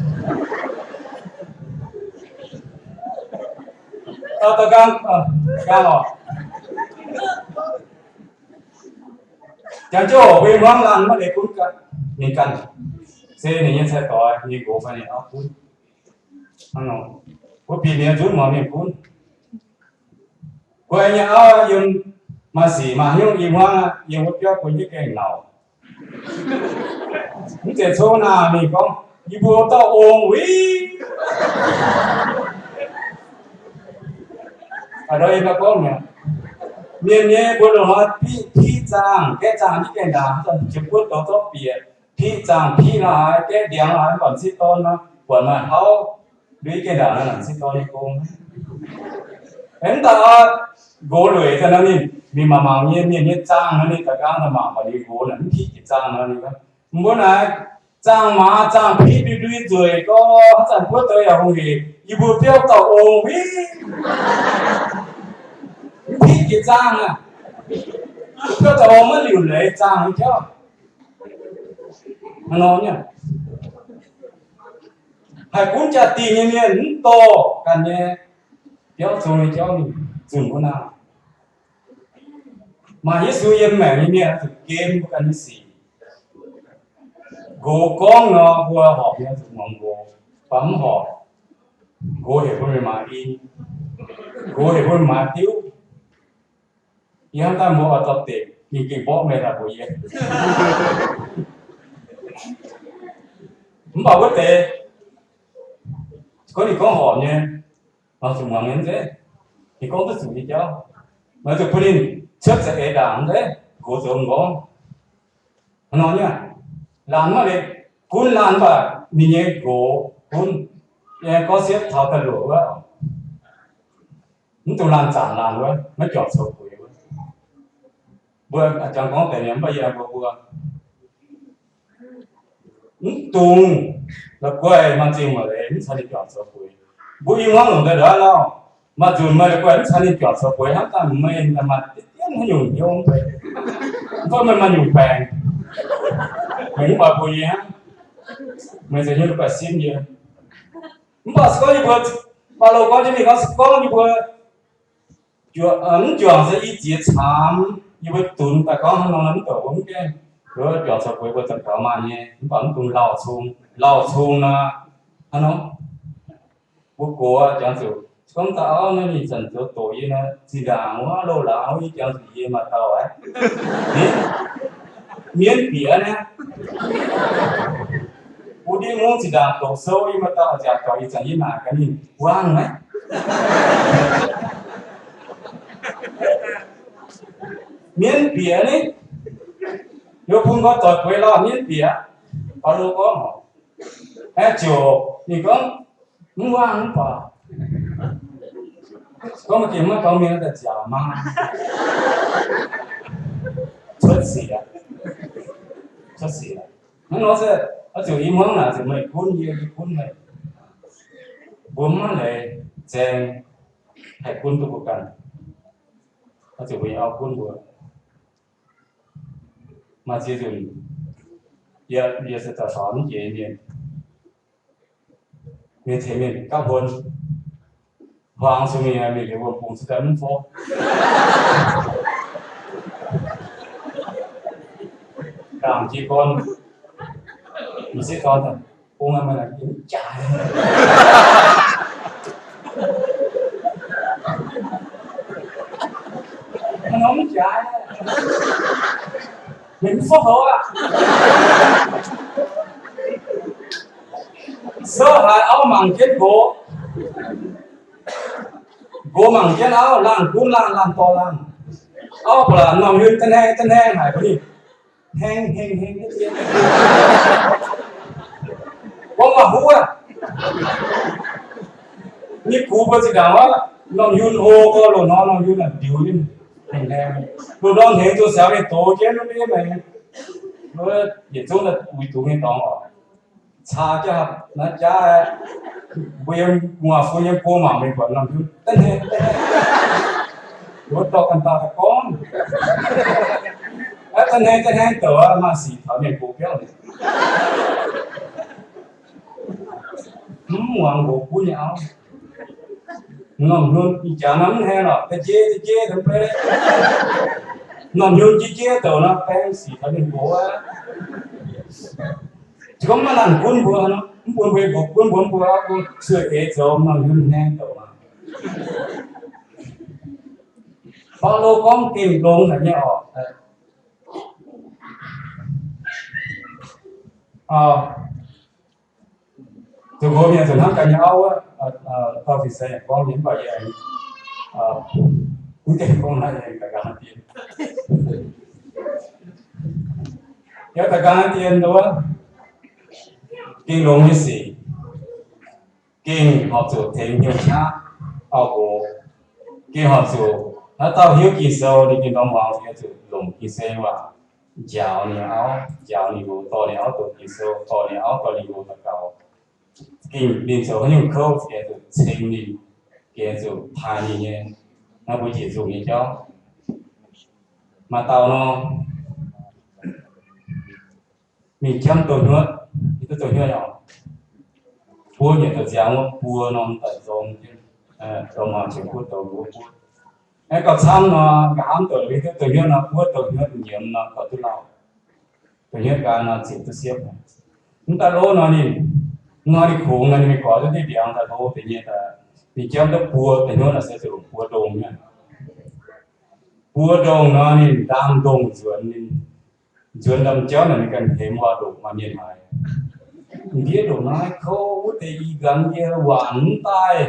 Dau dau nqaang, nqaang oc. Janx-jauv-hoc mbuo nyei hmuangv laanh maiv leiz gunv ganh, ninh ganh se ninh nyei cai-doix, ninh nqox fai ninh auv gunv. Hnangv nor, mbuo bieqc mienh nzunc muangx mienh gunv. Guai nyei auv yiem maaih sic maaih hnyouv i hmuangv aqv, yiem wuov biauv bun jienv gaengh nauc. Mv zeiz cou naaic mingh gorngv, yie mbuo dauh ong wuic. Aa, nor yie gorngv mi'aqv, mienh nyei mbuo loz-hnoi piqv zaangh, gaeqv zaangh jienv gaengh ndaangc, jiex buonv douz zorqv bieqc. Piqv zaangh piqv la'haaix, gaeqv ndiangx la'haaix, mv baac m'sieqv dorn nor, buatc maaih hlauv ndui gaengh ndaangc nor, m'sieqv dorn nyei gong. Mv baac nqox lueic daaih nor, ninh mingh mangc mangc nyei mienh nyei zaangh nor, ninh daaih nqaang daaih mangc mangc ninh nqox naaic mv piqv jiex zaangh nor, ninh gorngv, mbuo naaic zaangh maaz zaangh piqv ndui ndui nzueic gorx, haaix zanc buov deix yaac hungh hec, yie mbuo biauv dauh ong huiv, mv piqv jiex zaangh aqv. Biauv dauh ong maiv liuc leiz zaangh nyei jauv. Hnangv nor nyei, haih gunv jaa-dingh nyei mienh mv dorh ganh nyei biauv zong nyei jauv mingh zunh wuov naaiv. Maaih Yesu yiem maengc nyei mienh oix zuqc gem mbuo ganh nyei sic. Nqox gorngv nor, mbuo horpc nyei oix zuqc muangx nqox, mv baac mv horpc, nqox heuc mbuo mingh maaiz in, nqox heuc mbuo mingh maaiz diuv. Yie hnamv daaih mbuo oix zorqv deix ging-ging mborqv meih daaih mbuox yie. Mv baac wuov deix, gorngv ninh gorngv horpc nyei, oix zuqc muangx nyei zeiv. Ninh gorngv duqv zuqc nyei jauv, meih zuqc bun ninh cuotv za'eix ndaangc zeiv, nqox zoux m'nqorngv. Hnangv nor nyei, laanh maiv leiz gunv laanh, mv baac ninh nyei nqox gunv. Yie gorngv siepv taux daaih luoqc wuov, mv dungx laanh zanc laanh wuov, maiv juangc coux bueix wuov. Mbuo jangx gorngv deix nyei, mv baac yie mbuox mbuo, mv dungx la'guaih maaih zingh maaih leiz mv caux ninh juangc coux bueix. Mbuo i hmuangv longc daaih ndortv lauh, maaih nzunc meih la'guaih mv caux ninh juangc coux bueix hnangv daaih, meih maaih diqv diemv haaix nyungc hnyouv mv bei, mv gorngv meih maaih nyungc baengc, meih mv oix mbuox yie hnangv, meih za'gengh la'guaih simv yie. Mv baac se gorngv yie mbuo, Baulo gorngv jienv mingh gorngv, se gorngv yie mbuo mv juangc se i ziex caamx, yie mbuo dunx daaih gorngv hnangv nor, mv douc mbuo mv gaengh, juangc coux bueix mbuo za'gengh gaux maaih nyei, mv baac mv dungx lauh cong, lauh cong nor, hnangv nor. Mbuo gox jangx zuqc gorngv da'auv naaiv ninh zanc zoux doqc yie nor, zinh ndaangc wuov loz-laangz wuov yie jangx zuqc yie maaih dauh aqv. Mienv bieqc naaiv, wuov ndiev mungv zinh ndaangc doqc sou yie maaih dauh nziaauc doic, ih zanc yie naaic gaax ninh, wangh naaiv. Mienv bieqc ni, yie bun nqoi doic bueix lauh, mienv bieqc. Baulo gorngv, aeqv, ziouc ninh gorngv, mv wangh mv baac gorngv maaih deix maiv gaux mienh daaih nziaauc maa, cuotv sic, cuotv sic. Hnangv nor se, oix zuqc i hmuangv naaic zuqc meih gunv yie, yie gunv meih. Mbuo mv maaih leiz zaeng haih gunv duqv mbuo ganh. Oix zuqc mbuo nyei auv gunv mbuo. Maaih ziex nzunc, yie, yie se daaih saux mv jiex nyei mienh, mienh tengx mienh gapv huon, hmuangx zuqc mingh, mingh liuz wuom-bungx zuqc daaih mv fouv. Ndaangc jiex gorn, m'sieqv dorn daaih, bung meih naaic mv jaaix, mv jaaix, mingh mv fouv houx aqv. Souv haic, auv mangc jienv nqox, nqox mangc jienv auv, laanh gunv laanh, laanh dorh laanh. Auv ba'laqc norm hiuv da'hnangv da'hnangv haic, mbuo ninh heng heng heng, gorngv waac-huv aqv. Ninh gux mbuo zinh ndaangc wuov, norm hiuv hlo gorx loz-hnoi norm hiuv naaic ndiux ninh, heng heng, loz-hnoi hengx zuqc siaaux mingh dox jienv wuov, yietc zungv daaih uix dungz nyei dorngx oc. Caa jaav naaiv jaav, mbuo yiem nguaaz-fun yiem go mangc mingh buatc norm hiuv da'hnangv, wuov dorh ganh dauh daaih gorngv, da'hnangv da'hnangv douc maaih sic taux mienh gox biauv. Mv muangx nqox gunv nyei auv. Norm hnyunv ih jaax nor mv haengh lorqc, da'jeiv da'jeiv da'mbe. Norm hnyunv jiex jiex douc nor, baeng sic taux mienh gox aqv. Se gorngv maiv laanh gunv mbuo nor, mv bun mbuo nqox gunv mbuo, mv bun mbuo sueih eix zoux, norm hnyunv haengh douc nor. Baulo gorngv gengh longx haic nyei oc. Zuqc nqox mienh zuqc hnamv ganh nyei auv wuov, dauh fin-saeng gorngv nyei, mv baac yie mv gaengh gorngv naaiv, yie ga'nqaang dien. Yie daaih gan dien nduov, gengh longx nyei sic, gengh horpc zuqc tengx hnyouv qaqv auv-nqox, gengh horpc zuqc haaix dauh hiuv Ging-Sou, ninh gengh ndorm muangx, yie zuqc longc Ging-Sou waac njaaux ninh auv, njaaux ninh nqox, dorh ninh auv doqc Ging-Sou, dorh ninh auv dorh ninh nqox daux gaux. Gengh ninh zoux haaix nyungc kouv, gengh zuqc ceng ninh, gengh zuqc taaih ninh nyei. Naaiv mbuo njiec nzungh nyei jauv. Maaih dauh nor, mingh jamv douh hnyuotv, yie duqv douh hnyuotv oc. Buov nyei douh nziaaux wuov buo norm daaih nzorng jienv, dorh maaih qiex buov douh wuov buov. Aeqv, gauh camv nor, nqa'haav douh, yie duqv douh hnyuotv nor, buov douh hnyuotv nyiemz nor, gauh duqv lauh. Douh hnyuotv nqaang nor, ziepc duqv siepv. Mv daaih lov nor ninh, nor ninh kungx nor, ninh mingh gorx duqv diqv mbiaangx daaih hlo deix nyei daaih, ninh jamv duqv buo douh hnyuotv nor, se zuqc longc buo ndongh nyei. Buo ndongh nor, ninh ndaam ndongh nzuonx, ninh nzuonx ndaamv-jauv naaic, ninh ganh hemx waac-ndoqc maaih mienh haiz. Ndiev ndongc naaiv kouv wuov deix, ih nqanx yie waanc mv daaih,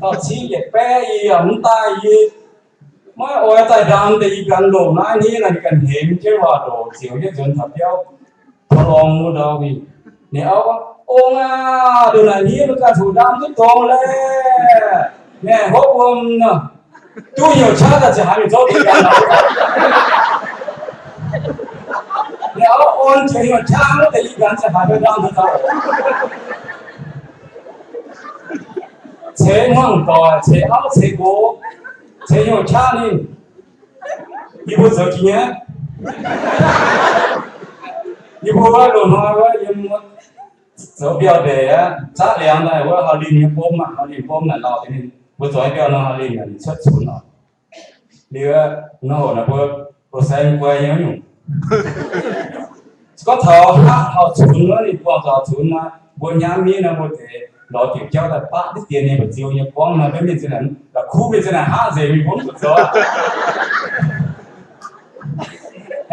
dauh cingv yietc baeqv yie yaac mv daaih, yie maiv oix daaih ndaam deix. Ih nqanx ndongc naaiv hniev naaic, ninh ganh hemx jienv waac-ndoqc ziouc yietv nzuonx taux biauv, taux lorngh wuov ndau mingh. Ninh auv gorngv, Ong aah, ndongc naaic hniev maiv ganh zuqc ndaam duqv dongz laeh. Ninh hopv wuom nor, duqv hnyouv qaqv daaih ziouc haiz mingh zorqv deix ganh. Ninh auv orn jiex hnyouv qaqv wuov deix, ih nqanx ziouc haiz mingh ndaam duqv dongz. Ceix hmuangv doic, ceix auv, ceix nqox, ceix hnyouv qaqv ninh. Yie mbuo zoux jiex nyei. Yie mbuo wuov loz-hnoi wuov yiem zoux mbiauh ndeic aqv, zaqv liangx daaih wuov Hauh Limh nyei mbom aqv, Hauh Limh mbom naaic lauh deix ninh, mbuo zoux mbiauh nor Hauh Limh naaic ninh cuotv cunx oc. Liuz nor hoc naaic mbuo, mbuo saeng guai nyei nyungc. Se gorngv taux haqv taux cunx wuov, ninh buangh zuqc cunx nor, mbuo nyamv miv nor, mbuo deix lorz diuc jauv daaih baqv diqv dien nyei mba'ziu nyei gorngv nor, mbenc mienh za'naaic, la'kuqv mienh za'naaic haqv nzengc mingh, mbuo mv zuqc zoux aqv.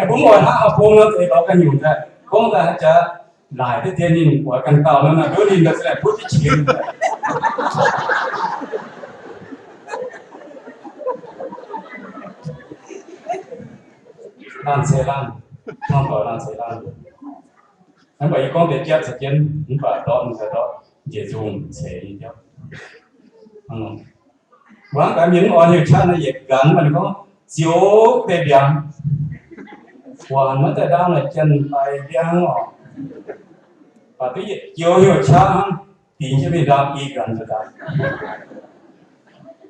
Mbuo mv oix haqv oix bung nor, deix lorz ganh nyungc daaih, gorngv daaih haaix jaax laaic diqv dien ninh oix ganh dauh nor, naaic nduov ninh nor, za'naaic butv diqv qiex. Laanh ceix laanh, hnangv doic laanh ceix laanh. Mv baac yie gorngv deix jatv caux jienv, mv baac ndortv mv baac ndortv njiec nzungh ceix nyei jauv. Mbuo hnangv gaax mienh mv oix hnyouv qaqv nor, yietc nqanx mv baac ninh gorngv ziouc deix mbiaangx. Waanc maiv daaih ndaam naaic janx-daic mbiaangx oc. Baac duqv yietc joux hnyouv qaqv hnangv, dingc jienv mingh ndaam i nqanx nzuonx daaih.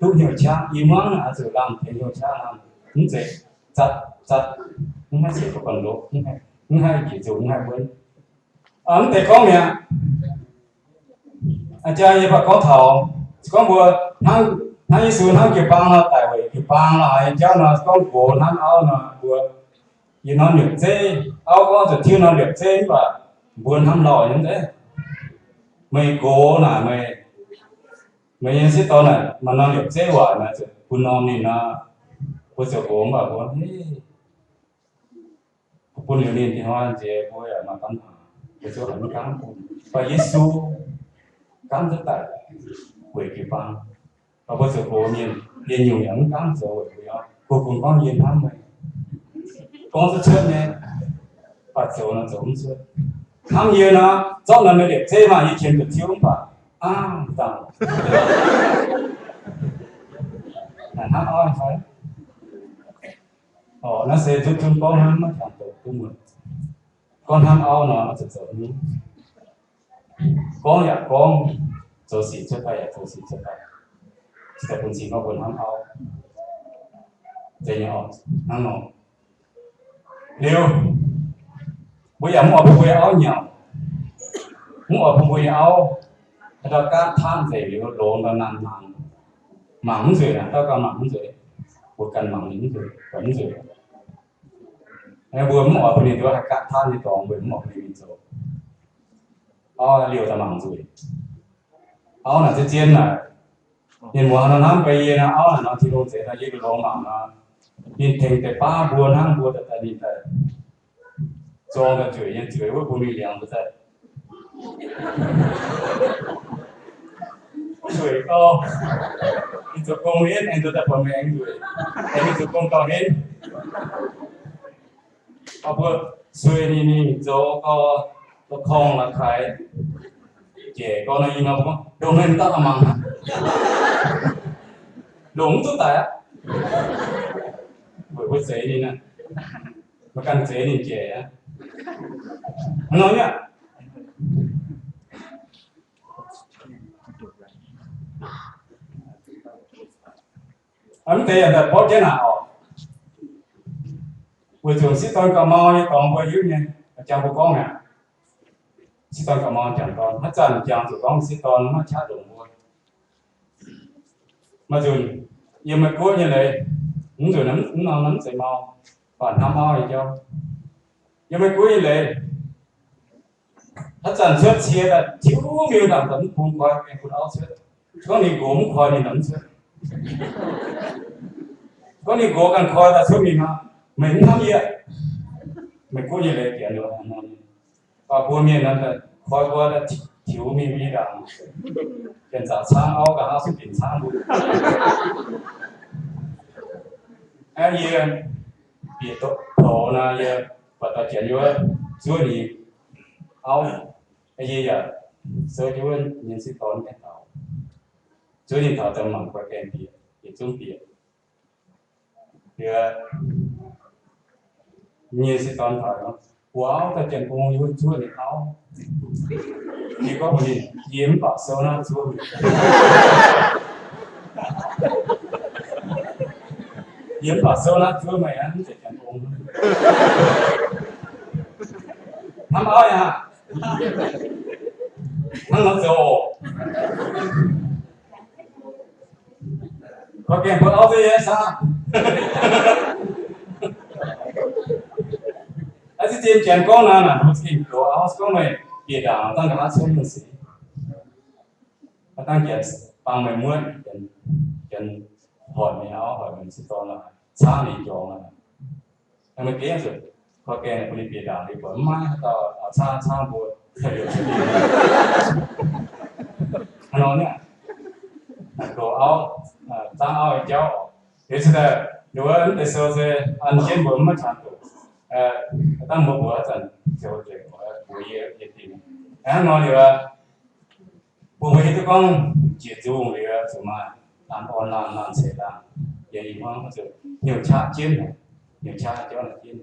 Duqv hnyouv qaqv, i muangv naaic oix zuqc lamh tengx hnyouv qaqv lamh, mv zeiz zatv zatv, mv haih ceix duqv guanh ndoqv, mv haih njiec nzungh, mv haih wuonv. Mv deix gorngv mi'aqv. Aa, jaa yie baac gorngv taux, se gorngv mbuo hnangv, hnangv Yesu hnangv jiu-baang nor, daic weic jiu-baang nor, haaix nyungc jauv nor, se gorngv nqox hnamv auv nor, mbuo, yie norm liepc zeiv, auv gorngv zuqc tiuv norm liepc zeiv, mv baac mbuo hnamv lauh nyei zeiv. Meih nqox naaic, meih, meih nyei sieqv dorn naaic maaih norm liepc zeiv waaic, meih zuqc bun norm ninh nor, mbuo ziouc nqox, mv baac mbuo, bun liuz ninh dinh-hnoi nziex mbuo yaac maaih gamv haic, mbuo ziouc haiz mv gaamv bun. Mv baac Yesu gaamv duqv daic weic jiu-baang. Mv baac mbuo zoux nqox mienh, yie nyungc yaac mv gaamv zoux weic mbuo, mbuo bun gorngv yie hnamv meih, gorngv duqv cuotv nyei, mv baac zoux nor zoux mv cuotv. Hnamv yie nor, zorqv norm meih liepc zeiv maah, yie qiemx zuqc tiuv mv baac, aav, dangh, naaic hnamv auv fai? Orqc, naaiv se zunv zunv gorngv hnangv, maiv jangx doqc duqv muonc. Gorngv hnamv auv nor, oix zuqc zoux hnyouv. Gorngv yaac gorngv, zoux sic cuotv daaih yaac zoux sic cuotv daaih, cingx daaih bun cing gorngv mbuo hnamv auv. Zeiz nyei orqc, hnangv nor. Liuz, mbuo yaac mv oix bun mbuo nyei auv nyauc, mv oix bun mbuo nyei auv haaix dauh gaatv taatv nzengc liuz longx daaih naanh mangc, mangc mv nzueic, haaix dauh gauh mangc mv nzueic, mbuo ganh mangc ninh mv nzueic, mv nzueic. Mbuo mv oix bun ninh nduov haih gaatv taatv nyei dorngx, mbuo mv oix bun ninh mingh zoux. Auv liouh daaih mangc nzueic. Auv naaic zien zien naaic, mienh muoz nor hnamv mbuo yie nor, auv naaic nor Tin-Hungh zeix nor, yie longx mangc nor, ninh tengx deix baav mbuo hnangv, mbuo daaih ninh daaih zorng daaih nzueic nyei zueiz wuov bun ninh liangx daaih. Nzueic gau. Ninh zoux gong henv, aengx nzueic daaih buatc maengx nzueic, aengx ninh zoux gong gauh henv. Mbuo sueih ninh, ninh zoux gau, gau korngh la'kaaix, jaic gau nor, yie nor mbuo gorngv, ndongc naaiv daaih mangc, longc mv duqv daic aqv. Weic mbuo zeix ninh aqv, mbuo ganh zeix ninh jaic aqv. Hnangv nor nyei aqv. Mv deix yaac daaih borqv jienv naaic oc. Weic zuqc m'sieqv dorn gauh mau nyei dorngx mbuo hiuv nyei, jangx mbuo gorngv mi'aqv. M'sieqv dorn gauh mau jangx dorn, haaix zanc jangx zuqc gorngv m'sieqv dorn maiv qaqv longc mbuo. Maaih nzunc yiem Meiv Guoqv nyei leiz, mv nzunc mv norm mv zeiz mau, baac hnamv auv nyei jauv. Yiem Meiv Guoqv nyei leiz, haaix zanc cuotv cie daaih tiuv miuc ndaangc daaih mv bung koi, bun auv cuotv. Gorngv ninh nqox mv koi, ninh mv cuotv. Gorngv ninh nqox ganh koi daaih cuotv mingh nor, meih mv hnamv yie. Meiv Guoqv nyei leiz bieqc nor, baac mbuo mienh nor, koi mbuo tiux mingh mingh ndaangc, janx-zaqc caangv auv, nqa'haav suv dinc caangv mbuo. Yie bieqc doqc nor, yie buatc dauh janx wuov zuov ninh auv, yie yaac souv jienv wuov nyei m'sieqv dorn mv gaengh taux. Zuov ninh taux daaih mangc guai gaengh bieqc, yietc zungv bieqc. Liuz nyei m'sieqv dorn taux, buoz auv daaih, janx-ong yie zuov ninh auv. Yie gorngv mbuox ninh, yie mv baac souv naaiv zuov meih. Yie mv baac souv naaiv zuov meih aqv, mv zeiz janx-ong. Hnamv auv yaac hnangv nor zoux oc. Koi gaengh bun auv zuov yie saah? Aa, ziex ziex janx gorngv naaic, mbuo za'gengh goux auv, gorngv meih bieqc ndaangc dangh nqa'haav cuotv nyungc sic, dangh janx bang meih muotv, janx hoic meih auv, hoic meih m'sieqv dorn laaix, caangv ninh jorngx laaix. Meih gengh zuqc koi gaengh bun ninh bieqc ndaangc, ninh buatc mv maaih haaix dauh caangv, caangv mbuo. Hnangv nor nyei aqv, goux auv, zaangv auv nyei jauv. Liuz se daaih, wuov mv deix sou se an jienv mbuo mv maaih qangx doqc. Dangh mbuo mbuox zanc ziouc mbuox yie, yie dingc. Hnangv nor liuz, bun mbuo hiuv duqv gorngv jiex nzungh liuz zuqc maaih laanh orn laanh, laanh ceix laanh, yie ih hnoi zuqc hnyouv qaqv jienv, hnyouv qaqv jauv naaic jienv.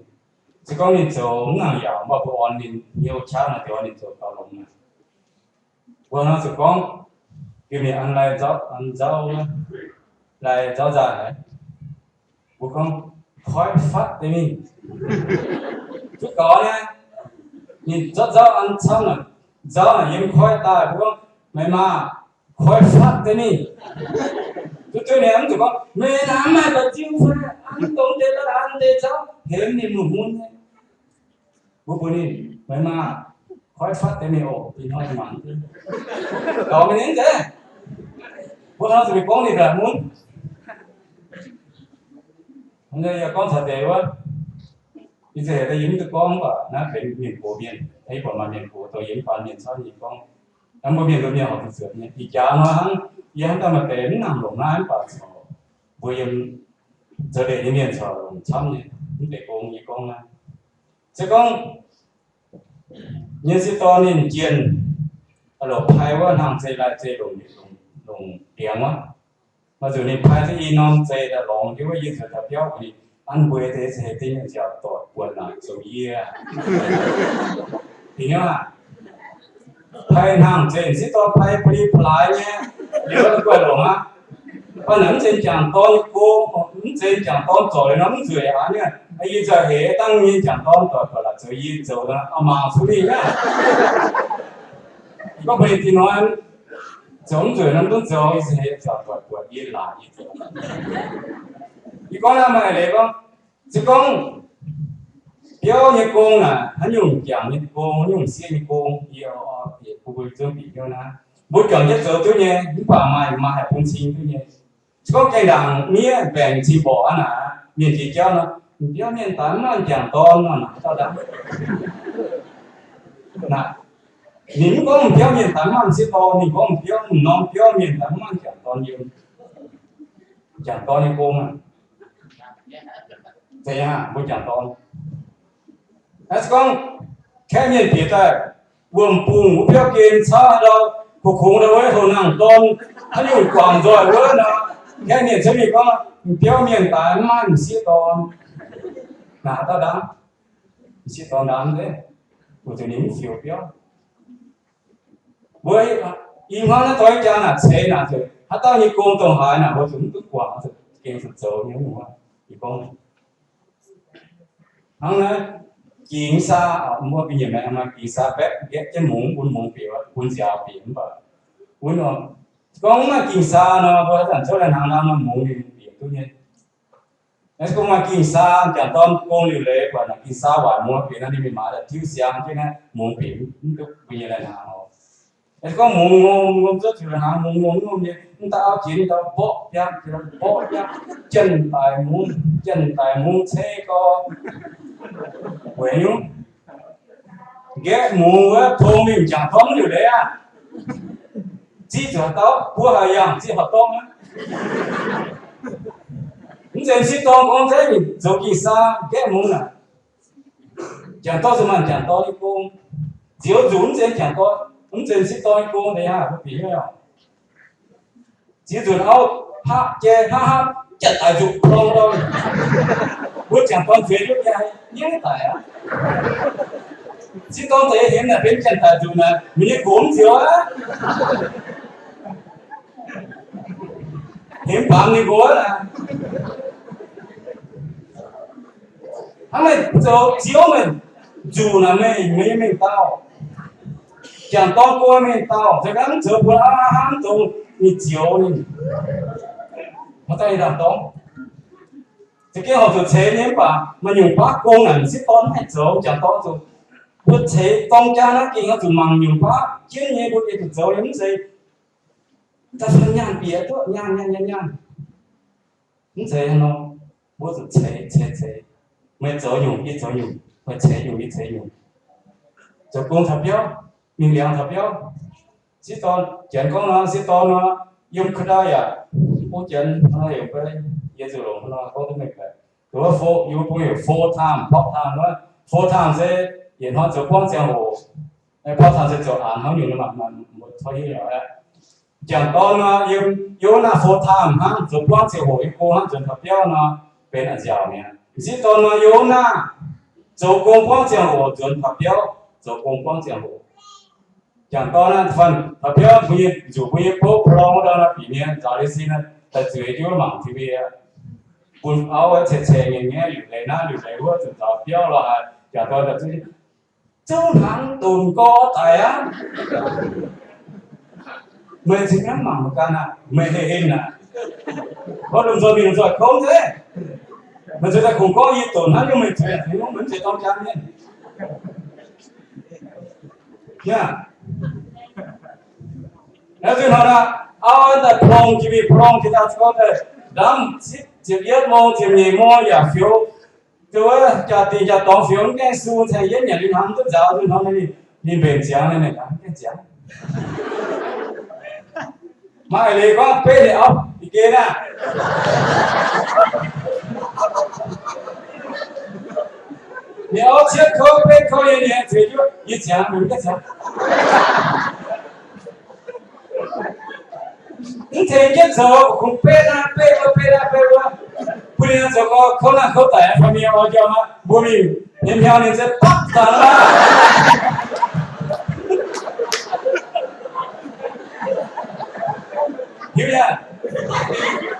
Se gorngv ninh zoux mv nangc yaac mv baac mbuo orn ninh hnyouv qaqv naaic, deix orn ninh zoux gauh longx naaic. Mbuo hnangv zuqc gorngv, gengh mingh an lai nzauv, an nzauv, lai nzauv nzaaih haic. Mbuo gorngv, koiv fatv deix mingh. Duqv gaux nyei, ninh zorqv nzauv an camv naaic, nzauv naaic yiem koiv daaih. Mbuo gorngv, meih maa, koiv fatv deix mingh. Duqv duqv nyei, mv zuqc gorngv, meih naaic mv maaih ba'jiu fai an dongh deix daaih an deix nzauv, hemx ninh mv mun nyei. Mbuo mbuox ninh, meih maa, koiv fatv deix mingh oc, ih hnoi mangc. Gaux mingh nyei zeiz. Mbuo hnangv zuqc mingh gorngv ninh daaih mun. Yie gorngv caux deix wuov, ih zanc daaih yie mv duqv gorngv, mv baac naaiv benx mienh gox mienh, yie buatc maaih mienh gox dongh yie mv baac mienh camv yie gorngv. Mbuo mienh nduov mienh horpc zuqc zuotc nyei. Ih jaax nor hnangv, yie hnamv daaih maaih deix mv nangc longc naaiv, mv baac corc mbuo yiem zoux ndeic nyei mienh corc longc camv nyei, mv deix gong yie gorngv naaiv. Se gorngv nyei sieqv dorn ninh jienh, longc pai wuov hnangv zei lai zei longc, longc ndiangx wuov. Maaih nzunc ninh pai duqv i norm zei daaih lorngx jienv wuov, yie nzuonx taux biauv, ninh an mbueix deix se heix dingh nziaauc doic buonc naaic zoux yie. Dingc aqv, pai hnangv zeiz sieqv dorn pai pa'li pa'laaix nyei, liuz guaih longc aqv. Baac naaic mv zeiz jangc dorn nyei gong, mv zeiz jangc dorn zorc liuz nor mv nzueic aqv. Yie nzauh heix dangh nyei jangc dorn doic buatc laac zoux yie zoux aqv, mangc cuotv mingh aqv. Gorngv bun ninh dingh hnoi zoux mv nzueic nor mv duqv zoux, yie se heix jangc doic buatc yie laac yie zoux. Yie gorngv naaiv maaih leiz gorngv, se gorngv biauv nyei gong naaic, haaix nyungc jangc nyei gong, haaix nyungc siev nyei gong, yie bun mbuo zungv bieqc hnyouv naaiv. Mbuo juangc jienv zoux duqv nyei, mv baac maaih, maaih haih bun cing duqv nyei. Se gorngv gaengh ndaangc miev baengc cing mborqc aqv naaic, mienh jiex jauv nor, biauv mienh daaih mv maaih jangc dorn nor naaic, dauh daaih. Naaic, ninh mv gorngv biauv mienh daaih mv maaih sieqv dorn, ninh gorngv biauv, norm biauv mienh daaih mv maaih jangc dorn yiem. Jangc dorn nyei gong aqv. Zeiz aqv, mbuo jangc dorn. Naaiv se gorngv kaeqv mienh bieqc daaih, wuom-bungh wuov biauv gen cauv haaix ndau, kungx kungx ndau wuov houx nangh dorn, haaix nyungc guangc nzoih wuov nor, kaeqv mienh cuotv mingh gorngv, m'biauv mienh daaih mv maaih m'sieqv dorn. Naaic haaix dauh ndaam? M'sieqv dorn ndaam deix, weic zuqc ninh mv fioux biauv. Mbuo i hmuangv naaiv doix jaa naaic ceix naaic zuqc haaix dauh nyei gong dongh haaix naaic mbuo zuqc mv duqv guangc, zuqc gengh zuqc zoux nyei wuov. Ih gorngv hnangv naaiv, Ging-Saa, mbuo ga'nyiec maaih Ging-Saa baeqv mbietv jienv mungz, bun mungz bieqc, bun nziaaux bieqc mv baac, bun gorngv mv maaih Ging-Saa nor, mbuo haaix zanc zouv lai-hnaangx nor, mungz ninh bieqc duqv nyei. Naaiv se gorngv maaih Ging-Saa, jangc dorn gong liuc leiz buatc naaic Ging-Saa waaic mungz bieqc nor, ninh mingh maaiz daaih tiuv siang jienv naaiv mungz bieqc mv duqv mbuo nyei lai-hnaangx oc. Naaiv se gorngv mungz ngomh, ngomh zuov ziouc lai-hnaangx mungz ngomh, ngomh nyei, mv daaih auv jiex mv daaih mborqv biaqv, mborqv biaqv, janx-daic mungz, janx-daic mungz ceix gorx. Weic nyungc, nqaeqv mungz wuov tong mingh jangc dorn liuc leiz aqv. Ziqv zuqc haaix dauh, buov haaix yangh ziqv horqc dorngh aqv. Mv zeiz m'sieqv dorn gorngv zeiv mingh zoux Ging-Saa nqaeqv mungz naaic. Jangc dorn zuqc maaih jangc dorn nyei gong. Nziouv nzuqc mv zeiz jangc dorn, mv zeiz m'sieqv dorn nyei gong, deix hnangv mbuo bieqc nyei oc. Ziex nzunc auv hapv jai hnangv hapv, janx-daic nzuqc plong lorqc. Mbuo jangc dorn zueiz duqv jai, nyaiv daic aqv. M'sieqv dorn deix hemx naaic benx janx-daic nzuqc naaic, mingh nyei gox mv nzioux aqv. Hemx baamz ninh mbuo aqv. Hnangv meih zoux Ziouv meih nzuqc naaic meih, meih nyei mengh dauh. Jangc dorn go mengh dauh, se gorngv mv zoux bun auv hnangv, mv zoux ninh zioux ninh. Mv daaih ninh ndaangc dorngx. Za'gengh horpc zuqc ceix nyei mv baac maaih nyungc baav gong naaic m'sieqv dorn mv haih zoux, jangc dorn zuqc mbuo ceix dorng jaa naaiv gengh oix zuqc mangc nyungc baav jienv nyei mbuo gengh zuqc zoux nyei mv zeiz da'faanh nyaanh bieqc duqv nyaanh nyaanh nyaanh nyaanh. Mv zeiz hnangv nor, mbuo zuqc ceix ceix ceix. Meih zoux nyungc yie zoux nyungc, meih ceix nyungc yie ceix nyungc. Zoux gong taux biauv, mingh liangx taux biauv. Sieqv dorn, Janx gorngv nor, sieqv dorn nor, yiem Ka'ndau yaac, o Janx nor, yiem fai, yie zuqc longc nor gorngv duqv meih baeqc. Duqv full, yie mbuo bung heuc full time, part time wuov. Full time se yietc hnoi zoux buangv ziangh hoc. Part time se zoux aqc hnangv nyungc nor, mbuo tov hiuv nyei aqv. Jangc dorn nor, yiem, yiem wuov naaiv full time hnangv, zoux buangv ziangh hoc yiem gong hnangv, nzuonx taux biauv nor, benx a'nziaauc mi'aqv. M'sieqv dorn nor, yiem wuov naaiv zoux gong buangv ziangh hoc, nzuonx taux biauv zoux gong buangv ziangh hoc. Jangc dorn naaiv, taux biauv mbuo nyei nzuqc mbuo nyei bouv, prolong wuov ndau nor, bieqc mienh nzaaux leiz sin daaih zueiz jienv wuov mangc T V aqv. Bun auv ceix ceix nyei, liuc leiz naaiv liuc leiz wuov, zuqc nzaaux biauv lorqc haic. Jangc dorn daaih zuqc zouv hnaangx donx gorx daic aqv. Meih cingx hnamv mangc gaax naaic, meih heh heh naaic. Gorngv lomh nzoih mingh lomh nzoih kouv nzengc. Meih zuqc daaih kungx gorngv yie donx hnangv nyungc meih zueiz aqv, meih mv zeiz dorng jaa mienh. Yaac, naaiv nzunc hnoi naaic, auv daaih plong, jiex mingh plong, jiex daaih gorngv daaih ndamv ziepc yietv mong, ziepc nyeic mong yaac fioux. Duqv wuov jaa-dingh jaa-dorngx fioux mv gaengh su, ceng yietv nyanc liuz hnangv mv duqv nzaaux, nzunc hnoi ninh, ninh mbenc ziangx, ninh mbenc hnangv mv gaengh ziangx. Maaih leiz gorngv beiv ninh auv, ninh geh naaiv. Ninh auv cietv kouv beiv kouv nyei, ninh aengx zueiz jienv, yie ziangx, mbenc mv gaengh ziangx. Mv tengx jienv zoux, kungx beiv naaiv beiv wuov, beiv naaiv beiv wuov. Bun ninh zoux gorx kouv naaiv kouv daic, fai mienh oix njormh aqv, mbuo mingh hmien hmiau ninh se bapv daaih aqv. Hiuv nyei aqv.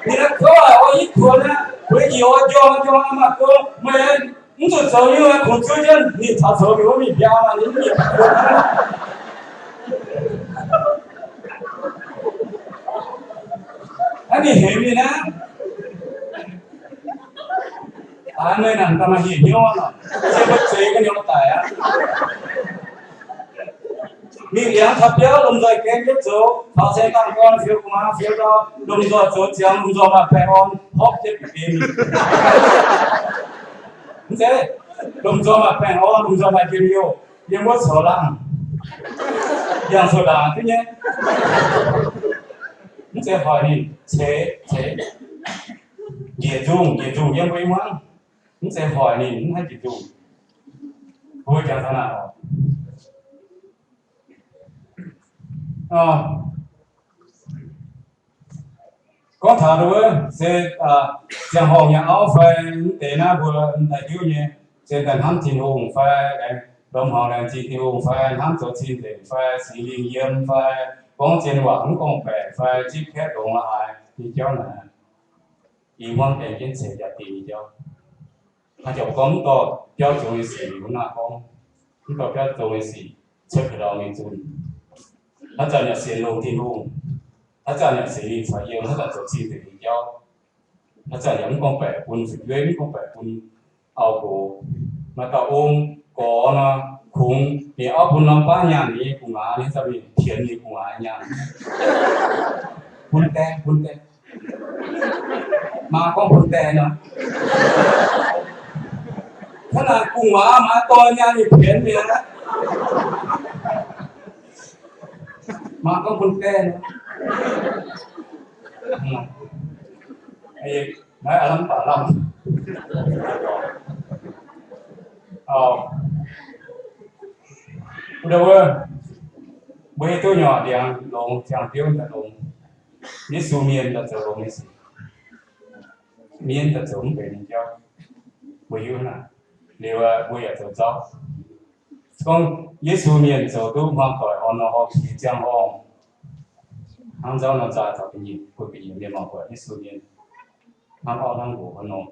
Ninh naaiv kouv aqv, oix yie kuonx aqv, mbuo njiec oix njormh, njormh aqv, maaih gong meih mv zuqc zoux nyungc, kungx zuov jienv ninh taux zoux mingh wuov mingh mbiaa maah, ninh mv nyiemc. Hnangv ninh hemx ninh aqv. Aa, meih naaic daaih maaih hingh hnyouv nor, se mbuo zeix gu'nyuoz daic aqv. Mingh liangx taux biauv, lomh nzoih gaeng jienv zoux, faaux ceng dangh gorn, fioux gu'nguaaz fioux ndau, lomh nzoih zoux ziangx, lomh nzoih maaih baengh orn, hopv jienv bieqc gen. Mv zeiz, lomh nzoih maaih baengh orn, lomh nzoih maaih njien-youh, yiem wuov coux laangh, yangh coux laangh duqv nyei. Mv zeiz hoic ninh, ceix, ceix. Njiec nzungh, njiec nzungh yiem mbuo nyei hmuangv. Mv zeiz hoic ninh, mv haih njiec nzungh. Mbuo jangx taux naaic oc. Gorngv taux wuov se ziangh horngh nyei auv fai mv deix naaiv mbuo mv daaih hiuv nyei, se daaih hnamv Tin-Hungh fai lomh hmuangx laengz zingh Tin-Hungh fai hnamv zoux cing-nzengc fai Singx Lingh yiem fai gorngv zien waac mv gorngv-baeqc fai zipv kaeqv longx la'haaix nyei jauv naaic, i hmuangv gaengh jienv ceix jaa-dingh nyei jauv. Haaix zanc gorngv mv dorh biauv zong nyei sic liuz naaiv gorngv, mv dorh biauv zong nyei sic cuotv ka'ndau mingh zunh. Haaix zanc yaac sienx longx Tin-Hungh, haaix zanc yaac Singx Lingh caux yiem, haaix zanc zoux cing-nzengc nyei jauv, haaix zanc yaac mv gorngv-baeqc bun fu'jueiv, mv gorngv-baeqc bun auv-nqox. Maaih dauh ong gorx nor, kungx ninh auv bun norm baav nyaanh nyei gu'nguaaz, ninh za'gengh pienx ninh gu'nguaaz nyaanh. Bun die, bun die. Maa gorngv bun die nor, hnangv naaic gu'nguaaz maaiz dorh nyaanh ninh pienx mi'aqv. Maa gorngv bun die nor, naaiv lamh baac lamh. Wuov, mbuo hiuv duqv nyei ndiangx longx, ziangh biouv daaih longx, Yesu mienh daaih zoux longx nyei sic, mienv daaih zoux mv benx nyei jauv. Mbuo hiuv naaic, liuz mbuo yaac zoux zauv. Gorngv Yesu mienh zoux duqv hmuangx doic horh nor horh qiex ziangh horngh, hnangv nzauv nor nzaaih taux ga'nyiec, bun ga'nyiec mienh mangc buatc Yesu mienh hnangv auv hnangv nqox hnangv nor.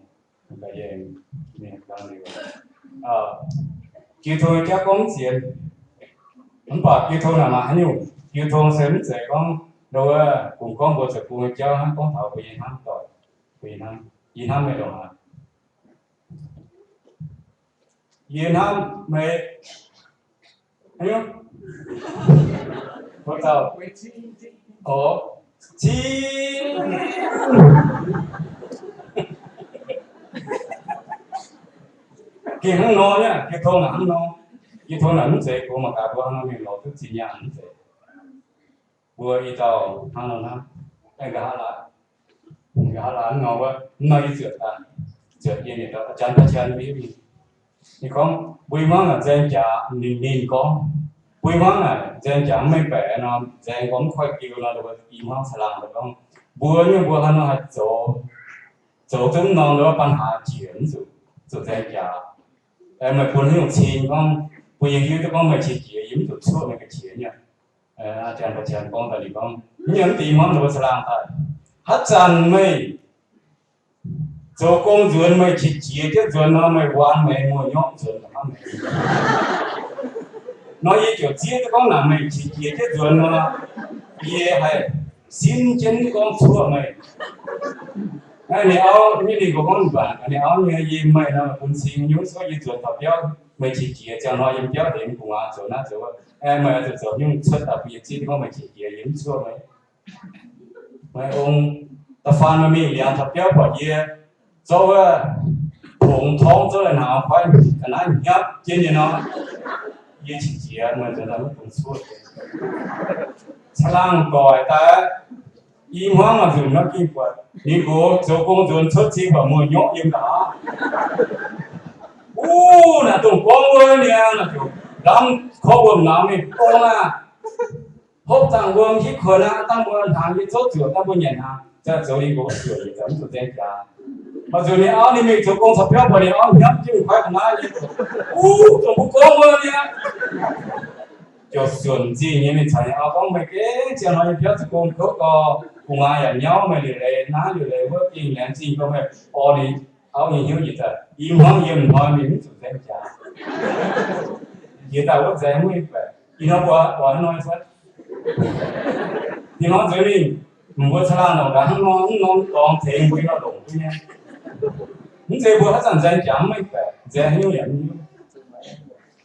Jiu-tong nyei jauv gorngv mv sienx, mv baac jiu-tong naaic maaih haaix nyungc? Jiu-tong se mv zeiz gorngv nduov wuov bungx gorngv mbuo zoux bung nyei jauv hnangv, gorngv taux mbuo nyei hnamv doic, mbuo nyei hnamv, yie hnamv meih ndongc haaix? Yie hnamv meih, haaix nyungc? Mbuo dauh, o, cing, gengh hnangv nor nyei, jiu-tong naaic hnangv nor. Jiu-tong naaic mv zeiz gox mangc gaax mbuo hnangv nor mingh lorz duqv zinh nyaanh mv zeiz. Mbuo i dauh hnangv nor hnangv, aengx nqa'haav laanh, nqa'haav laanh mv nor wuov, mv nor yie zuotc daaih, zuotc yie nyei dauh, a'jangx daaih qan mbuo hiuv nyei. Ninh gorngv mbuo i hmuangv naaic nzaeng jaax, ninh, ninh gorngv, mbuo i hmuangv naaic nzaeng jaax mv mengh baeqc nor, nzaeng gorngv mv koiv diuh nor, i hmuangv caangh laangh daaih gorngv, mbuo nyungc mbuo hnangv nor haih zoux, zoux zungv norm nduov baan haaix jiex mv zuqc zoux nzaeng jaax. Meih bun haaix nyungc cing gorngv bun yie hiuv duqv gorngv meih qiex jiez, yie mv zuqc cuoqv meih ga'qiex nyei. Aa, janx, janx gorngv daaih ninh gorngv, mv nyungc mv deix i hmuangv ninh mbuo caangh laangh daaih, haaix zanc meih zoux gong nzuonx meih qiex jiez jienv nzuonx nor, meih waanx meih muoz-nyorqv nzuonx hnangv meih. Nor yie ziouc zieqv duqv gorngv naaic meih qiex jiez jienv nzuonx nor, yie haih simv jienv gorngv cuoqv meih. Naaiv ninh auv, mv ninh mbuo gorngv mv baac ninh auv nyei, yie meih nor bun cing nyungc cuoqv yie nzuonx taux biauv, meih qiex jiez ziangh hnoi yiem biauv deix gu'nguaaz zoux naaiv zoux wuov, meih oix zuqc zoux nyungc cuotv daaih bun yie zieqv duqv gorngv meih qiex jiez, yie mv cuoqv meih. Meih ong, da'faanh meih mingh liangx taux biauv buatc yie zorqv wuov pongx torngv zorqv lai-hnaangx koiv ga'naaiv hnyapv jienv nyei nor, yie qiex jiez, meih nzuonx daaih mv dungx cuoqv. Caangh laangh doic daaih, i hmuangv maaih nzunc nor ging buatc ninh nqox zoux gong nzuonx cuotv cing buatc muoz-nyorqv yiem nqa'haav. Wuov naaic dongh gorngv wuov niaa, naaic ziouc lamh korv wuom-nauz mingh, Ong aah! Hopv dangh wuom hitv kuonx aqv, dangh mbuo hnaangx yie zouv zuoqc, dangh mbuo nyanc hnaangx. Ziouc zoux ninh nqox zuoqc, yietc zanc mv zuqc nzaeng jaax. Maaih nzunc ninh auv ninh mingh zoux gong caux biauv buatc ninh auv hnyapv jienv kuaaiv ga'naaiv nyei. Wuov, dongh mbuo gorngv wuov niaa. Ziouc suonc zingh nyei mingh caux ninh auv gorngv, Meih gengh ziangh hnoi yiem biauv zoux gong kouv gau, gu'nguaaz yaac nyauv, meih liuc leiz naaiv liuc leiz wuov, gengh laengz zingh gau meih orn ninh auv nyei hnyouv. Yietc zanc i hmuangv yiem hnoi mingh mv zuqc nzaeng jaax. Jiex daaih wuov nzaeng mv mengh baeqc. Ih hnoi mbuo oix hnoi cuotv. Ih hnoi nzuonx mingh, mbuo caangh laangh longc gaax hnangv nor, mv norm dorngx tengx mbuo ih hnoi longc duqv nyei. Mv zeiz mbuo haaix zanc nzaeng jaax mv mengh baeqc, nzaeng haaix nyungc yaac mv hiuv.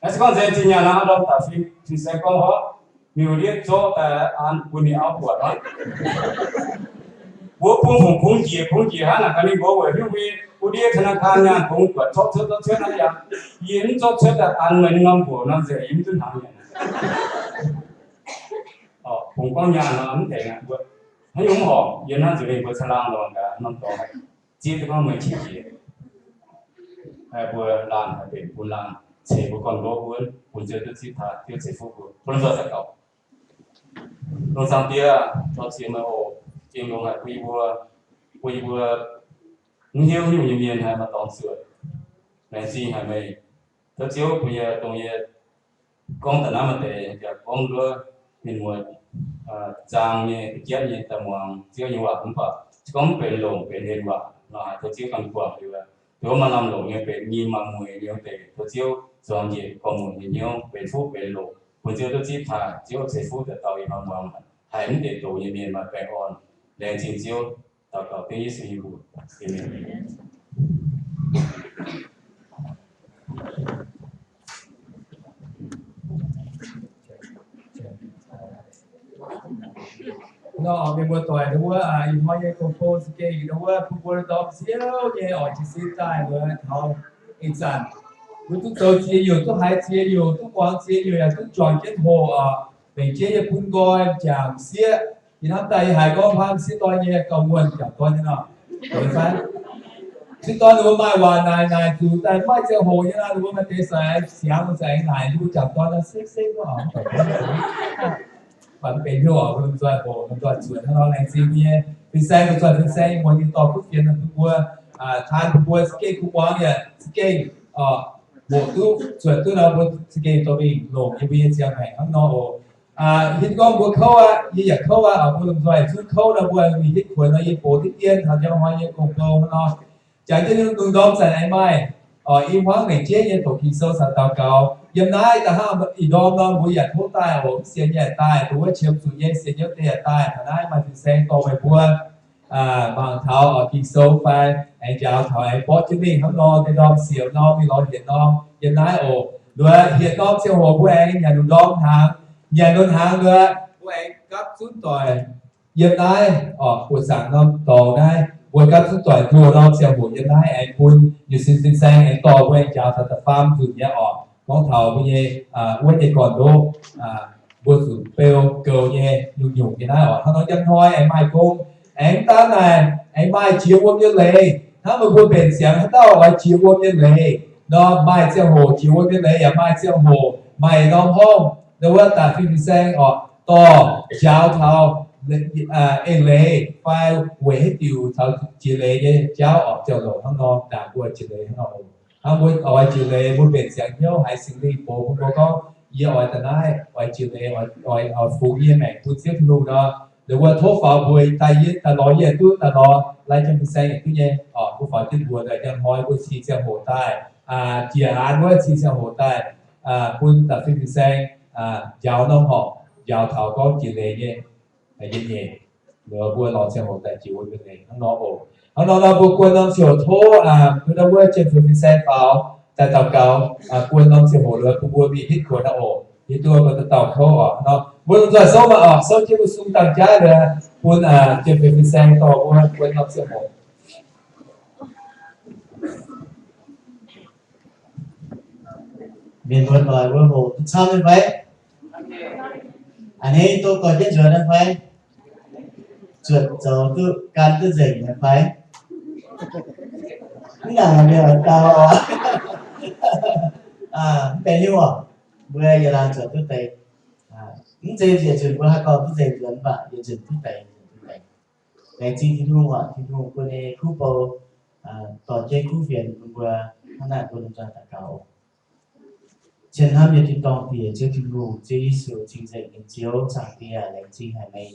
Naaiv se gorngv nzaeng zinh nyaanh nor, ndorm daaih fin-saeng gorngv horv, mingh wuov ndiev zorqv daaih an bun ninh auv buatc aqv. Mbuo bun fungc kungx njiec kungx njiec hnangv naaic gaax, ninh mbuo weic hnyouv mbuo wuov ndiev ธนาคาร nyaanh kungx buatc zorqv cuotv zorqv cuotv hnangv yaac, yie mv zorqv cuotv daaih an meih norm mbuoqc nor nzengc, yie mv duqv hnangv nyei. Bungx gorngv nyaanh nor mv tengx aqv, mbuo haaix nyungc mv horpc, yiem naaiv nzuonx mingh mbuo caangh laangh longc gaax norm dorngx, zieqv duqv gorngv meih qiex jiez, mbuo laanh haih mbenc bun laanh. ceix mbuo gorn-ndoqv wuonv, bun Ziouv duqv zipv taaih, Ziouv ceix fuqv mbuo. Mbuo lomh nzoih daux gaux. Longc Zaangc Diex, dorh ziex meih oc, gengh longx haic bun yie mbuo, bun yie mbuo mv hiuv nyungc nyei mienh haih maaih dorngx zuotc. Laengz zingh haic meih. Tov Ziouv bun yie, dongh yie gorngv da'naaiv maaih deix yaac gorngv nduov mienh muoz zaang nyei, ga'jienv nyei daaih muangx Ziouv nyei waac mv baac gorngv mv benx longc benx hlen waac nor, haiz tov Ziouv ganh guangc liuz, tov maaih lamh longc nyei, benx nyim maaih mueiz nyei wuov deix, tov Ziouv zuangx njiec gorngv mueiz nyei hnyouv benx fuqv benx longc, bun Ziouv duqv zipv taaih, Ziouv ceix fuqv daaih dauh yie hnamv muangx, haiz mv deix doz nyei mienh maaih baengh orn. Laengz zingh Ziouv. Daux gaux dengv Yesu nyei mbuox. Aamen. Nor, mienh muoz-doic, ndau wuov, ih hnoi nyei gong-bou za'gengh ndau wuov bun mbuo dorh siou nyei oix jiez sin daaih wuov taux ih zanc. Mbuo duqv zoux ziex nyungc, duqv haiz ziex nyungc, duqv muangx ziex nyungc, yaac duqv juangc jienv hoqc oc. Mbenc jeiv yie bun nqoi jangc sieqv. Yie hnamv daaih yie haiz gorngv hnamv sieqv dorn nyei gauh muonh jangc dorn nyei nor. Sieqv dorn ninh mbuo maaih waac naaic naaic zuqc daaih maiv ziangh hoc nyei nor, ninh mbuo maaih deix sai siangx mbuo za'gengh naaic ninh mbuo jangc dorn nor seng seng nor. Mv baac mv benx hnyouv oc, mbuo lomh nzoih hoqc, lomh nzoih zuotc hnangv nor. Laengz zingh mbuo nyei fin-saeng, lomh nzoih fin-saeng muonz nyei dorh kuv fienx bun mbuo, taan bun mbuo za'gengh kuv muangx yaac za'gengh hoqc duqv zuotc duqv nor, mbuo za'gengh dorh mingh longc yie mbuo nyei ziangh maengc hnangv nor oc. Hitv gorngv mbuo kouv aqv, yie yaac kouv aqv, mbuo lomh nzoih zungv kouv nor, mbuo mingh hitv kuonx nor, yie box diqv dien taux njang hnoi nyei gong-bou hnangv nor. Jangx jienv lungh ndorm zanc aengx maaih i hmuangv mbenc jeiv nyei doqc Ging-Sou caux daux gaux. Yiem naaiv da'hnangv ih ndorm nor mbuo yaac tov daaih oc, mv sienx yaac daaih, dongh wuov qiemx zuqc nyei sienx hnyouv deix yaac daaih. Taux naaiv maaih fin-saeng dorh meih mbuo mangc taux Ging-Sou fai aengx njaaux taux aengx borqv jienv mingh hnangv nor, deix ndorm siec norm mingh lorz hietc norm yiem naaiv oc. Luoqc hietc norm ziangh hoc mbuo aengx nyanc lungh ndorm hnaangx, nyanc lungh hnaangx luoqc mbuo aengx gapv zunv doic yiem naaiv oc, buoz-zaangc norm dorngx naaiv mbuo gapv zunv doic nduoh norm ziangh hoc yiem naaiv aengx bun yietc sin fin-saeng aengx dorh mbuo aengx njaaux taux da'faam nzunc nyei oc. Gorngv taux mbuo nyei wuov nyei gorn-ndoqv, mbuo zuqc beu goux nyei nyungc-nyungc nyei naaiv oc. Hnangv nor njang hnoi aengx maaih gong, aengx daan naaic aengx maaih jiex wuom nyei leiz. Hnangv meih mbuo mbenc ziangx haaix dauh oix jiex wuom nyei leiz nor, maaih ziangh hoc jiex wuom nyei leiz yaac maaih ziangh hoc maaih norm horngh, ndau wuov da'fih fin-saeng oc, dorh njaaux taux eix leiz fai weic haaix diuc taux jiex leiz nyei jauv oc. Ziangh hoc hnangv nor ndaangc mbuo jiex leiz hnangv nor oc. Hnangv mbuo oix jiex leiz, mbuo mbenc ziangx hnyouv haiz Singx Lingh goux mbuo gorngv, yie oix da'naaiv oix jiex leiz, oix fungx yie maengc bun Ziouv Tin-Hungh nor, ndau wuov tov faaux mbuox daaih yie daaih lorz, yie duqv daaih lorz, lai jienv fin-saeng yaac duqv nyei oc. Mbuo faaux jienv mbuox daaih njang hnoi mbuo cih ziangh hoc daaih, jiex aanx wuov cih ziangh hoc daaih bun da'fih fin-saeng njaaux norm horngc, njaaux taux gorngv jiex leiz nyei nyei. Mbuo lorz ziangh hoc daaih jiex wuom nyei leiz hnangv nor oc. Hnangv nor nor mbuo guon norm ziangh hoc tov mbuo ndau wuov jien fuix fin-saeng faaux daaih daux gaux, guon norm ziangh hoc liuz bun mbuo mingh hitv kuonx nor oc. Yie duqv mbuo dauh dauh kouv oc. Nor mbuo lomh nzoih souv maah oc, souv jienv mbuo sung dangh jaav liuz bun jien fuix fin-saeng dorh mbuo guon norm ziangh hoc. Mienh muoz-doic mbuo hoqc duqv camv nyei fai? A'hneiv duqv dorh jienv nzuonx nyei fai? Zuotc zoux duqv gan duqv nzengc nyei fai? Mv nangc mienh dau oc. Mv benx hnyouv oc. Mbuo yie laanh zuotc duqv deix. Mv zeiz yietc nzunc mbuo haih dorh duqv nzengc nzuonx mv baac yietc nzunc duqv deix, nzunc duqv deix. Laengz zingh Tin-Hungh oc, Tin-Hungh bun nyei kuv bou dorh jienv kuv fienx bun mbuo hnangv naaic bun mbuo daux gaux. Cien hnamv nyei Tin-Dorngh Diex, Ziouv Tin-Hungh, Ziouv Yesu, cing-nzengc nyei Ziouv, Zaangc Diex, laengz zingh haic meih,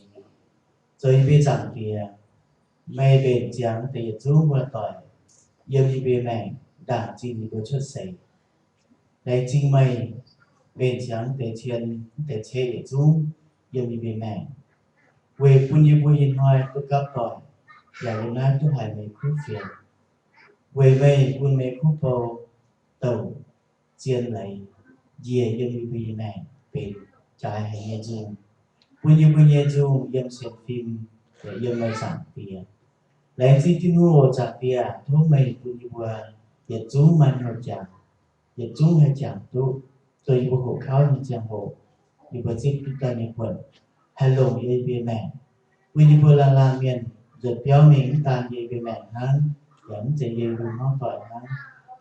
zoux yie mbuo nyei Zaangc Diex. Meih mbenc ziangx deix yietc zungv muoz-doic yiem yie mbuo maengc ndaangc zinh yie mbuo cuotv seix. Laengz zingh meih mbenc ziangx deix cien deix ceqv yietc zungv yiem yie mbuo maengc, weic bun yie mbuo ih hnoi duqv gapv doic, yaac yiem naaiv duqv haiz meih kuv fienx. Weic meih bun meih kuv bou douc zien leiz njiec yiem yie mbuo nyei maengc benx jaaix haic nyei nzungh, bun yie mbuo nyei nzungh yiem sienx fim, yaac yiem meih Zaangc Diex. Laengz zingh Tin-Hungh oc Zaangc Diex, tov meih bun yie mbuo yietc zungv maaih hnyouv jangx, yietc zungv haih jangx duqv, dongh yie mbuo hoqc kauv nyei ziangh hoc, yie mbuo zipv duqv daaih nyei buonc, haih longc yie mbuo maengc, bun yie mbuo laanh laanh mienh nzuonx biauv mingh mv daan yie mbuo maengc hnangv, yaac mv zeiz yie mbuo hmuangv doic hnangv,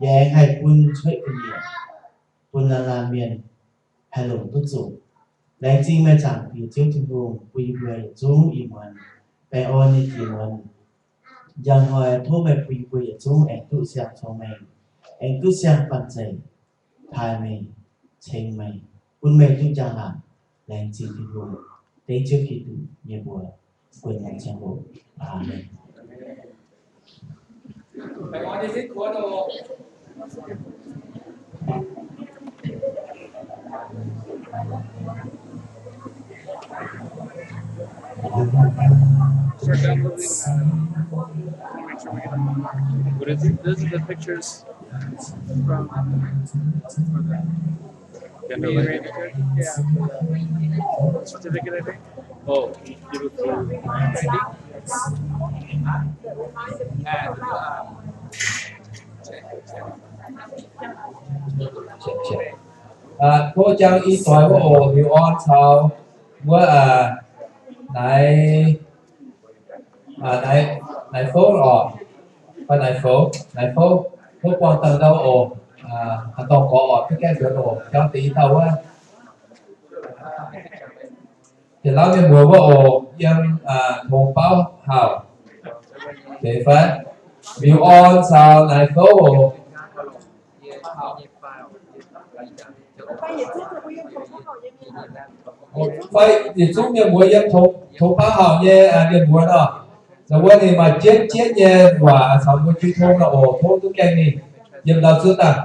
yaac aengx haih bun cuotv ga'nyiec bun laanh laanh mienh haih longc duqv zuqc. Laengz zingh meih Zaangc Diex Ziouv Tin-Hungh bun yie mbuo yietc zungv ih muonz baengh orn nyei jiex muonz. Njang hnoi tov meih bun yie mbuo yietc zungv aengx duqv siang-cong meih, aengx duqv siang-banh zeic, taaih meih, ceng meih, bun meih duqv njang-laangc. Laengz zingh Tin-Hungh, dengv Ziouv Giduc nyei mbuox, guon nyei ziangh hoc. Aamen. What is it? Those are the pictures from, for the, yeah, for the certificate, I think. Oh, you give it to, and, um, Aa, tov jang i doix wuov oc, liuz orn caux wuov, aa, naaiv, aa, naaiv, naaiv fouv oc, fai naaiv fouv, naaiv fouv, tov buangh dangh ndau oc, aa, haaix dorngh gorx oc, duqv gaengh nzuonx oc, jang deix i dauh wuov. Deix lauv mienh muoz wuov oc, yiem, aa, tongx bauv hauc deix fai? Liuz orn caux naaiv fouv oc. Fai yietc zungv mienh muoz yiem tongx, tongx bauv hauc nyei, aa, mienh muoz nor, ninh wuov ninh maaih jienv jienv nyei waac caux mbuo jiu tong nor oc, tov duqv gaengh ninh yiem ndau zuov daaih.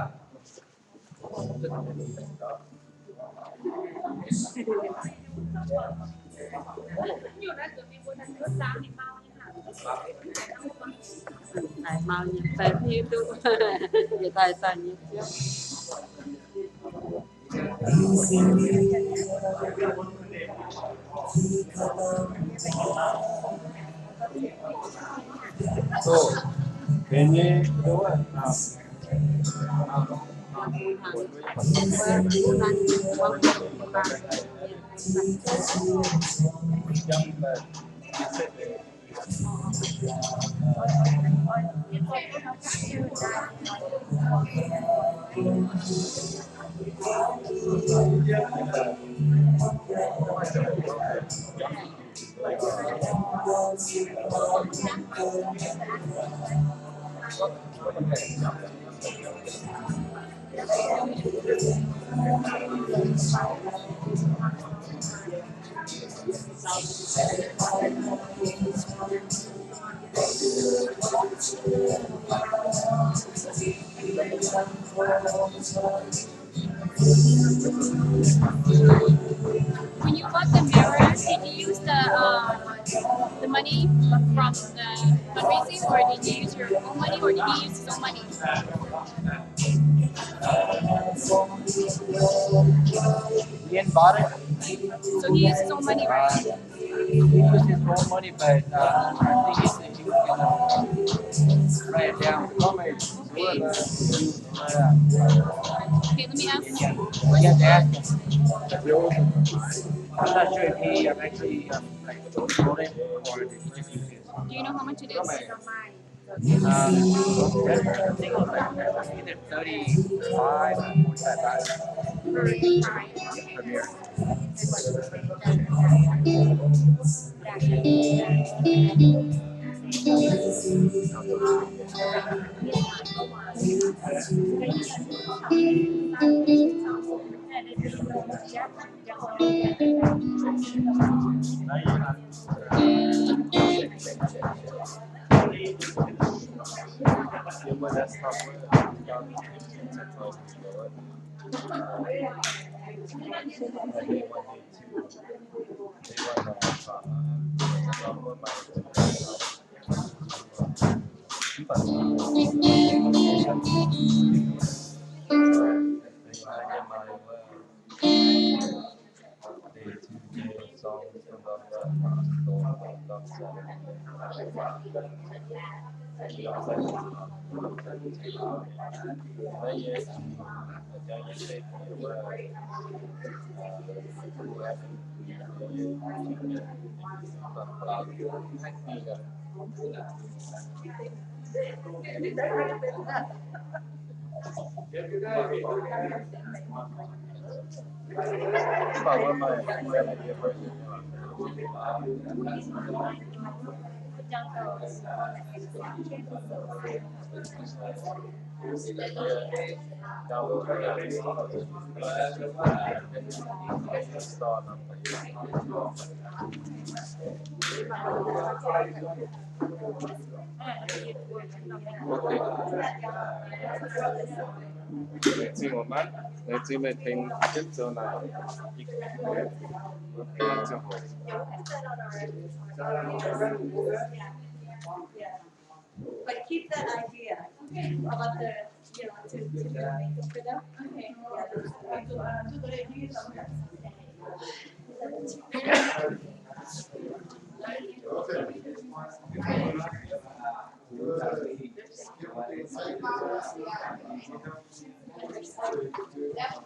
Daaih mau nyei, daaih hiuv duqv. Yietc daaih daaih nyei. When you bought the mirror, did you use the, uh, the money from the fundraising, or did you use your own money, or did he use his own money? Ian bought it. So he used his own money, right? He used his own money, but, uh, I think he said he was gonna write it down. Okay, let me ask. Yeah, yeah, they asked him. I'm not sure if he, um, actually, um, like, sold it or if he just used it. Do you know how much it is? Um, I think it was, like, either thirty-five or forty-five dollars per year. Okay. Laengz zingh oc, maiv, laengz zingh meih tengx jienv zoux naaic. But keep that idea about the, you know, to, to make it for them. Okay. Yeah.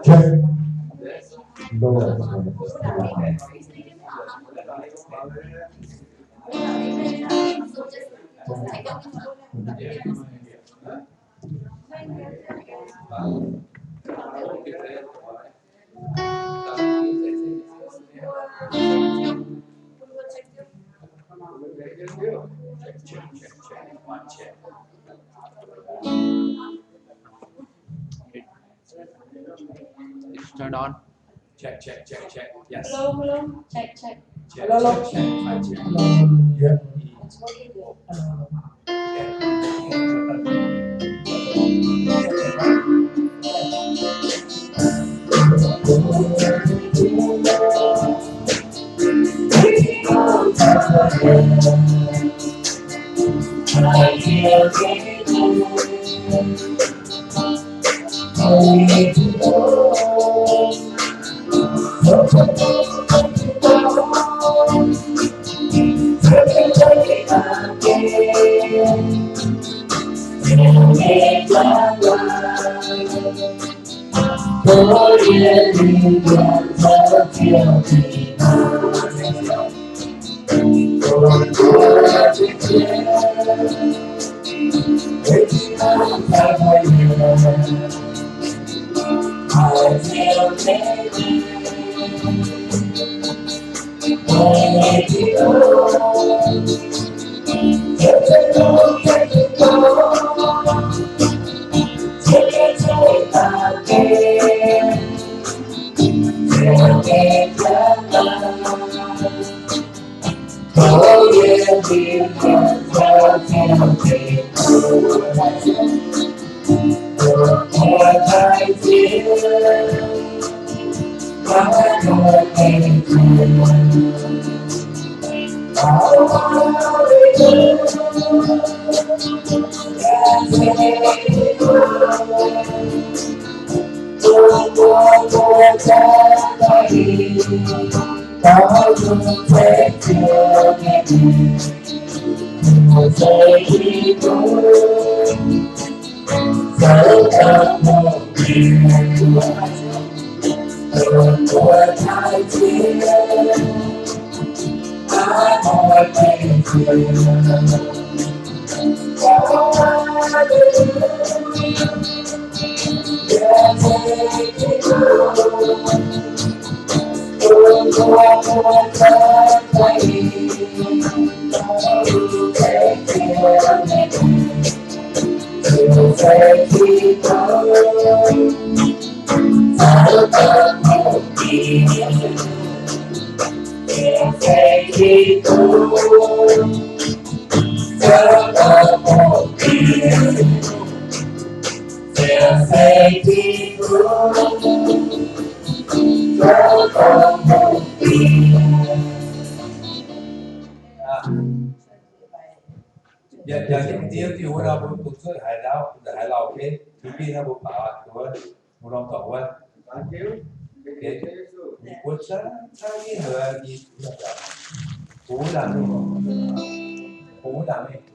Check. Low. It's turned on. Check, check, check, check. Yes. Hello, hello. Check, check. Check, hello, hello. Check, check, check. Hello, hello. Yeah. It's working good. Hello, hello. Yaac, yaac diuh diuh wuov nor mbuo dongh cuotv haaix lauh, haaix lauh, okay? Diuh diuh nor mbuo baaux wuov, mbuo norm dorngx wuov. Mbuo zaangc zaangc mingh, mbuo wuov ndaangc mingh, mbuo wuov ndaangc mingh.